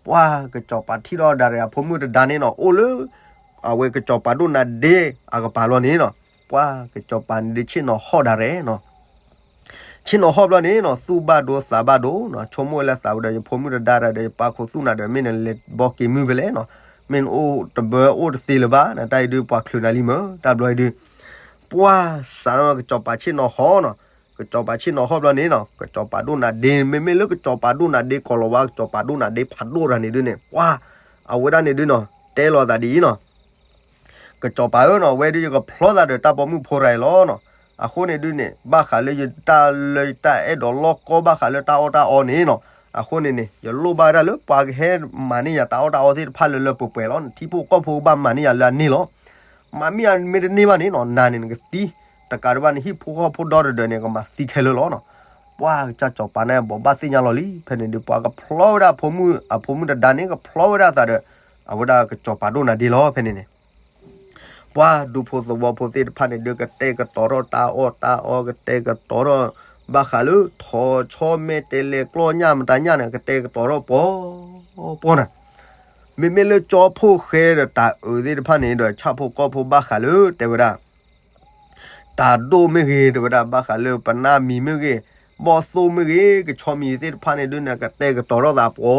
ပှၤကစီၤပၤထံၣ်ထီၣ်ဒၣ်ရ့ၣ်အဖိမုၣ်တဒါန့ၣ်နီၤ အိၣ်လၢ အဝဲကစီၤပၤဒိၣ်နၤဒ့အကပၤလီၤန့ၣ်နီၤ, ပှၤကစီၤပၤန့ၣ်ဒုဆ့ၣ်နီၤဟီၣ်ဒၣ်ရ့ၣ်နီၤ ဆ့ၣ်နီၤဟီၣ်ဘျီန့ၣ်နီၤ သူၣ်ဘၣ်ဒိသးဘၣ်ဒိနီၤ ဆိကမိၣ်ဝဲလၢသးဝဲဒီး ယဖိမုၣ်တဒါတၢ်ဒီး ယပၢ်ခိၣ်သူၣ်နၤဒီး မ့ၢ်နလဲၤဘီက့ၤမုၢ်ဖဲလဲၣ်နီၤ, မ့ၢ်နအိၣ်တဘၢအိၣ်တသ့လၢၤဘၣ် နတၢ်အံၤဒုပှၤချုးနၤလံမၢ် တၢ်ဘျီအံၤဒု ပှၤစးထီၣ်ကစီၤပၤဆ့ၣ်နီၤဟီၣ်နီၤ, ကစီၤပၤဆ့ၣ်နီၤဟီၣ်ဘျီန့ၣ်နီၤ ကစီၤပၤဒိၣ်နၤဒ့ မ့မ့ၢ်လၢကစီၤပၤဒိၣ်နၤဒ့ ကီၤလီၤဝါကစီၤပၤဒိၣ်နၤဒ့ဖးဒိၣ်တၢ်န့ၣ်ဒုန့ၣ် ပှၤ အဝဲဒၣ်န့ၣ်ဒုနီၤ တဲလီၤသးဒ်အံၤနီၤ ကစီၤပၤဧၢနီၤ ဝဲဒုးယကဖျီသးဒီးတၢ်ပိာ်မုၣ်ဖိတဂၤအံၤလီၤနီၤ, အဃိန့ၣ်ဒုန့ၣ် ဘၣ်ဃးလၢယတၢ်လၢယတၢ်အဲၣ်ဒိးလီၢ်ကီဘၣ်ဃးလၢတၢ်အီၣ်တၢ်အီန့ၣ်နီၤ, အဃိန့ၣ်န့ၣ် ယလိၣ်ဘၣ်ဝဲဒၣ်လၢပှၤကဟဲမၤန့ၢ်ယၤတၢ်အီၣ်တၢ်အီသ့ၣ်တဖၣ်လၢလၢပှဲၤပှဲၤလီၤ, နထံဖိကီၢ်ဖိကဘၣ်မၤန့ၢ်ယၤလၢအန့ၢ်လီၤ, မၤမ့ၢ်ယၤမ့ၢ်တန့ၢ်ဘၣ်န့ၣ်နီၤ နၤန့ၣ်နကသံ, တကးဒံးဘၣ်န့ၣ် ဟံၣ်ဖိဃီဖိဒီတဒၢးန့ၣ် ကမၤသံခဲလၢာ်လီၤနီၤ, ပှၤကစၢ်စီၤပၤန့ၣ် ဘိးဘၣ်သ့ၣ်ညါလီၤလံ, ဖဲန့ၣ်ဒုး ပှၤကဖျီဝဲဒၣ်အဖိမုၣ် အဖိမုၣ်တဒါန့ၣ် ကဖျီဝဲဒၣ်အသးဒီး အဝဲဒၣ်ကစီၤပၤဒိၣ်နၤဒ့လီၤ ဖဲန့ၣ်န့ၣ် ပှၤဒူဖိသဝီဖိသ့ၣ်တဖၣ်န့ၣ်ဒုး ကတဲာ်ကတီၤထီၣ်တၢ်အီၣ်တၢ်အီ ကတဲာ်ကတီၤထီၣ် ဘၣ်ဃးလၢထိးဆီမဲာ်တဲလဲၤကျီၢ်ညၣ်မတၤညၣ်န့ၣ် ကတဲာ်ကတီၤထီၣ်ပှီၤပှီၤနၤ, မ့မ့ၢ်လၢကၠီဖှိၣ်ဃဲဒီးတၤအုးသ့ၣ်တဖၣ်န့ၣ်ဒီး ဆၣ်ဖိကီၢ်ဖိဘၣ်ဃးလၢတဲဝဲဒၣ် တၤဒိၣ်မ့ၢ်ဂ့ၤ တဲဝဲဒၣ် ဘၣ်ဃးလၢပနၢ်မံၤမ့ၢ်ဂ့ၤ, ဘီၣ်သိၣ်မ့ၢ်ဂ့ၤ ကဆီမံၤသ့ၣ်တဖၣ်န့ၣ်ဒုးန့ၣ် ကတဲာ်ကတီၤထီၣ်သးပှီ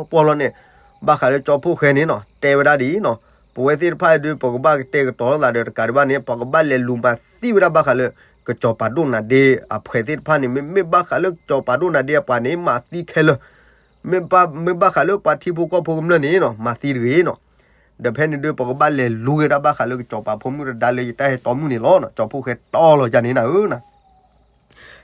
ၤပှီၢ်လီၤန့ၣ်, ဘၣ်ဃးလၢကၠီဖှိၣ်ဃဲန့ၣ်နီၤ တဲဝဲဒၣ်ဒ်အံၤနီၤ, ပဝဲသ့ၣ်တဖၣ်ဒုး ပကဘၣ်ကတဲာ်ကတီၤထီၣ်သးဒီးတကးဒံးဘၣ်န့ၣ် ပကဘၣ်လဲၤလူၤမၤသံဝဲဒၣ်ဘၣ်ဃးလၢ ကစီၤပၤဒိၣ်နၤဒ့အဖှဲးသ့ၣ်တဖၣ်န့ၣ်, မ့မ့ၢ်ဘၣ်ဃးလၢကစီၤပၤဒိၣ်နၤဒ့အပှၤန့ၣ် မၤသံခဲလၢာ်, မ့ၢ်ဘၣ်ဃးလၢပှၤထံဖိကီၢ်ဖိကမျၢၢ်န့ၣ်နီၤ မၤသံတဂ့ၤနီၤ, ဒီးဖဲန့ၣ်ဒုး ပကဘၣ်လဲၤလူၤက့ၤတၢ်ဘၣ်ဃးလၢကစီၤပၤဖိမုၣ်တဒါလၢယတၢ်ဟဲတီမုၣ်န့ၣ်လီၤနီၤ, ကၠီဖှိၣ်ဃဲတီလီၤယၤန့ၣ်နၤဧၢနၤ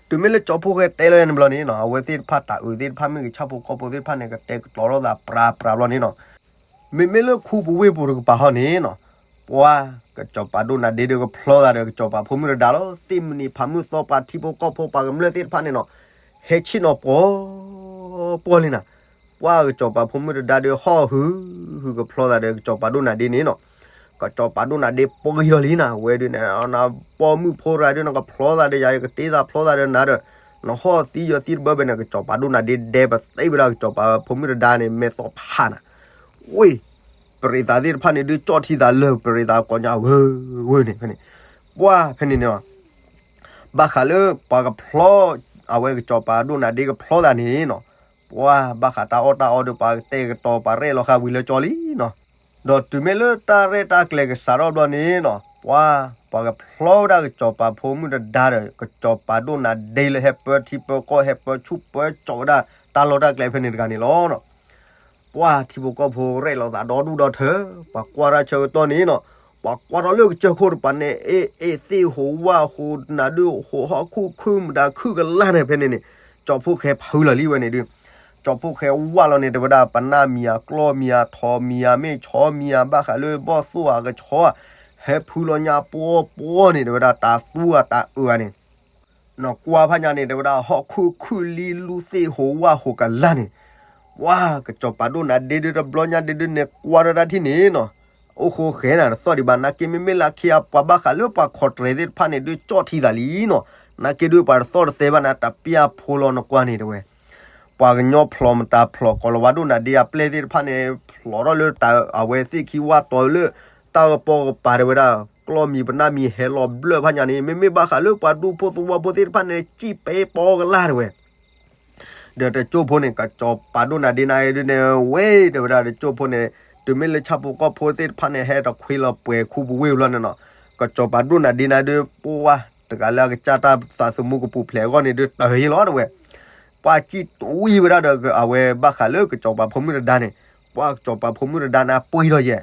တုၤမ့ၢ်လၢကၠီဖှိၣ်ဃဲတဲလီၤယၤန့ၣ်ဘျီန့ၣ်နီၤ အဝဲသ့ၣ်တဖၣ်တၤအုးသ့ၣ်တဖၣ်မ့ၢ်ဂ့ၤ ဆၣ်ဖိကီၢ်ဖိသ့ၣ်တဖၣ်န့ၣ် ကတဲာ်ကတီၤထီၣ်သးပြးပြးဘျီန့ၣ်နီၤ, မ့မ့ၢ်လၢခူပူၤဝ့ၢ်ပူၤတကပၤဟီန့ၣ်နီၤ, ပှၤကစီၤပၤဒိၣ်နၤဒ့ဒုးကဖျီသးဒီးကစီၤပၤဖိမုၣ်တဒါလီၤ, သ့ၣ်မနံၤဖးမုၢ်သီပှၤထံဖိကီၢ်ဖိပှၤကမျၢၢ်သ့ၣ်တဖၣ်န့ၣ်နီၤ, ဟဲဆ့ၣ်နီၤပှီၤပှီၢ်လံနၤ, ပှၤကစီၤပၤဖိမုၣ်တဒါဒုးဟီၣ်ဟုကဖျီသးဒီးကစီၤပၤဒိၣ်နၤဒ့န့ၣ်နီၤ, ကစီၤပၤဒိၣ်နၤဒ့ပှံၢ်ထီၣ်လံနၤ, ဝဲဒုးန့ၣ် ပိာ်မုၣ်ဖိတဂၤဒုး နကဖျီသးဒီးယၤ ယကတ့သးဖျီသးဒီးနၤဒီး နဟီၣ်သံယီၤသံတဘၢဘၢန့ၣ် ကစီၤပၤဒိၣ်နၤဒ့ဒဲပသ့ဝဲဒၣ်ကစီၤပၤဖိမုၣ်တဒါန့ၣ် မဲာ်သီဖးနၤ, ဝ့ၢ် ပရံးသးသ့ၣ်တဖၣ်န့ၣ်ဒုး ကၠီၣ်ထံသးလၢပရံးသးကိးညါ ဝဲဝဲန့ၣ်ဖဲန့ၣ်, ပှၤဖဲန့ၣ်န့ၣ် ဘၣ်ဃးလၢပှၤကဖျီ အဝဲကစီၤပၤဒိၣ်နၤဒ့ကဖျီသးန့ၣ်နီၤ, ပှၤဘၣ်ဃးတၢ်အီၣ်တၢ်အီဒီး ပှၤကတဲာ်ကတီၤပှၤရဲၣ်လီၤဃာ်ဝံၤလၢကၠီလံနီၤ, ဒီးတုၤမ့ၢ်လၢတၢ်ရဲၣ်တၢ်ကျဲၤကစးထီၣ်ဘျီန့ၣ်နီၤ, ပှၤ ပှၤကဖျီဝဲဒၣ်ကစီၤပၤဖိမုၣ်တဒါဒီး ကစီၤပၤဒိၣ်နၤဒ့လၢဟဲပၢထံပၢကီၢ် ဟဲပၢဆူၣ်ပၢကၠီဝဲဒၣ်တၢ်လီၢ်တၢ်ကျဲဖဲန့ၣ်တဂၤန့ၣ်လီၤ. ပှၤထံဖိကီၢ်ဖိရဲၣ်လီၤသးဒီဒူၣ်ဒီထၢ, ပှၤကွၢ်တၢ်ဆၢကတီၢ်န့ၣ်နီၤ, ပှၤကွၢ်ထီၣ်လၢကစၢၢ်ခိၣ်တပၤန့ၣ် အ့ၣ်အ့ၣ်သ့ၣ်ဟူးဝၣ်ဟူးနၤဒုး ဟူးဟီၣ်ခုၣ်ခုၣ်မတၤခုၣ်ကလၢ်န့ၣ်ဖဲန့ၣ်န့ၣ်, ကၠီဖှိၣ်ဃဲဖုလီၤလံဝဲန့ၣ်ဒုး, ကၠီဖှိၣ်ဃဲဝၣ်လီၤန့ၣ် တဲဝဲဒၣ် ပနၢ်မံၤဧါ ကျီၢ်မံၤဧါ ထိးမံၤဧါ မ့ၢ်ဆီမံၤဧါ ဘၣ်ဃးလၢဘီၣ်သိၣ်ဧါ ကဆီဧါ, ဟဲဖုလီၤညါပှီၢ်ပှီၢ်န့ၣ် တဲဝဲဒၣ် တၤသူဧါ တၤအုးဧါန့ၣ် နကွၢ်ဖးညါန့ၣ် တဲဝဲဒၣ် ဟီၣ်ခိၣ်ခုၣ်လံလူသ့ၣ်ဟူးဝၣ်ဟူးကလၢ်န့ၣ်, ပှၤကစီၤပၤဒိၣ်နၤဒ့ဒုးတဘျီညါဒ့ဒုးန့ၣ် ကွၢ်ထီၣ်တၢ်ထံၣ်န့ၣ်နီၤ, အိၣ်ဃိဃဲနၤတသီၣ်ဒံးဘၣ် နာ်က့မ့မ့ၢ်လၢခံအပှၤဘၣ်ဃးလၢပှၤခီၣ်တြဲၤသ့ၣ်တဖၣ်န့ၣ်ဒုး ကၠီၣ်ထံသးလံနီၤ, နာ်က့ဒုးပှၤတသီၣ်တသဲဘၣ်နၤ တပျၢ်ဖိလီၤနကွၢ်န့ၣ်တဲဝဲ ပှၤကညီဖျိးမတၤဖျိး ကီၤလၤဝါဒိၣ်နၤဒ့အပျဲၢ်သ့ၣ်တဖၣ်န့ၣ် ဖျိးထီၣ်လၢတၢ်အဝဲသ့ၣ်ခံဝၣ်တီၤလၢ တၢ်ကပီၤကပၤတဲဝဲဒၣ် ကျီၢ်မံၤပနၢ်မံၤဟဲလီၤဘျၢၣ်ဖးညါန့ၣ် မ့မ့ၢ်ဘၣ်ဃးလၢပှၤဒူဖိသဝီဖိသ့ၣ်တဖၣ်န့ၣ် စံၣ်ပဲပီကလၢ်တဲဝဲ ဒီးတကၠိၢ်ဖိန့ၣ် ကစီၤပၤဒိၣ်နၤဒ့နၤဒုးန့ၣ် ဝဲတဲဝဲဒၣ်တကၠိၢ်ဖိန့ၣ် တုၤမ့ၢ်လၢဆၣ်ဖိကီၢ်ဖိသ့ၣ်တဖၣ်န့ၣ် ဟဲတခွ့လီၤပှဲၤခူပူၤဝ့ၢ်ဘျီန့ၣ်နီၤ, ကစီၤပၤဒိၣ်နၤဒ့နၤဒုး ပှၤတဂၤလၢအကစၢ်တၢ်သးသမူကပူၤဖျဲးအဂီၢ်န့ၣ်ဒုး တၢ်ဟ့လီၤတဲဝဲ ပှၤစံၣ်တွံဝဲဒၣ်ဒီးအဝဲဘၣ်ဃးလၢကစီၤပၤဖိမုၣ်တဒါန့ၣ်, ပှၤကစီၤပၤဖိမုၣ်တဒါန့ၣ် ပှံၢ်ထီၣ်ယဲၢ်,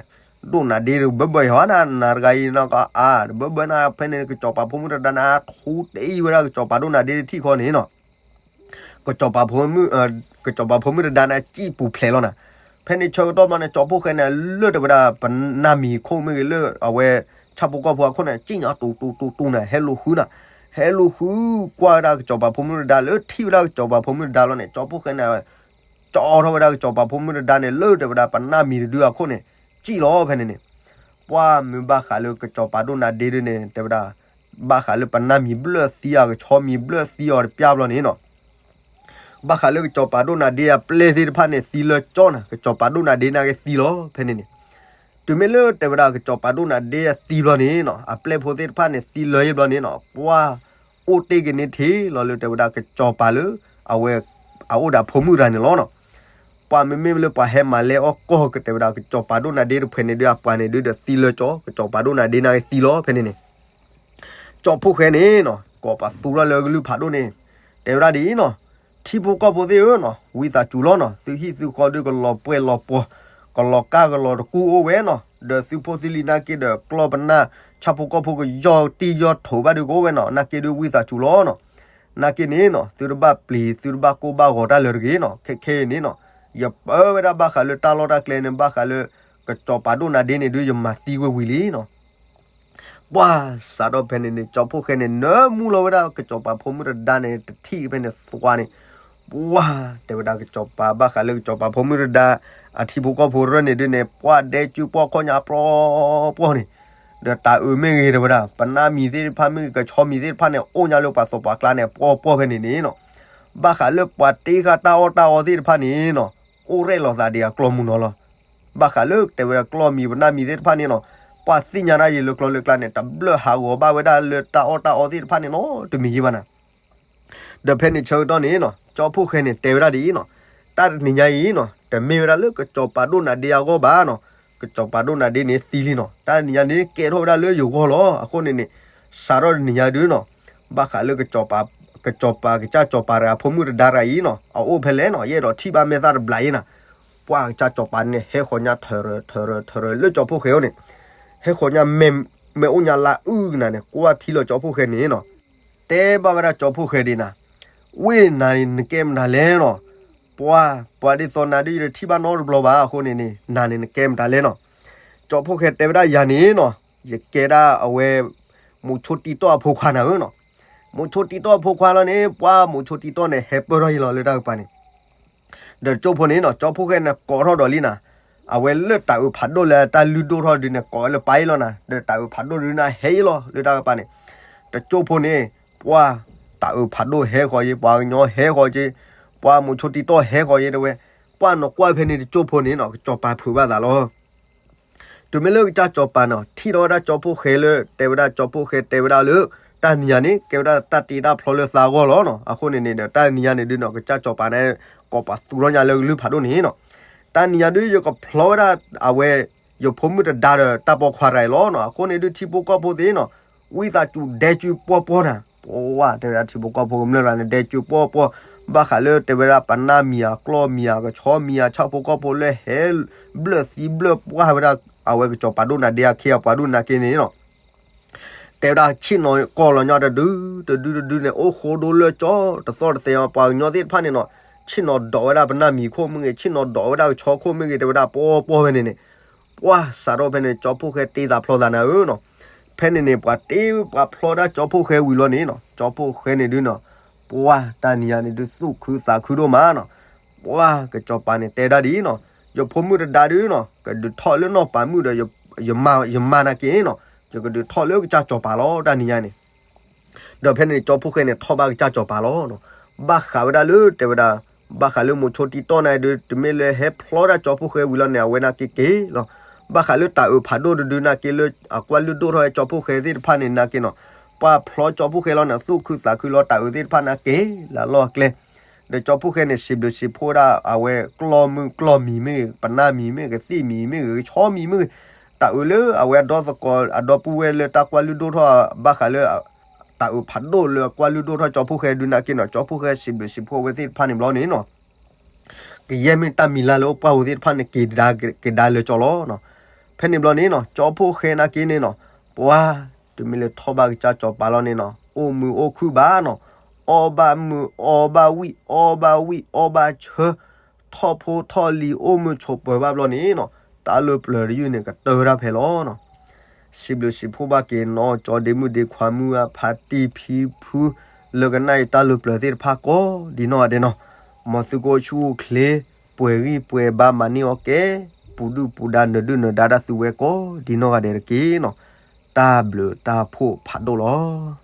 ဒိၣ်နၤဒ့တဘၢဘၢယဟီနၤ နၤတဂၤအံၤနီၢ်ကီၢ်အါ တဘၢဘၢနၤ ဖဲန့ၣ်ကစီၤပၤဖိမုၣ်တဒါန့ၣ် ထူတအံၣ်ဝဲဒၣ်ကစီၤပၤဒိၣ်နၤဒ့တထံၣ်ဃီန့ၣ်နီၤ ကစီၤပၤဖိမုၣ်, ကစီၤပၤဖိမုၣ်တဒါန့ၣ် စံၣ်ပူၤဖျဲးလီၤနၤ, ဖဲန့ၣ်ဆၢကတီၢ်ဘျီန့ၣ် ကၠီဖှိၣ်ဃဲန့ၣ် လၢတဲဝဲဒၣ် ပနၢ်မံၤခိၣ်မ့ၢ်ဂ့ၤ လၢအဝဲ ဆၣ်ဖိကီၢ်ဖိအခိၣ်န့ၣ် စံၣ်ညီတူတူတူတူန့ၣ် ဟဲလူၤဃုနၤ, ဟဲလူၤဃုကွၢ်ဝဲဒၣ်ကစီၤပၤဖိမုၣ်တဒါ လၢထံၣ်ဝဲဒၣ်ကစီၤပၤဖိမုၣ်တဒါလီၤန့ၣ် ကၠီဖှိၣ်ဃဲန့ၣ် ကၠီထီၣ်ဝဲဒၣ်ကစီၤပၤဖိမုၣ်တဒါန့ၣ် လၢတဲဝဲဒၣ်ပနၢ်မံၤတဒုအခိၣ်န့ၣ် စံၣ်လီၤဖဲန့ၣ်န့ၣ်, ပှၤမ့ၢ်ဘၣ်ဃးလၢကစီၤပၤဒိၣ်နၤဒ့ဒုးန့ၣ် တဲဝဲဒၣ် ဘၣ်ဃးလၢပနၢ်မံၤဘျၢၣ်သံအီၤ ကဆီမံၤဘျၢၣ်သံအီၤတပျၢ်ဘျီန့ၣ်နီၤ ဘၣ်ဃးလၢကစီၤပၤဒိၣ်နၤဒ့အပျဲၢ်သ့ၣ်တဖၣ်န့ၣ် သံလၢကၠီနၤ, ကစီၤပၤဒိၣ်နၤဒ့န့ၣ်က့ၤသံလီၤဖဲန့ၣ်န့ၣ်, တုၤမ့ၢ်လၢတဲဝဲဒၣ်ကစီၤပၤဒိၣ်နၤဒ့အသံဘျီန့ၣ်နီၤ အပျဲၢ်ဖိသ့ၣ်တဖၣ်န့ၣ်သံလၢယဘျီန့ၣ်နီၤ ပှၤအိၣ်တ့ၢ်က့ၤန့ၢ်ထံလီၤလၢတဲဝဲဒၣ်ကစီၤပၤလၢ အဝဲ အအိၣ်ဒီးဖိမုၣ်တဂၤန့ၣ်လီၤနီၤ ပှၤမ့မ့ၢ်လၢပှၤဟဲမၤလဲအီၣ်ကီၢ်ကတဲဝဲဒၣ်ကစီၤပၤဒိၣ်နၤဒ့တဖုန့ၣ်ဒုးအပှၤန့ၣ်ဒုးဒီးသံလၢကၠီ, ကစီၤပၤဒိၣ်နၤဒ့န့ၣ်က့ၤသံလီၤဖဲန့ၣ်န့ၣ် ကၠီဖှိၣ်ဃဲန့ၣ်နီၤ ကိးပသူရၢ်လၢကလုၢ်ဖးဒိၣ်န့ၣ် တဲဝဲဒၣ်ဒ်အံၤနီၤ, ထံဖိကီၢ်ဖိသ့ၣ်ဧၢနီၤ ဝံသးစူၤလီၤနီၤ သုဟံၣ်သုဃီဒုးကလီၤပှဲၤလီၤပှီၤ, ကလီၤကၢ်ကလီၤတကူၣ်အိၣ်ဝဲနီၤ ဒီးသုဖိသုလံၤနာ်က့ဒီးကျီၢ်ပနၢ် ဆၣ်ဖိကီၢ်ဖိကယီၢ်တံၢ်ယီၢ်ထိးဘၣ်ဒုးကအိၣ်ဝဲနီၤ နာ်က့ဒုးဝံသးစူၤလီၤနီၤ နာ်က့န့ၣ်နီၤ သုတဘၣ်ပျံၤ သုတဘၣ်ကိၢ်ဘၣ်ဂီၤတၢ်လၢတဂ့ၤနီၤ ခဲခဲအံၤန့ၣ်နီၤ ယပၢဝဲဒၣ်ဘၣ်ဃးလၢတၢ်လီၢ်တၢ်ကျဲန့ၣ် ဘၣ်ဃးလၢ ကစီၤပၤဒိၣ်နၤဒ့န့ၣ်ဒုး ယမၤသံဝဲဝံၤလံနီၤ ပှၤစးထီၣ်ဖဲန့ၣ်န့ၣ် ကၠီဖှိၣ်ဃဲန့ၣ် နၢမူလီၤဝဲဒၣ် ကစီၤပၤဖိမုၣ်တဒါန့ၣ်တထံၣ်ဖဲန့ၣ်သွါန့ၣ်, ပှၤတဲဝဲဒၣ်ကစီၤပၤဘၣ်ဃးလၢကစီၤပၤဖိမုၣ်တဒါ အထံဖိကီၢ်ဖိရၢၢ်န့ၣ်ဒုးန့ၣ် ပှၤဒဲကုပှီၢ်ခီၣ်ညါပြီပြီန့ၣ်, ဒီးတၤအုးမ့ၢ်ဂ့ၤတဲဝဲဒၣ် ပနၢ်မံၤသ့ၣ်တဖၣ်မ့ၢ်ဂ့ၤ ကဆီမံၤသ့ၣ်တဖၣ်န့ၣ် အိၣ်ညါလၢပှၤသးပှၢ်ကျါန့ၣ် ပှီၢ်ပှီၢ်ဖဲန့ၣ်န့ၣ်နီၤ, ဘၣ်ဃးလၢပှၤတ့ဃာ်တၢ်အီၣ်တၢ်အီသ့ၣ်တဖၣ်န့ၣ်နီၤ, အိၣ်ရဲၣ်လီၤသးဒံးအကျီၢ်မုၢ်နီၤလီၤ. ဘၣ်ဃးလၢတဲဝဲဒၣ်ကျီၢ်မံၤပနၢ်မံၤသ့ၣ်တဖၣ်န့ၣ်နီၤ, ပှၤသ့ၣ်ညါတၢ်ယံၤလၢကျိၤလၢကျါန့ၣ် တဘျၢၣ်ဟးဂီၤဘၣ်ဝဲဒၣ်လၢတၢ်အီၣ်တၢ်အီသ့ၣ်တဖၣ်န့ၣ်နီၤ တမံၤယံၤဘၣ်နၤ. ဒီးဖဲန့ၣ်ဆၢကတီၢ်န့ၣ်နီၤ ကၠီဖှိၣ်ဃဲန့ၣ်တဲဝဲဒၣ်ဒ်အံၤနီၤ, တၢ်တနံၤညါအံၤနီၤ တမ့ၢ်ဝဲဒၣ်လၢကစီၤပၤဒိၣ်နၤဒ့အဂီၢ်ဘၣ်နီၤ, ကစီၤပၤဒိၣ်နၤဒ့န့ၣ်သံလံနီၤ, တၢ်တနံၤညါန့ၣ်ကဲထီၣ်ဝဲဒၣ်လၢယဂီၢ်လီၤ. အဃိန့ၣ်န့ၣ် စးထီၣ်တနံၤညါဒုနီၤ, ဘၣ်ဃးလၢ ကစီၤပၤ ကစၢ်စီၤပၤတဂၤ ဖိမုၣ်တဒါတဂၤအံၤနီၤ အအိၣ်ဖဲလဲၣ်နီၤ ယအဲၣ်ဒိးထံၣ်ဘၣ်မဲာ်သၣ်တဘျီအံၤနၤ, ပှၤကစၢ်စီၤပၤန့ၣ် ဟဲဃီၤညါထၢၣ်ရၢၢ်ထၢၣ်ရၢၢ်ထၢၣ်ရၢၢ်လၢကၠီဖှိၣ်ဃဲအအိၣ်န့ၣ်, ဟဲဃီၤညါ မ့ၢ်အိၣ်ညါလါအုၣ်နၤန့ၣ် ကွၢ်ထံလီၤကၠီဖှိၣ်ဃဲန့ၣ်နီၤ, တဲဘၣ်ဝဲဒၣ်ကၠီဖှိၣ်ဃဲဒ်နၤ, ဝ့ၢ်နၤန့ၣ်နကဲမတၤလဲၣ်နီၤ, ပှၤ ပှၤဒ်သိးနၤဒုးယတထံၣ်ဘၣ်နီတဘျီဘၣ် အဃိန့ၣ်န့ၣ် နၤန့ၣ်နကဲမတၤလဲၣ်နီၤ, ကၠီဖှိၣ်ဃဲတဲဝဲဒၣ်ယၤန့ၣ်နီၤ, ယကဲဒၣ်အဝဲ မူဆိတံတီၢ်အဖိခွါနၤဧၢနီၤ, မူဆိတံတီၢ်အဖိခွါလီၤန့ၣ် ပှၤမူဆိတံတီၢ်န့ၣ် ဟဲပၢၢ်ထီၣ်ယလီၤလၢတၢ်ကပၤန့ၣ် ဒီးကၠိဖိန့ၣ်နီၤ ကၠီဖိဃဲန့ၣ်ကိးထီၣ်ဒီးလံနၤ, အဝဲလၢတၢ်အုးဖးဒိၣ်လၢတၢ်လုၢ်ဒိၣ်ထီၣ်ဒုန့ၣ် ကိးဝဲလၢပၢ်အံၤလီၤနၤ, ဒီးတၢ်အုးဖးဒိၣ်ဒုနၤဟဲအံၤလီၤလၢတၢ်ကပၤန့ၣ်, တကၠိဖိန့ၣ် ပှၤ တၢ်အုးဖးဒိၣ်ဟဲဃီၤယ့ၤ ပှၤကညီဟဲဃီၤက့ၤ, ပှၤမူဆိတံတီၢ်ဟဲဃီၤယ့ၤတဲဝဲ, ပှၤနီၢ်ကွၢ်ဖဲန့ၣ်တကၠိဖိန့ၣ်နီၤ ကစီၤပၤဖုးဘၣ်သးလီၤ တုၤမ့ၢ်လၢကစၢ်စီၤပၤနီၤ ထံၣ်ထီၣ်ဝဲဒၣ်ကၠီဖှိၣ်ဃဲလၢ တဲဝဲဒၣ်ကၠီဖှိၣ်ဃဲတဲဝဲဒၣ်လၢ တၢ်နံၤညါန့ၣ် ကဲဝဲဒၣ်တၢ်တ့တၢ်ဖျီလၢသးအဂီၢ်လီၤနီၤ. အဃိန့ၣ်န့ၣ်ဒီး တၢ်နံၤညါန့ၣ်ဒုနီၤ ကစၢ်စီၤပၤန့ၣ် ကိးပှၤသူၣ်ထီၣ်ညါလၢကလုၢ်ဖးဒိၣ်န့ၣ်နီၤ. တၢ်နံၤညါဒုယကဖျီဝဲဒၣ်အဝဲ ယဖိမုၣ်တဒါဒီးတၢ်ပိာ်ခွါတဂၤအံၤလီၤနီၤ. အဃိန့ၣ်ဒုထံဖိကီၢ်ဖိသ့ၣ်နီၤ ဝံသးစူၤဒဲကၠူပှီၢ်ပှီၢ်နၤ. ပှၤတဲဝဲဒၣ်ထံဖိကီၢ်ဖိကမျၢၢ်တဂၤန့ၣ် ဒဲကၠူပှီၢ်ပှီၢ် ဘၣ်ဃးလၢတဲဝဲဒၣ်ပနၢ်မံၤဧါ ကျီၢ်မံၤဧါ ကဆီမံၤဧါ ဆၣ်ဖိကီၢ်ဖိလၢဟဲ ဘျၢၣ်သံဘျၢၣ်ပှၢ်ဝဲဒၣ် အဝဲကစီၤပၤဒိၣ်နၤဒ့အခ့အပှၤဒိၣ်နၤက့န့ၣ်နီၤ. တဲဝဲဒၣ်ဆ့ၣ်နီၤကီၢ်လီၤညီတဒု တဒုတဒုန့ၣ် အိၣ်ဃိဒိလၢကၠီ တသီၣ်တသဲ ပှၤကညီသ့ၣ်တဖၣ်န့ၣ်နီၤ ဆ့ၣ်နီၤဒိးဝဲဒၣ်ပနၢ်မံၤခိၣ်မ့ၢ်ဂ့ၤ ဆ့ၣ်နီၤဒိးဝဲဒၣ်ကဆီခိၣ်မ့ၢ်ဂ့ၤ တဲဝဲဒၣ်ပှီၢ်ပှီၢ်ဖဲန့ၣ်န့ၣ် ပှၤစးထီၣ်ဖဲန့ၣ် ကၠီဖှိၣ်ဃဲတ့သးဖျီသးနၤဧၢနီၤ. ဖဲန့ၣ်န့ၣ် ပှၤတ့ပှၤဖျီဒၣ်ကၠီဖှိၣ်ဃဲဝံၤလီၤန့ၣ်နီၤ ကၠီဖှိၣ်ဃဲန့ၣ်ဒုနီၤ ပှၤတၢ်နံၤညါန့ၣ်ဒုသူၣ်ခုသးခုဒိၣ်မးနီၤ. ပှၤကစီၤပၤန့ၣ်တဲဒၣ်ဒ်နီၤ ယဖိမုၣ်တဒါဒုနီၤ ကဒုးထီၣ်လၢနီၢ်ပၤမုၣ်ဒီး ယမါနာ်က့နီၤ ယကဒုးထီၣ်လၢကစၢ်စီၤပၤလီၤ တၢ်နံၤညါန့ၣ် ဒီးဖဲန့ၣ် ကၠီဖှိၣ်ဃဲန့ၣ် ထီၣ်ဘၣ်ကစၢ်စီၤပၤလီၤ. ဘၣ်ဃးဝဲဒၣ်လၢတဲဝဲဒၣ် ဘၣ်ဃးလၢမိၤဆိတံတီၢ်န့ၣ်ဒု တမ့ၢ်လၢဟဲဖျီဒၣ်ကၠီဖှိၣ်ဃဲဝံၤလီၤန့ၣ် အဝဲနာ်က့က့ၤလီၤ. ဘၣ်ဃးလၢတၢ်အုးဖးဒိၣ်တဒုနာ်က့လၢ အကွၢ်လုၢ်ဒိၣ်ထီၣ်ကၠီဖှိၣ်ဃဲသ့ၣ်တဖၣ်န့ၣ်နာ်က့နီၤ ပှၤဖျီကၠီဖှိၣ်ဃဲလီၤန့ၣ် သူၣ်ခုသးခုလီၤ တၢ်အုးသ့ၣ်တဖၣ်နာ်က့ လၢလီၢ်အကျဲ ဒီးကၠီဖှိၣ်ဃဲန့ၣ် စံးဘျုးစံးဖှိၣ်ဝဲဒၣ် အဝဲကျီၢ်မုၢ်ကျီၢ်မံၤမ့ၢ်ဂ့ၤ ပနၢ်မံၤမ့ၢ်ဂ့ၤ ကသ့ၣ်မံၤမ့ၢ်ဂ့ၤ ကဆီမံၤမ့ၢ်ဂ့ၤ တၢ်အုးလၢအဝဲအဒီသကိး အဒီပုၢ်ဝဲၢ်လၢတၢ်ကွၢ်လုၢ်ဒိၣ်ထီၣ် ဘၣ်ဃးလၢ တၢ်အုးဖးဒိၣ်လၢအကွၢ်လုၢ်ဒိၣ်ထီၣ်ကၠီဖှိၣ်ဃဲဒုနာ်က့နီၤ ကၠီဖှိၣ်ဃဲစံးဘျုးစံးဖှိၣ်ဝဲသ့ၣ်တဖၣ်န့ၣ်ဘျီန့ၣ်နီၤ ကယဲၢ်မ့ၢ်တၢ်မံၤလၢ်လၢအိၣ်ပှၢ်ဝဲသ့ၣ်တဖၣ်န့ၣ် က့ၤကဒါလၢကၠီလီၤ. ဖဲန့ၣ်ဘျီန့ၣ်နီၤ ကၠီဖှိၣ်ဃဲနာ်က့န့ၣ်နီၤ ပှၤ တုၤမ့ၢ်လၢထီၣ်ဘၣ်ကစၢ်စီၤပၤလီၤန့ၣ်နီၤ အိၣ်မုာ်အိၣ်ခုၣ်ဘၣ်နီၤ အီၣ်ဘၣ်မုာ် အီဘၣ်ဝံၣ် အီဘၣ်ဝံၣ် အီဘၣ်ဆၢ ထီၣ်ဖိထီၣ်လံၤ အိၣ်မုာ်ဆိးပၢၤဘၣ်ဘျီန့ၣ်နီၤ တၢ်လၢပျၢၤတယုၢ်န့ၣ် ကတၢၢ်ဝဲဒၣ်ဖဲလီၤနီၤ. စံးဘျုးစံးဖှိၣ်ဘၣ်က့ၤနီၤ ကၠီဒ့မုၣ်ဒ့ခွါမုၣ်အဖါတံၢ်ဖံဖု လၢကနၣ်အံၤတၢ်လၢပျၢၤသ့ၣ်တဖၣ်ကိးဒ်နီၢ်ဂၤဒဲးနီၤ မ်သုကအိၣ်ဆူၣ်အိၣ်ချ့ ပှဲၤဂံၢ်ပှဲၤဘါမၤန့ၢ်အီၣ်ကဲ ပူၤဒုၣ်ပူၤဒါနၢၤဒုၣ်နၢၤဒါတၢ်သုဝဲကိးဒ်နီၢ်ဂၤဒဲးတက့ၢ်နီၤ. တၢ်ဘျုးတၢ်ဖှိၣ်ဖးဒိၣ်လီၤ.